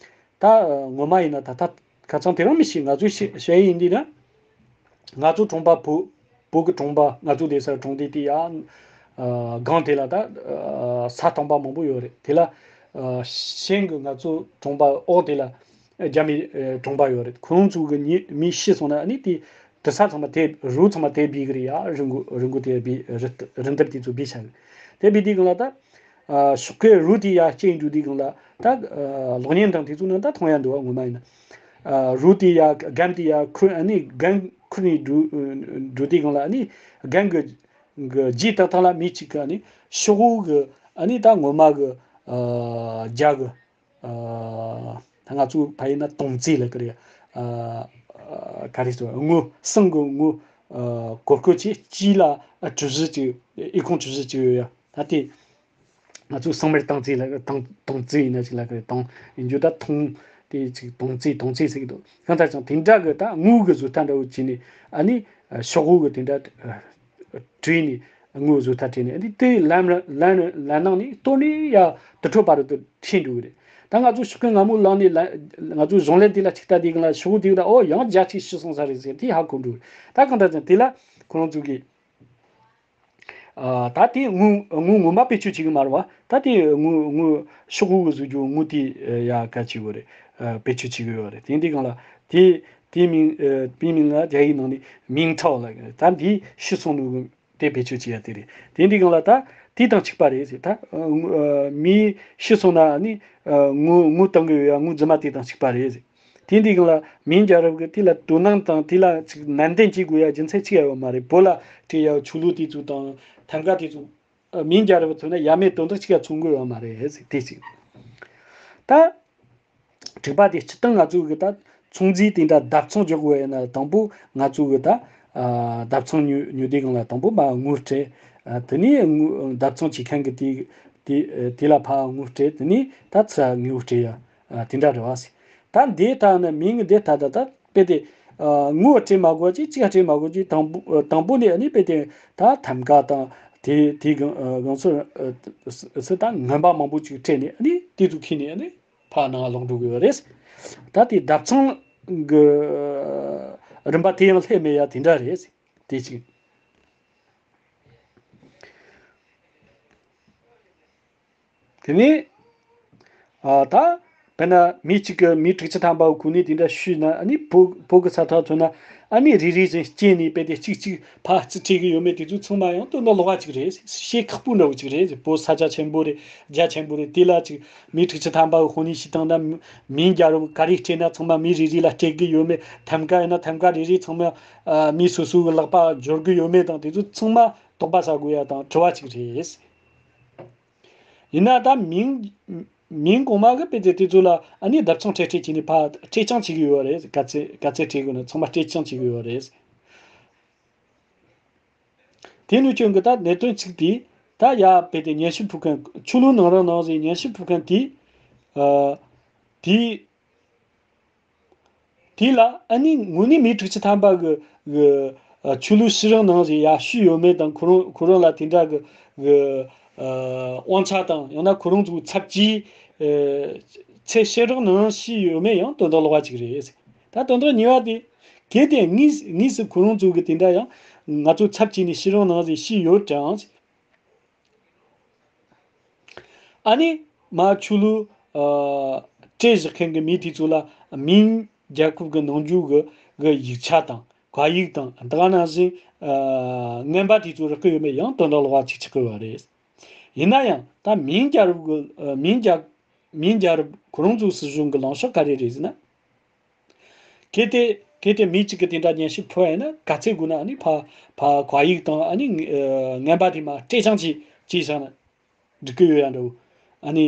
ད་ངོ་མ་ཡིན་ན་ད་ད་ཁ་སང་དེ་རིང་མི་ཤེས། ང་ཚོས་ཤེས་ཤེས་ཡིན་དུས་ན། ང་ཚོ་གྲོང་པ་བོད་བོད་ཀྱི་གྲོང་པ་ང་ཚོ་བསྡད་སར་གྲོང་སྡེ་དེ་ཡ། ཨ་སྒང་དེ་ལ་ད་ཨ་ས་དམ་པ་མང་པོ་ཡོད་རེད། དེ་ལ་ཨ་ཤིང་གི་ང་ཚོ་གྲོང་པ་འོག་དེ་ལ་རྒྱ་མི་ཨ་གྲོང་པ་ཡོད་རེད། ཁོང་ཚོ་གི་མི་མི་ཤི་སོང་ན་ཨ་ནི་དེ་ དུར་ས་ཚང་མ་དེ་རུ་ཚང་མ་དེ་བི་གི་རེད་ཡ། རི་མགོ་རི་མགོ་དེ་བི་རི་རི་འདབས་དེ་ཚོ་བི་ཆ་གི། དེ་བི་དེ་གང་ལ་ད། ཨ་ཤོག་ཁའི་རུ་དེ་ཡ་སྐྱེ་འགྲོ་དེ་གང་ལ་ད། ཨ་གློག་བརྙན་དང་དེ་ཚོ་ནང་ད་མཐོང་ཡ་འདུག་བ། ངོ་མ་ཡིན་ན། ཨ་རུ་དེ་ཡ་སྒམ་དེ་ཡ་ཁུར་ཨ་ནི་སྒམ་ཁུར་ནས་འགྲོ་འགྲོ་དེ་གང་ལ་ཨ་ནི་སྒམ་གི་གི་རྗེས་ཏག་ཏག་ལ་མི་གཅིག་གི་ཨ་ནི་ཤོག་བུ་གི་ཨ་ནི་ད་ངོ་མ་གི་ཨ་རྒྱ་གི་ཨ་ད་ང་ཚོ་ཕ་ཡིན་ན་དོང་ཙེ་ལ་ཀི་རེད། ཨ་ཨ་ག་རེ་ཟེར། ངོ་ཟངས་གི་ངོ་ཨ་གོར་གོར་བྱས། དཀྱིལ་ལ་ཨ་གྲུ་བཞི་ཅིག་ཨི་ཁུང་གྲུ་བཞི་ཅིག་ཡོད་ཡ། ད་དེ་ང་ཚོ་ཟངས་མེད་དོང་ཙེ་ལ་དོང་དོང་ཙེ་ཡིན་ན་ཅིག་ལ་ཀི་རེད། དོང་ཡིན་རྒྱུ་ད་དོང་དེ་ཅིག་དོང་ཙེ་དོང་ཙེ་ཟེར་གི་འདུག་གང་ལྟར་ཀྱང་དེ་འདྲ་གི་ད་དངུལ་གི་བཟོ་ལྟ་འདྲ་བོ་བྱས་ནས་ཨ་ནི་ཤོག་བུ་གི་དེ་འདྲ་བྲིས་ནས་དངུལ་བཟོ་ལྟ་བྲིས་ནས་ཨ་ནི་དེ་ལམ་ལམ་ལམ་ནང་ནས་གཏོར་ནས་ཡ་དུར་ཁྲོད་བར་དུ་ཁྲིད་འགྲོ་གི་རེད། ད་ང་ཚོ་ཤོག་གི་སྔ་མོ་ལངས་ནས་ལ་ང་ཚོ་གཞུང་ལས་དེ་ལ་ཅིག་ལྟ་དུས་གང་ལ་ཤོག་བུ་དེ་ལ་ཨོ་ཡང་བརྒྱ་ཅིག་ཤི་སོང་ས་རེད་ཟེར་དེ་ཧ་གོ་འགྲོ་གི་རེད། ད་གང་ལྟར་ཀྱང་དེ་ལ་ཁོ་རང་ཚོ་གིས། ཨ་ད་དེ་དངུལ་དངུལ་ངོ་མ་བེད་སྤྱོད་བྱེད་གི་མ་རེད་བ། ད་དེ་དངུལ་དངུལ་ཤོག་བུ་གི་བཟོ་རྒྱུ་དངུལ་དེ་ཡ་ག་བྱེད་དགོས་རེད། ཨ་བེད་སྤྱོད་བྱེད་གི་ཡོད་རེད། དེ་འདི་སྒང་ལ་དེ་དེའི་མིང་ཨ་དེའི་མིང་ལ་རྒྱ་ཡིག་ནང་ནས་མིང་ཐའོ་ལ། ད་འདི་ཤི་སོང་ནོ་དེ་བེད་སྤྱོད་བྱེད་ཡ་དེ་རེད། དེ་འདི་སྒང་ལ་ད་དེ་དང་གཅིག་པ་རེད་ཟེར། ད་ཨ་མི་ཤི་སོང་ན་ནི་ཨ་དངུལ་དངུལ་གཏོང་གི་ཡོད་ཡ། དངུལ་རྫུན་མ་དེ་དང་གཅིག་པ་རེད་ཟེར། དེ་འདི་སྒང་ལ་མིང་རྒྱལ་རབས་ཀྱི་དེ་ལ་དོ་སྣང་དང་དེ་ལ་ཅིག་ནན་ཏན་བྱེད་དགོས་ཡ་རྒྱུ་མཚན་གཅིག་ཡང་ཡོད་མ་རེད། བོད་ལ་སྤྲད་ཡ་ཆོས་ལུགས་དེ་ཚོ་དང་ཐང་ག་དེ་ཚོ་ཨ་མིང་རྒྱལ་རབས་ཐོན་ན་ཡ་མེད་དོན་དག་གཅིག་ཡང་མཚོན་གི་ཡོད་མ་རེད་ཟེར། དེ་གཅིག་ད་དྲུག་པ་དེ་སྤྱིར་བཏང་ང་ཚོ་གི་ད་ཚོང་རྫས་དེ་འདྲ་བརྡབ་ཚོང་རྒྱག་དགོས་ཡ་ན་དང་པོ་ང་ཚོ་གི་ད་ཨ་བརྡབ་ཚོང་ཉོ་ཉོ་དུས་སྒང་ལ་དང་པོ་མ་དངུལ་སྤྲད། ཨ་དེ་ནས་དངུལ་བརྡབ་ཚོང་བྱེད་མཁན་གི་དེ་དེ་དེ་ལ་ཕར་དངུལ་སྤྲད། དེ་ནས་ད་ཚུར་དངུལ་སྤྲད་ཡ། ཨ་དེ་འདྲ་རེད་བ་ཟེར། ད་འདི་ལྟར་ན་མིང་འདི་ལྟར་ད་ད་དཔེ་དེ་ཨ་དངུལ་སྤྲད་མ་དགོས་ཅིག་ཅིག་སྤྲད་མ་དགོས་ཅིག་དང་པོ་ཨ་དང་པོ་ནས་ཨ་ནི་དཔེ་དེ་ད་ཐམ་ག་དང་དེ་དེ་གང་ཨ་གང་སོ་ཨ་སོ་ད་ངན་པ་མང་པོ་ཅིག་སྤྲད་ནས་ཨ་ནི་དེ་ཚོ་ཁྱེར་ནས་ཨ་ནི་ཕར་ནང་ལོག་འགྲོ་གི་ཡོད་རེད། ད་དེ་བརྡབ་ཚོང་གི་རིམ་པ་དེ་ཡང་ལྷད་མེད་ཡ་དེ་འདྲ་རེད། དེ་གཅིག་དེ་ནས་ཨ་ད་དཔེར་ན་མི་གཅིག་གིས་མི་དྲུག་ཅུ་ཐམ་པ་གོ་གནས་དེ་འདྲ་ཞུས་ན་ཨ་ནི་བོད་བོད་ཀྱི་ས་ཐག་ཐོན་ན་ཨ་ནི་རེ་རེ་བཞིན་སྐྱེས་ནས་དཔེ་དེ་གཅིག་གཅིག་ཕར་རྩིས་སྤྲད་གི་ཡོད་མེད་དེ་ཚོ་ཚང་མ་ཡང་དོན་དག་ལོགས་ཀ་གཅིག་རེད། བཤད་ཁག་པོ་འདྲ་བོ་གཅིག་རེད། བོད་ས་ཆ་ཆེན་པོ་རེད། རྒྱ་ཆེན་པོ་རེད། དེ་ལ་གཅིག་མི་དྲུག་ཅུ་ཐམ་པ་གི་དཔོན་གནས་ཞིག་བཏང་ན་མིང་རྒྱལ་རབས་ག་རེ་སྤྲད་ན་ཚང་མ་མི་རེ་རེ་ལ་སྤྲད་གི་ཡོད་མེད། ཐམ་ག་ཡིན་ན་ཐམ་ག་རེ་རེ་ཚང་མ་ཨ་མི་སོ་སོ་གི་ལག་པ་འབྱོར་གི་ཡོད་མེད་དང་དེ་ཚོ་ཚང་མ་དོགས་པ་ཟ་དགོས་ཡ་དང་དྲི་བ་གཅིག་རེད། ཡིན་ན་ད་མིང་མིང་གོང་མ་གི་དཔེ་དེ་དེ་ཚོ་ལ་ཨ་ནི་བརྡབ་ཚོང་སྤྲད་སྤྲད་བྱས་ནས་ཕར་སྤྲད་རྐྱང་བྱེད་གི་ཡོད་རེད། ག་ཚད་ག་ཚད་སྤྲད་དགོས་ན་ཚང་མ་སྤྲད་རྐྱང་བྱེད་གི་ཡོད་རེད། དེ་ནས་ཁྱོད་ཀྱི་ད་གནད་དོན་གཅིག་དེ་ད་ཡ་དཔེ་དེ་སྙན་ཞུ་ཕུལ་མཁན་ཆོས་ལུགས་ནང་རང་ནང་བཞིན་སྙན་ཞུ་ཕུལ་མཁན་དེ་ཨ་དེ་དེ་ལ་ཨ་ནི་དངོས་གནས་མི་དྲུག་ཅུ་ཐམ་པ་གི་གི་ཨ་ཆོས་ལུགས་ཕྱི་རང་ནང་བཞིན་ཡ་ཞུས་ཡོད་མེད་དང་ཁོ་རང་ཁོ་རང་ལ་དེ་འདྲ་གི་གི་ཨ་དབང་ཆ་དང་ཡང་ན་ཁོ་རང་ཚོའི་ཚབ་ཀྱིས་ཨ་ཚེ་ཕྱི་རང་ནང་ཞུས་ཡོད་མེད་ཡང་དོན་དག་ལོགས་ཀ་གཅིག་རེད། ད་དོན་དག་གཉིས་པ་དེ་གལ་ཏེ་དངོས་དངོས་སུ་ཁོ་རང་ཚོ་གི་དེ་འདྲ་ཡང་ང་ཚོ་ཚབ་བྱས་ནས་ཕྱི་རང་ནང་བཞིན་ཞུས་ཡོད་ཀྱང་། ཨ་ནི་མ་ཆོས་ལུགས་ཨ་བཀྲས་བཞག་མཁན་གྱི་མི་དེ་ཚོ་ལ་མིང་རྒྱལ་ཁབ་ཀྱི་ནང་འཇུག་གི་གི་ཡིག་ཆ་དང་བཀའ་ཡིག་དང་ད་ག་ནང་བཞིན་ཨ་རྔན་པ་དེ་ཚོ་རག་གི་ཡོད་མེད་ཡང་དོན་དག་ལོགས་ཀ་གཅིག་ཆགས་ཀྱི་ཡོད་རེད། ཡིན་ན་ཡང་ད་མིང་རྒྱལ་རབས་ཀྱི་ཨ་མིང་རྒྱལ་མིང་རྒྱལ་རབས་ཁོ་རང་ཚོའི་སྲིད་གཞུང་གི་ལངས་ཕྱོགས་ག་རེ་རེད་ཟེར་ན། གལ་ཏེ་གལ་ཏེ་མི་གཅིག་གིས་དེ་འདྲ་སྙན་ཞུ་ཕུལ་བ་ཡིན་ན་ག་ཚད་དགོས་ན་ཨ་ནི་ཕ་ཕ་བཀའ་ཡིག་དང་ཨ་ནི་ཨ་རྔན་པ་དེ་མ་སྤྲད་ཀྱང་བྱས་བྱས་བཞག་ན་འགྲིག་གི་ཡོད་ཡ་འདྲ་བོ། ཨ་ནི་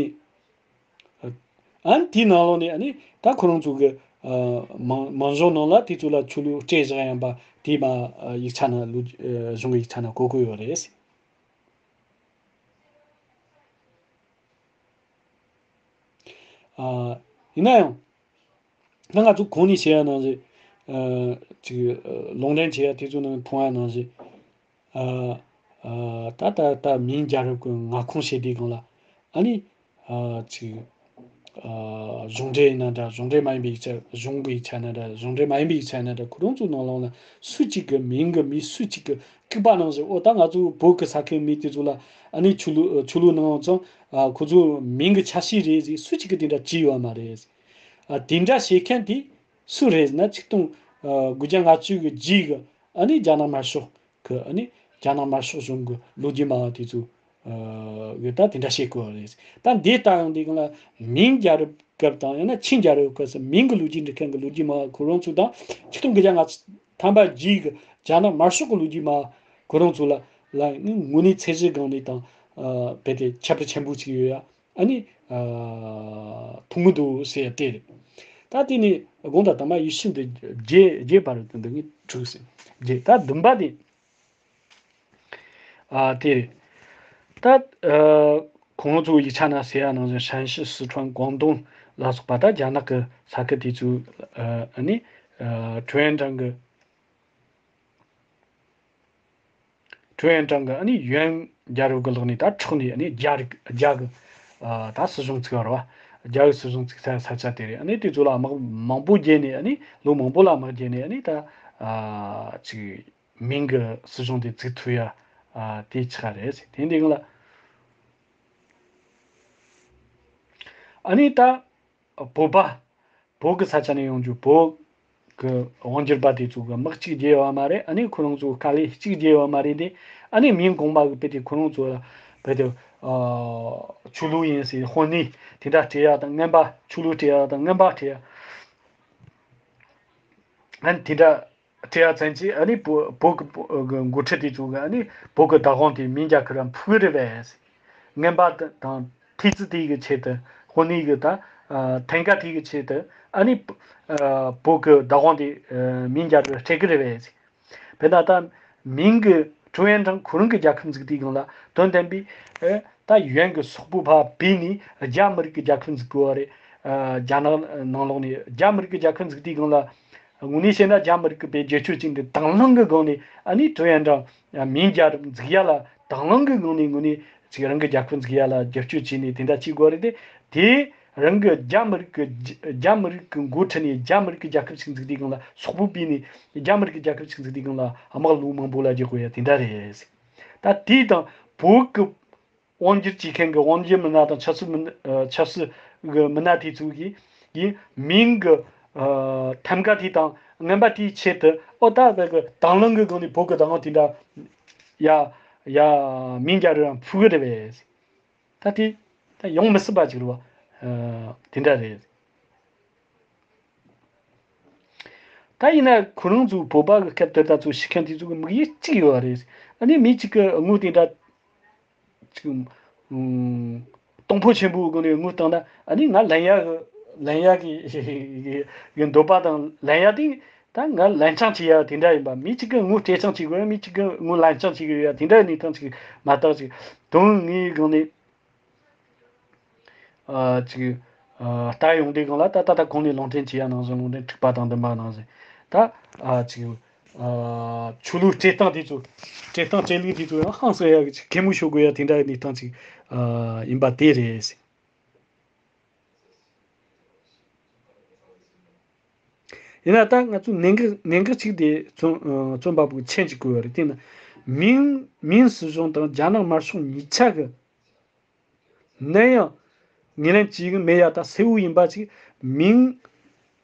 ཨ་ནི་དེའི་ནང་ལོགས་ནས་ཨ་ནི་ད་ཁོ་རང་ཚོ་གི་ཨ་མང་མང་གཞུང་ནང་ལ་དེ་ཚོ་ལ་ཆོས་ལུགས་སྤྲད་བཞག་ཡིན་པ་དེ་མ་ཨ་ཡིག་ཆ་ནང་ལུགས་ཨ་གཞུང་གི་ཡིག་ཆ་ནང་བཀོད་དགོས་ཡོད་རེད། ཨ་ཡིན་ན་ཡང་། ད་ང་ཚོ་གོང་ནས་བཤད་ཡ་ནང་བཞིན། ཨ་ཅིག་ཨ་ལུང་འདྲེན་བྱེད་ཡ་དེ་ཚོ་ནང་མཐོང་ཡ་ནང་བཞིན། ཨ་ཨ་ད་ད་ད་མིང་རྒྱལ་རབས་ཀྱི་མངའ་ཁོངས་བཤད་དུས་སྒང་ལ་ཨ་ནི་ཨ་ཅིག་ཨ་གཞུང་འབྲེལ་ཡིན་ན་འདྲ། གཞུང་འབྲེལ་མ་ཡིན་པའི་ཡིག་ཆ། གཞུང་གི་ཡིག་ཆ་ཡིན་ན་འདྲ། གཞུང་འབྲེལ་མ་ཡིན་པའི་ཡིག་ཆ་ཡིན་ན་འདྲ། ཁོ་རང་ཚོའི་ནང་ལོགས་ལ་སུ་གཅིག་གི་མིང་གི་མི་སུ་གཅིག་གི་ལྐུགས་པ་ནང་བཞིན། འོ་ད་ང་ཚོ་བོད་ཀྱི་ས་ཁུལ་མི་དེ་ཚོ་ལ་ཨ་ནི་ཆོས་ལུགས་ཆོས་ལུགས་ནང་ཙང་ཨ་ཁོ་ཚོའི་མིང་གི་ཆ་ཤས་རེད་ཟེར་སུ་གཅིག་གིས་དེ་འདྲ་བྲིས་ཡོད་མ་རེད། ཨ་དེ་འདྲ་བྱེད་མཁན་དེ་སུ་རེད་ཟེར་ན། ཆིག་སྟོང་ ཨ་དགུ་བརྒྱ་ལྔ་བཅུ་གི་རྗེས་ཀྱི་ཨ་ནི་རྒྱ་ནག་དམར་ཤོག་གི་ཨ་ནི་རྒྱ་ནག་དམར་ཤོག་གཞུང་གི་ལོ་རྒྱུས་སྨྲ་བ་དེ་ཚོ་ཨ་གི་ད་དེ་འདྲ་བཤད་དགོས་པ་རེད། ད་འདི་ལྟ་ཡོང་དུས་སྒང་ལ་མིང་རྒྱལ་རབས་སྐབས་དང་ཡང་ན་ཆིང་རྒྱལ་རབས་སྐབས་སུ་མིང་གི་ལོ་རྒྱུས་འབྲི་མཁན་གྱི་ལོ་རྒྱུས་སྨྲ་བ་ཁོ་རང་ཚོ་དང་ཆིག་སྟོང་དགུ་བརྒྱ་ལྔ་བཅུ་ཐམ་པ་རྗེས་ཀྱི་རྒྱ་ནག་དམར་ཤོག་གི་ལོ་རྒྱུས་སྨྲ་བ་ཁོ་རང་ཚོ་ལ་ལ་དངོས་གནས་ཚད་གཞི་སྒང་ནས་དང་ཨ་རྦད་དེ་ཁྱད་པར་ཆེན་པོ་ཅིག་ཡོད་ཡ། ཨ་ནི་ཨ་མཐོང་གི་འདུག་ཟེར་ཡ་དེ་རེད། ད་དེ་ནས་དགོངས་དག་དང་མ་ཡིད་བཞིན་དུ་རྒྱས་རྒྱས་པར་དུ་འདི་ངས་དྲུག་ཟེར་རྒྱས། ད་བདུན་པ་དེ་ཨ་དེ་རེད། ད་ཨ་ཁོང་ཚོ་ཡིག་ཆ་ན་ཟེར་ཡ་ནང་བཞིན་ཧྲན་ཞི་སི་ཁྲོན་ཀོང་ཏུང་ལ་སོགས་པ་ད་རྒྱ་ནག་གི་ས་ཁུལ་དེ་ཚོའི་ཨ་ཨ་ནི་ཨ་ཀྲུའུ་ཨན་ཀྲང་གི་ཀྲུའུ་ཨན་ཀྲང་གི་ཨ་ནི་ཡོན་རྒྱལ་རབས་ཀྱི་ལག་ནས་ད་འཕྲོག་ནས་ཨ་ནི་རྒྱ་རིགས་རྒྱ་གི་ཨ་ད་སྲིད་གཞུང་བཙུགས་པ་རེད་བ། རྒྱ་གི་སྲིད་གཞུང་བཙུགས་ས་ས་ཆ་དེ་རེད། ཨ་ནི་དེ་ཚོ་ལ་དམག་མང་པོ་རྒྱལ་ནས་ཨ་ནི་ལོ་མང་པོ་ལ་དམག་རྒྱལ་ནས་ཨ་ནི་ད་ཨ་ཅིག་མིང་གི་སྲིད་གཞུང་དེ་བཙུགས་ཐུབ་ཡ་ཨ་དེ་ཆགས་རེད་ཟེར། དེ་འདི་གང་ལ་ཨ་ནི་ད་བོད་པ། བོད་ཀྱི་ས་ཆ་ནས་ཡོང་རྒྱུ་བོད་ཀྱི་དབང་སྒྱུར་པ་དེ་ཚོ་གི་དམག་གཅིག་རྒྱལ་བ་མ་རེད། ཨ་ནི་ཁོ་རང་ཚོ་དཀའ་ལས་གཅིག་རྒྱལ་བ་མ་རེད་དེ། ཨ་ནི་མིང་གོང་མ་གི་དཔེ་དེ་ཁོ་རང་ཚོ་ལ་དཔེ་དེ་ཨ་ཆོས་ལུགས་ཡིན་ཟེར་དཔོན་གནས་དེ་འདྲ་སྤྲད་ཡ་དང་རྔན་པ་ཆོས་ལུགས་སྤྲད་ཡ་དང་རྔན་པ་སྤྲད་ཡ། ཨ་ནི་དེ་འདྲ་སྤྲད་ཡ་ཚན་གྱིས་ཨ་ནི་བོད་བོད་ཀྱི་བོད་ཀྱི་འགོ་ཁྲིད་དེ་ཚོ་གི་ཨ་ནི་བོད་ཀྱི་བདག་དབང་དེ་མིང་རྒྱ་ཁུར་ར་འཕུར་གི་རེད་པས། རྔན་པ་དང་ཐེལ་ཙེ་དེ་གི་ཆེད་དུ་དཔོན་གནས་གི་ད་ཨ་ཐང་ག་དེ་གི་ཆེད་དུ་ཨ་ནི་ཨ་བོད་ཀྱི་བདག་དབང་དེ་ཨ་མིང་རྒྱ་ཁུར་སྤྲད་གི་རེད་པས། དཔེར་ན་ད་མིང་གི་ཀྲུའུ་ཨན་ཀྲང་ཁོ་རང་གི་རྒྱལ་ཁབ་འཛུགས་དུས་སྒང་ལ་དོན་དམ་པའི་ཨེ་ད་ཡོན་གྱི་སོག་པོ་ཕར་བོས་ནས་རྒྱ་མི་རིགས་ཀྱི་རྒྱལ་ཁབ་འཛུགས་དགོས་པ་རེད། ཨ་རྒྱ་ནག་ནང་ལོགས་ནས་རྒྱ་མི་རིགས་ཀྱི་རྒྱལ་ཁབ་འཛུགས་དུས་སྒང་ལ་དངོས་གནས་བཤད་ན་རྒྱ་མི་རིགས་ཀྱི་བེད་སྤྱོད་བྱས་འདི་དང་བླངས་ཀྱི་སྒང་ནས་ཨ་ནི་ཀྲུའུ་ཨན་ཀྲང་མིང་རྒྱལ་རབས་འཛུགས་ཡ་ལ་དང་བླངས་ཀྱི་སྒང་ནས་དངོས་གནས་ཅིག་རང་གི་རྒྱལ་ཁབ་འཛུགས་ཡ་ལ་རྒྱབ་སྐྱོར་བྱས་ནས་དེ་འདྲ་བྱེད་དགོས་རེད་དེ། དེ་རང་གི་རྒྱ་མི་རིགས་ཀྱི་རྒྱ་མི་རིགས་ཀྱི་འགོ་ཁྲིད་ནས་རྒྱ་མི་རིགས་ཀྱི་རྒྱལ་ཁབ་ཅིག་འཛུགས་དུས་སྒང་ལ་སོག་པོ་བོས་ནས་རྒྱ་མི་རིགས་ཀྱི་རྒྱལ་ཁབ་ཅིག་འཛུགས་དུས་སྒང་ལ་དམག་ལོ་མང་པོ་ལ་རྒྱག་དགོས་ཡ་དེ་འདྲ་རེད། ད་དེ་དང་བོད་ཀྱི་དབང་སྒྱུར་བྱེད་མཁན་གྱི་དབང་སྒྱུར་མི་སྣ་དང་ཆབ་སྲིད་མི་སྣ་ཨ་ཆབ་སྲིད་གི་མི་སྣ་དེ་ཚོ་གིས་ཡིན་མིང་གི་ཨ་ཐང་ག་དེ་དང་རྔན་པ་དེའི་ཆེད་དུ་ཨོ་ད་བོད་ཀྱི་དང་བླངས་ཀྱི་སྒང་ནས་བོད་ཀྱི་བདག་དབང་དེ་འདྲ་ཡ་ཡ་མིང་རྒྱལ་རབས་འཕུར་གི་རེད་པས། ད་དེ་ད་ཡོང་མི་སྲིད་པ་ཅིག་རེད་བ། ཨ་དེ་འདྲ་རེད། ད་ཡིན་ན་ཁོ་རང་ཚོའི་བོད་པ་གི་སྐད་དེ་ད་ཚོ་ཤི་མཁན་དེ་ཚོ་གི་དམིགས་ཡུལ་གཅིག་ཡོད་རེད། ཨ་ནི་མི་གཅིག་གི་དངུལ་དེ་འདྲ་ཅིག་ཨུམ་གཏོང་ཕོད་ཆེན་པོའི་སྒོ་ནས་དངུལ་བཏང་ན་ཨ་ནི་ང་ལེན་ཡ་གི་ལེན་ཡ་གི་གི་འདོད་པ་དང་ལེན་ཡ་དེ་ད་ང་ལེན་རྐྱང་བྱེད་ཡ་དེ་འདྲ་ཡིན་པ། མི་གཅིག་གི་དངུལ་སྤྲད་རྐྱང་བྱེད་དགོས། མི་གཅིག་གི་དངུལ་ལེན་རྐྱང་བྱེད་དགོས་ཡ་དེ་འདྲ་གནས་སྟངས་ཅིག་མ་གཏོགས་ཅིག་དོན་དངོས་སྒང་ནས། ཨ་ཅིག་ཨ་ལྟ་ཡོང་དུས་སྒང་ལ་ད་ད་ལྟ་གོང་ནས་ལུང་འདྲེན་བྱེད་ཡ་ནང་བཞིན་ལུང་འདྲེན་དྲུག་པ་དང་བདུན་པ་ནང་བཞིན་ད་ཨ་ཅིག་ཨ་ཆོས་ལུགས་སྤྲད་སྟངས་དེ་ཚོ་སྤྲད་སྟངས་སྤྲད་ལུགས་དེ་ཚོ་ཡང་ཧང་སང་ཡ་གི་ཅིག་གད་མོ་ཤོར་དགོས་ཡ་དེ་འདྲ་གི་གནས་སྟངས་ཅིག་ཨ་ཡིན་པ་དེ་རེད། ཡིན་ན་ད་ང་ཚོ་གནད་འགག་གནད་འགག་ཅིག་དེ་རྩོམ་ཨ་རྩོམ་པ་པོ་མཁྱེན་ཅིག་དགོས་པ་རེད། དེ་ནི་མིང་མིང་སྲིད་གཞུང་དང་རྒྱ་ནག་དམར་ཤོག་གཉིས་ཆ་གི་ནམ་ཡང་ངོས་ལེན་བྱེད་གི་མེད་ཡ་ད་གསལ་བོ་ཡིན་པ་ཅིག་མིང་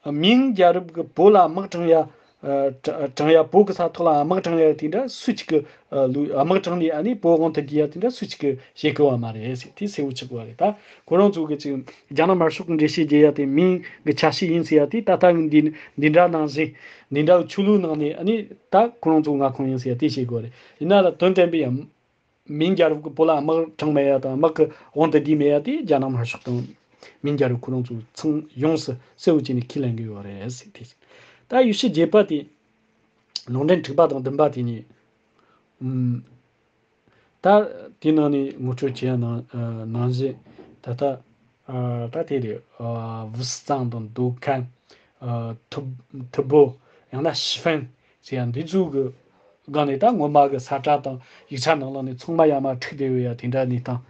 མིང་རྒྱལ་རབས་ཀྱི་བོད་ལ་དམག་དྲངས་ཡ་ཨ་དྲ་དྲངས་ཡ་བོད་ཀྱི་ས་ཐོག་ལ་དམག་དྲངས་ཡ་དེ་འདྲ་སུ་གཅིག་གི་ཨ་ལུས་དམག་དྲངས་ནས་ཨ་ནི་བོད་དབང་དུ་བསྡུས་ཡ་དེ་འདྲ་སུ་གཅིག་གི་བྱེད་དགོས་པ་མ་རེད་ཟེར། དེ་གསལ་བོ་ཆགས་དགོས་པ་རེད། ད་ཁོ་རང་ཚོ་གི་ཅིག་རྒྱ་ནག་དམར་ཤོག་གི་འགྲེལ་བཤད་རྒྱག་ཡ་དེ་མིང་གི་ཆ་ཤས་ཡིན་ཟེར་ཡ་དེ་ད་ལྟ་གི་འདི་འདི་འདྲ་ནང་བཞིན་འདི་འདྲ་ཆོས་ལུགས་ནང་ནས་ཨ་ནི་ད་ཁོ་རང་ཚོ་མངའ་ཁོངས་ཡིན་ཟེར་ཡ་དེ་བྱེད་དགོས་རེད། ཡིན་ན་ལ་དོན་དམ་པའི་ཡང་མིང་རྒྱལ་རབས་ཀྱི་བོད་ལ་དམག་དྲངས་མེད་ཡ་དང་དམག་གི་དབང་དུ་བསྡུས་མེད་ཡ་དེ་རྒྱ་ནག་དམར་ཤོག་དང་མིང་རྒྱལ་རབས་ཁོ་རང་ཚོ་ཚང་ཡོངས་སུ་གསལ་བོ་བྱས་ནས་ཁས་ལེན་གི་ཡོད་རེད་ཟེར་དེ། ད་ཡུལ་ཤུལ་བརྒྱད་པ་དེ་ལུང་འདྲེན་དྲུག་པ་དང་བདུན་པ་དེ་གཉིས། ཨུམ། ད་དེའི་ནང་ནས་ངོ་སྤྲོད་བྱས་ནང་ནང་བཞིན་ད་ལྟ་ད་དེ་རེད། ཝུའུ་སི་ཙང་དང་མདོ་ཁམས། ཐུ་ཐུ་བོ། ཡང་ན་ཤི་ཧྥན་ཟེར་ཡ་འདི་ཚོ་གི་སྒང་ནས་ད་སྔོན་མ་གི་ས་བཀྲ་དང་ཡིག་ཆ་ནང་ལོགས་ནས་ཚང་མ་ཡར་མར་འཁྲིགས་བསྡད་ཡོད་ཡ་དེ་འདྲ་གནས་སྟངས་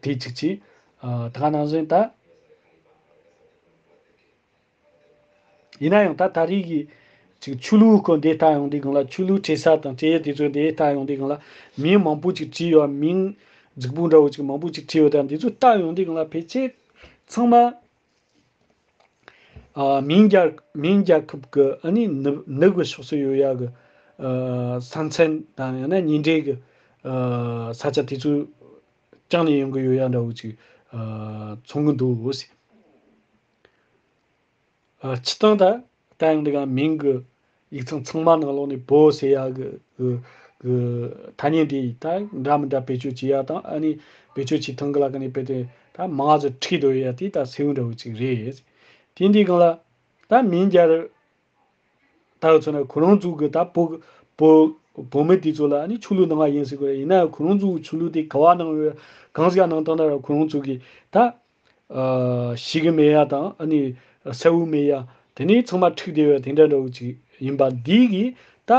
དེ་གཅིག་བྱས། ད་ག་ནང་བཞིན་ད། ཡིན་ན་ཡང་ད་ད་རེས་ཀྱི་ཅིག་ཆོས་ལུགས་སྐོར་འདི་ལྟ་ཡོང་དུས་སྒང་ལ་ཆོས་ལུགས་སྤྲད་ས་དང་སྤྲད་ཡུལ་དེ་ཚོ་འདི་ལྟ་ཡོང་དུས་སྒང་ལ་མིང་མང་པོ་ཅིག་བྲིས་ཡོད། མིང་རྫིག་པོ་འདྲ་བོ་ཅིག་མང་པོ་ཅིག་བྲིས་ཡོད། ད་འདི་ཚོ་ལྟ་ཡོང་དུས་སྒང་ལ་ཕལ་ཆེར་ཚང་མ་ ཨ། མིང་རྒྱལ་མིང་རྒྱལ་ཁབ་ཀྱི་ཨ་ནི་ནུབ་ནུབ་ཀྱི་ཕྱོགས་སུ་ཡོད་ཡ་གི། ཨ། ས་མཚམས་དང་ཡང་ན་ཉེ་འབྲེལ་གྱི། ཨ། ས་ཆ་དེ་ཚོ་བཅངས་ནས་ཡོང་གི་ཡོད་ཡ་འདྲ་བོ་ཅིག་ཨ། མཚོན་གྱི་འདུག་ཟེར། ཨ། སྤྱིར་བཏང་ད་ལྟ་ཡང་འདི་ག་མིང་གི་ཡིག་ཚང་ཚང་མ་ནང་ལོགས་ནས་བོད་ཟེར་ཡ་གི་གི་གི་ཐ་སྙད་འདི་ད་འདྲ་མི་འདྲ་བེད་སྤྱོད་བྱེད་ཡ་དང་ཨ་ནི་བེད་སྤྱོད་བྱེད་སྟངས་གི་ལ་ཀ་ནས་བེད་དེ་ད་མང་ཙམ་འཁྲིག་སྡོད་ཡ་དེ་ད་གསལ་བོ་འདྲ་བོ་ཅིག་རེད། དེ་འདི་གང་ལ་ད་མིང་རྒྱལ་ད་མཚོན་ན་ཁོ་རང་ཚོ་གི་ད་བོད་བོད་བོད་མི་དེ་ཚོ་ལ་ཨ་ནི་ཆོས་ལུགས་གནང་བ་ཡིན་ཟེར་གི་རེད། ཡིན་ན་ཁོ་རང་ཚོ་གི་ཆོས་ལུགས་དེ་ག་བ་གནང་ཡོད་གང་ཟིག་གནང་བཏང་ན་ར་ཁོ་རང་ཚོ་གི་ད། ཨ། ཤེས་གི་མེད་ཡ་དང་ཨ་ནི་གསལ་བོ་མེད་ཡ། དེ་ནས་ཚང་མ་འཁྲུག་བསྡད་ཡོད་དེ་འདྲ་འདྲ་བོ་ཅིག་ཡིན་པ་འདི་གིས་ད་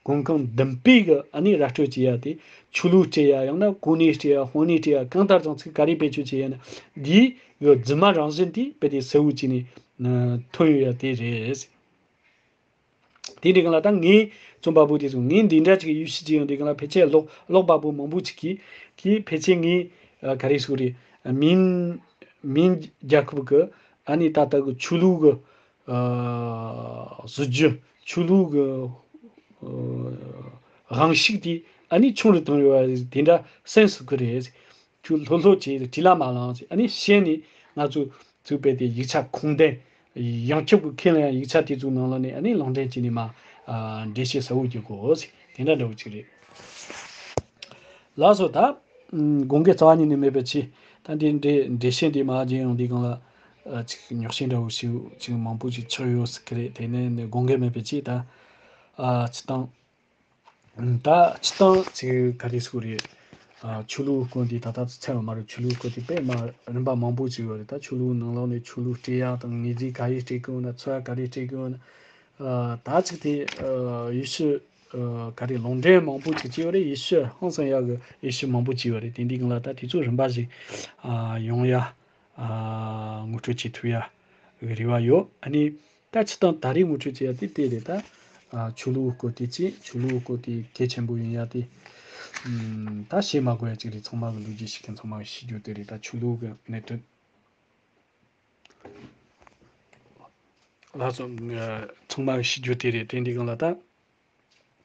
མགོན་ཁང་བདུན་པའི་གི་ཨ་ནི་ར་སྤྲོད་བྱེད་ཡ་དེ་ཆོས་ལུགས་སྤྲད་ཡ་ཡང་ན་གོ་གནས་སྤྲད་ཡ་དཔོན་གནས་སྤྲད་ཡ་གང་ལྟར་ཀྱང་ཚིག་ག་རེ་བེད་སྤྱོད་བྱེད་ཡ་ན་འདི་གི་རྫུན་མ་རང་བཞིན་དེ་དཔེ་དེ་གསལ་བོ་བྱས་ནས་ཐོན་ཡོད་ཡ་དེ་རེད། དེ་འདྲའི་སྒང་ལ་ད་ངའི་རྩོམ་པ་པོ་དེ་ཚོ་ངས་འདི་འདྲ་ཅིག་ཡུལ་ཤུལ་ཅིག་ཡོང་དུས་སྒང་ལ་ཕལ་ཆེར་ཀློག་ཀློག་པ་པོ་མང་པོ་ཅིག་གིས་གིས་ཕལ་ཆེར་ངའི་ཨ་ག་རེ་ཟེར་རེད། མིང་མིང་རྒྱལ་ཁབ་ཀྱི་ཨ་ནི་ད་ལྟ་གི་ཆོས་ལུགས་ཀྱི་ཨ་སྲིད་ཇུས་ཆོས་ལུགས་ཀྱི་ཨ་དབང་ཤུགས་དེ་ཨ་ནི་ཆུང་རུ་བཏང་ཡོད་པ་དེ་འདྲ་སེམས་སུ་གི་རེད། ཁྱོད་ལྷོད་ལྷོད་བྱས་བྲིས་ལ་མ་ལངས་ཟེར། ཨ་ནི་ཤེས་ནས་ང་ཚོས་ཚུགས་པའི་དེ་ཡིག་ཆ་ཁུངས་ལྡན་ཡང་ཁྱབ་ཀྱི་ཁས་ལེན་ཡང་ཡིག་ཆ་དེ་ཚོའི་ནང་ལ་ནས་ཨ་ནི་ལུང་འདྲེན་བྱས་ནས་མ་ཨ་འགྲེལ་བཤད་གསལ་བོ་རྒྱག་དགོས་ཟེར། དེ་འདྲ་འདྲ་བོ་ཅིག་རེད། ལགས་སོ། ད་དགོངས་འགལ་རྩ་བ་ཉིད་ནས་མེད་པའི་ཆེད་ད་འདི་འགྲེལ་འགྲེལ་བཤད་འདི་མ་བརྒྱབ་ཡོང་དུས་སྒང་ལ་ཨ་ཅིག་ཉོག་བཤད་འདྲ་བོ་ཞིག་ཅིག་མང་པོ་ཞིག་ཆགས་ཡོད་ཟེར་གི་རེད། དེ་ནས་ནས་དགོངས་འགལ་མེད་པའི་ཆེད་ད་ཨ་སྤྱིར་བཏང་། ད་སྤྱིར་བཏང་ཅིག་ག་རེ་ཟེར་དགོས་རེད། ཨ་ཆོས་ལུགས་སྐོར་འདི་ད་ལྟ་ཚུལ་ཚད་མ་རེད། ཆོས་ལུགས་སྐོར་འདི་དཔེ་མ་རིམ་པ་མང་པོ་ཅིག་ཡོད་རེད། ད་ཆོས་ལུགས་ནང་ལོགས་ནས་ཆོས་ལུགས་སྤྲད་ཡ་དང་ངེས་རྫས་ག་རེ་སྤྲད་གི་ཡོད་ན་ཚོ་ཡ་ག་རེ་སྤྲད་གི་ཡོད་ན། ཨ་ད་ཅིག་དེ་ཨ་ཡེ་ཤུ་ཨ་ག་རེ་ལུང་འདྲེན་མང་པོ་ཅིག་བྱས་ཡོད་རེད། ཡེ་ཤུ་ཧང་སང་ཡ་གི་ཡེ་ཤུ་མང་པོ་ཅིག་ཡོད་རེད། དེ་འདི་སྒང་ལ་ད་དེ་ཚོ་རིམ་པ་ཞིག་ཨ་ཡོང་ཡ་ཨ་ངོ་སྤྲོད་བྱེད་ཐུབ་ཡ་གི་རེ་བ་ཡོད། ཨ་ནི། ད་སྤྱིར་བཏང་ད་རེས་ངོ་སྤྲོད་བྱེད་ཡ་དེ་དེ་རེད་ད། ཨ་ཆོས་ལུགས་སྐོར་དེ་ཅི་ཆོས་ལུགས་སྐོར་དེ་གལ་ཆེན་པོ་ཡིན་ཡ་དེ། ཨམ་ད་བཤད་མ་དགོས་ཡ་ཅིག་རེད། ཚང་མ་གི་ལོ་རྒྱུས་ཤེས་མཁན་ཚང་མ་གི་ཤེས་རྒྱུ་དེ་རེད། ད་ཆོས་ལུགས་གི་གནད་དོན། ལགས་སོ། ཨ་ཚང་མ་གི་ཤེས་རྒྱུ་དེ་རེད། དེ་འདི་སྒང་ལ་ད།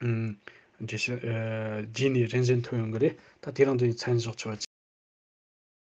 ཨམ་རྗེས་ཤུལ་ཨ་རྗེས་ནས་རིམ་བཞིན་ཐོན་ཡོང་གི་རེད། ད་དེ་རིང་འདི་མཚམས་འཇོག་ཆོག་པ།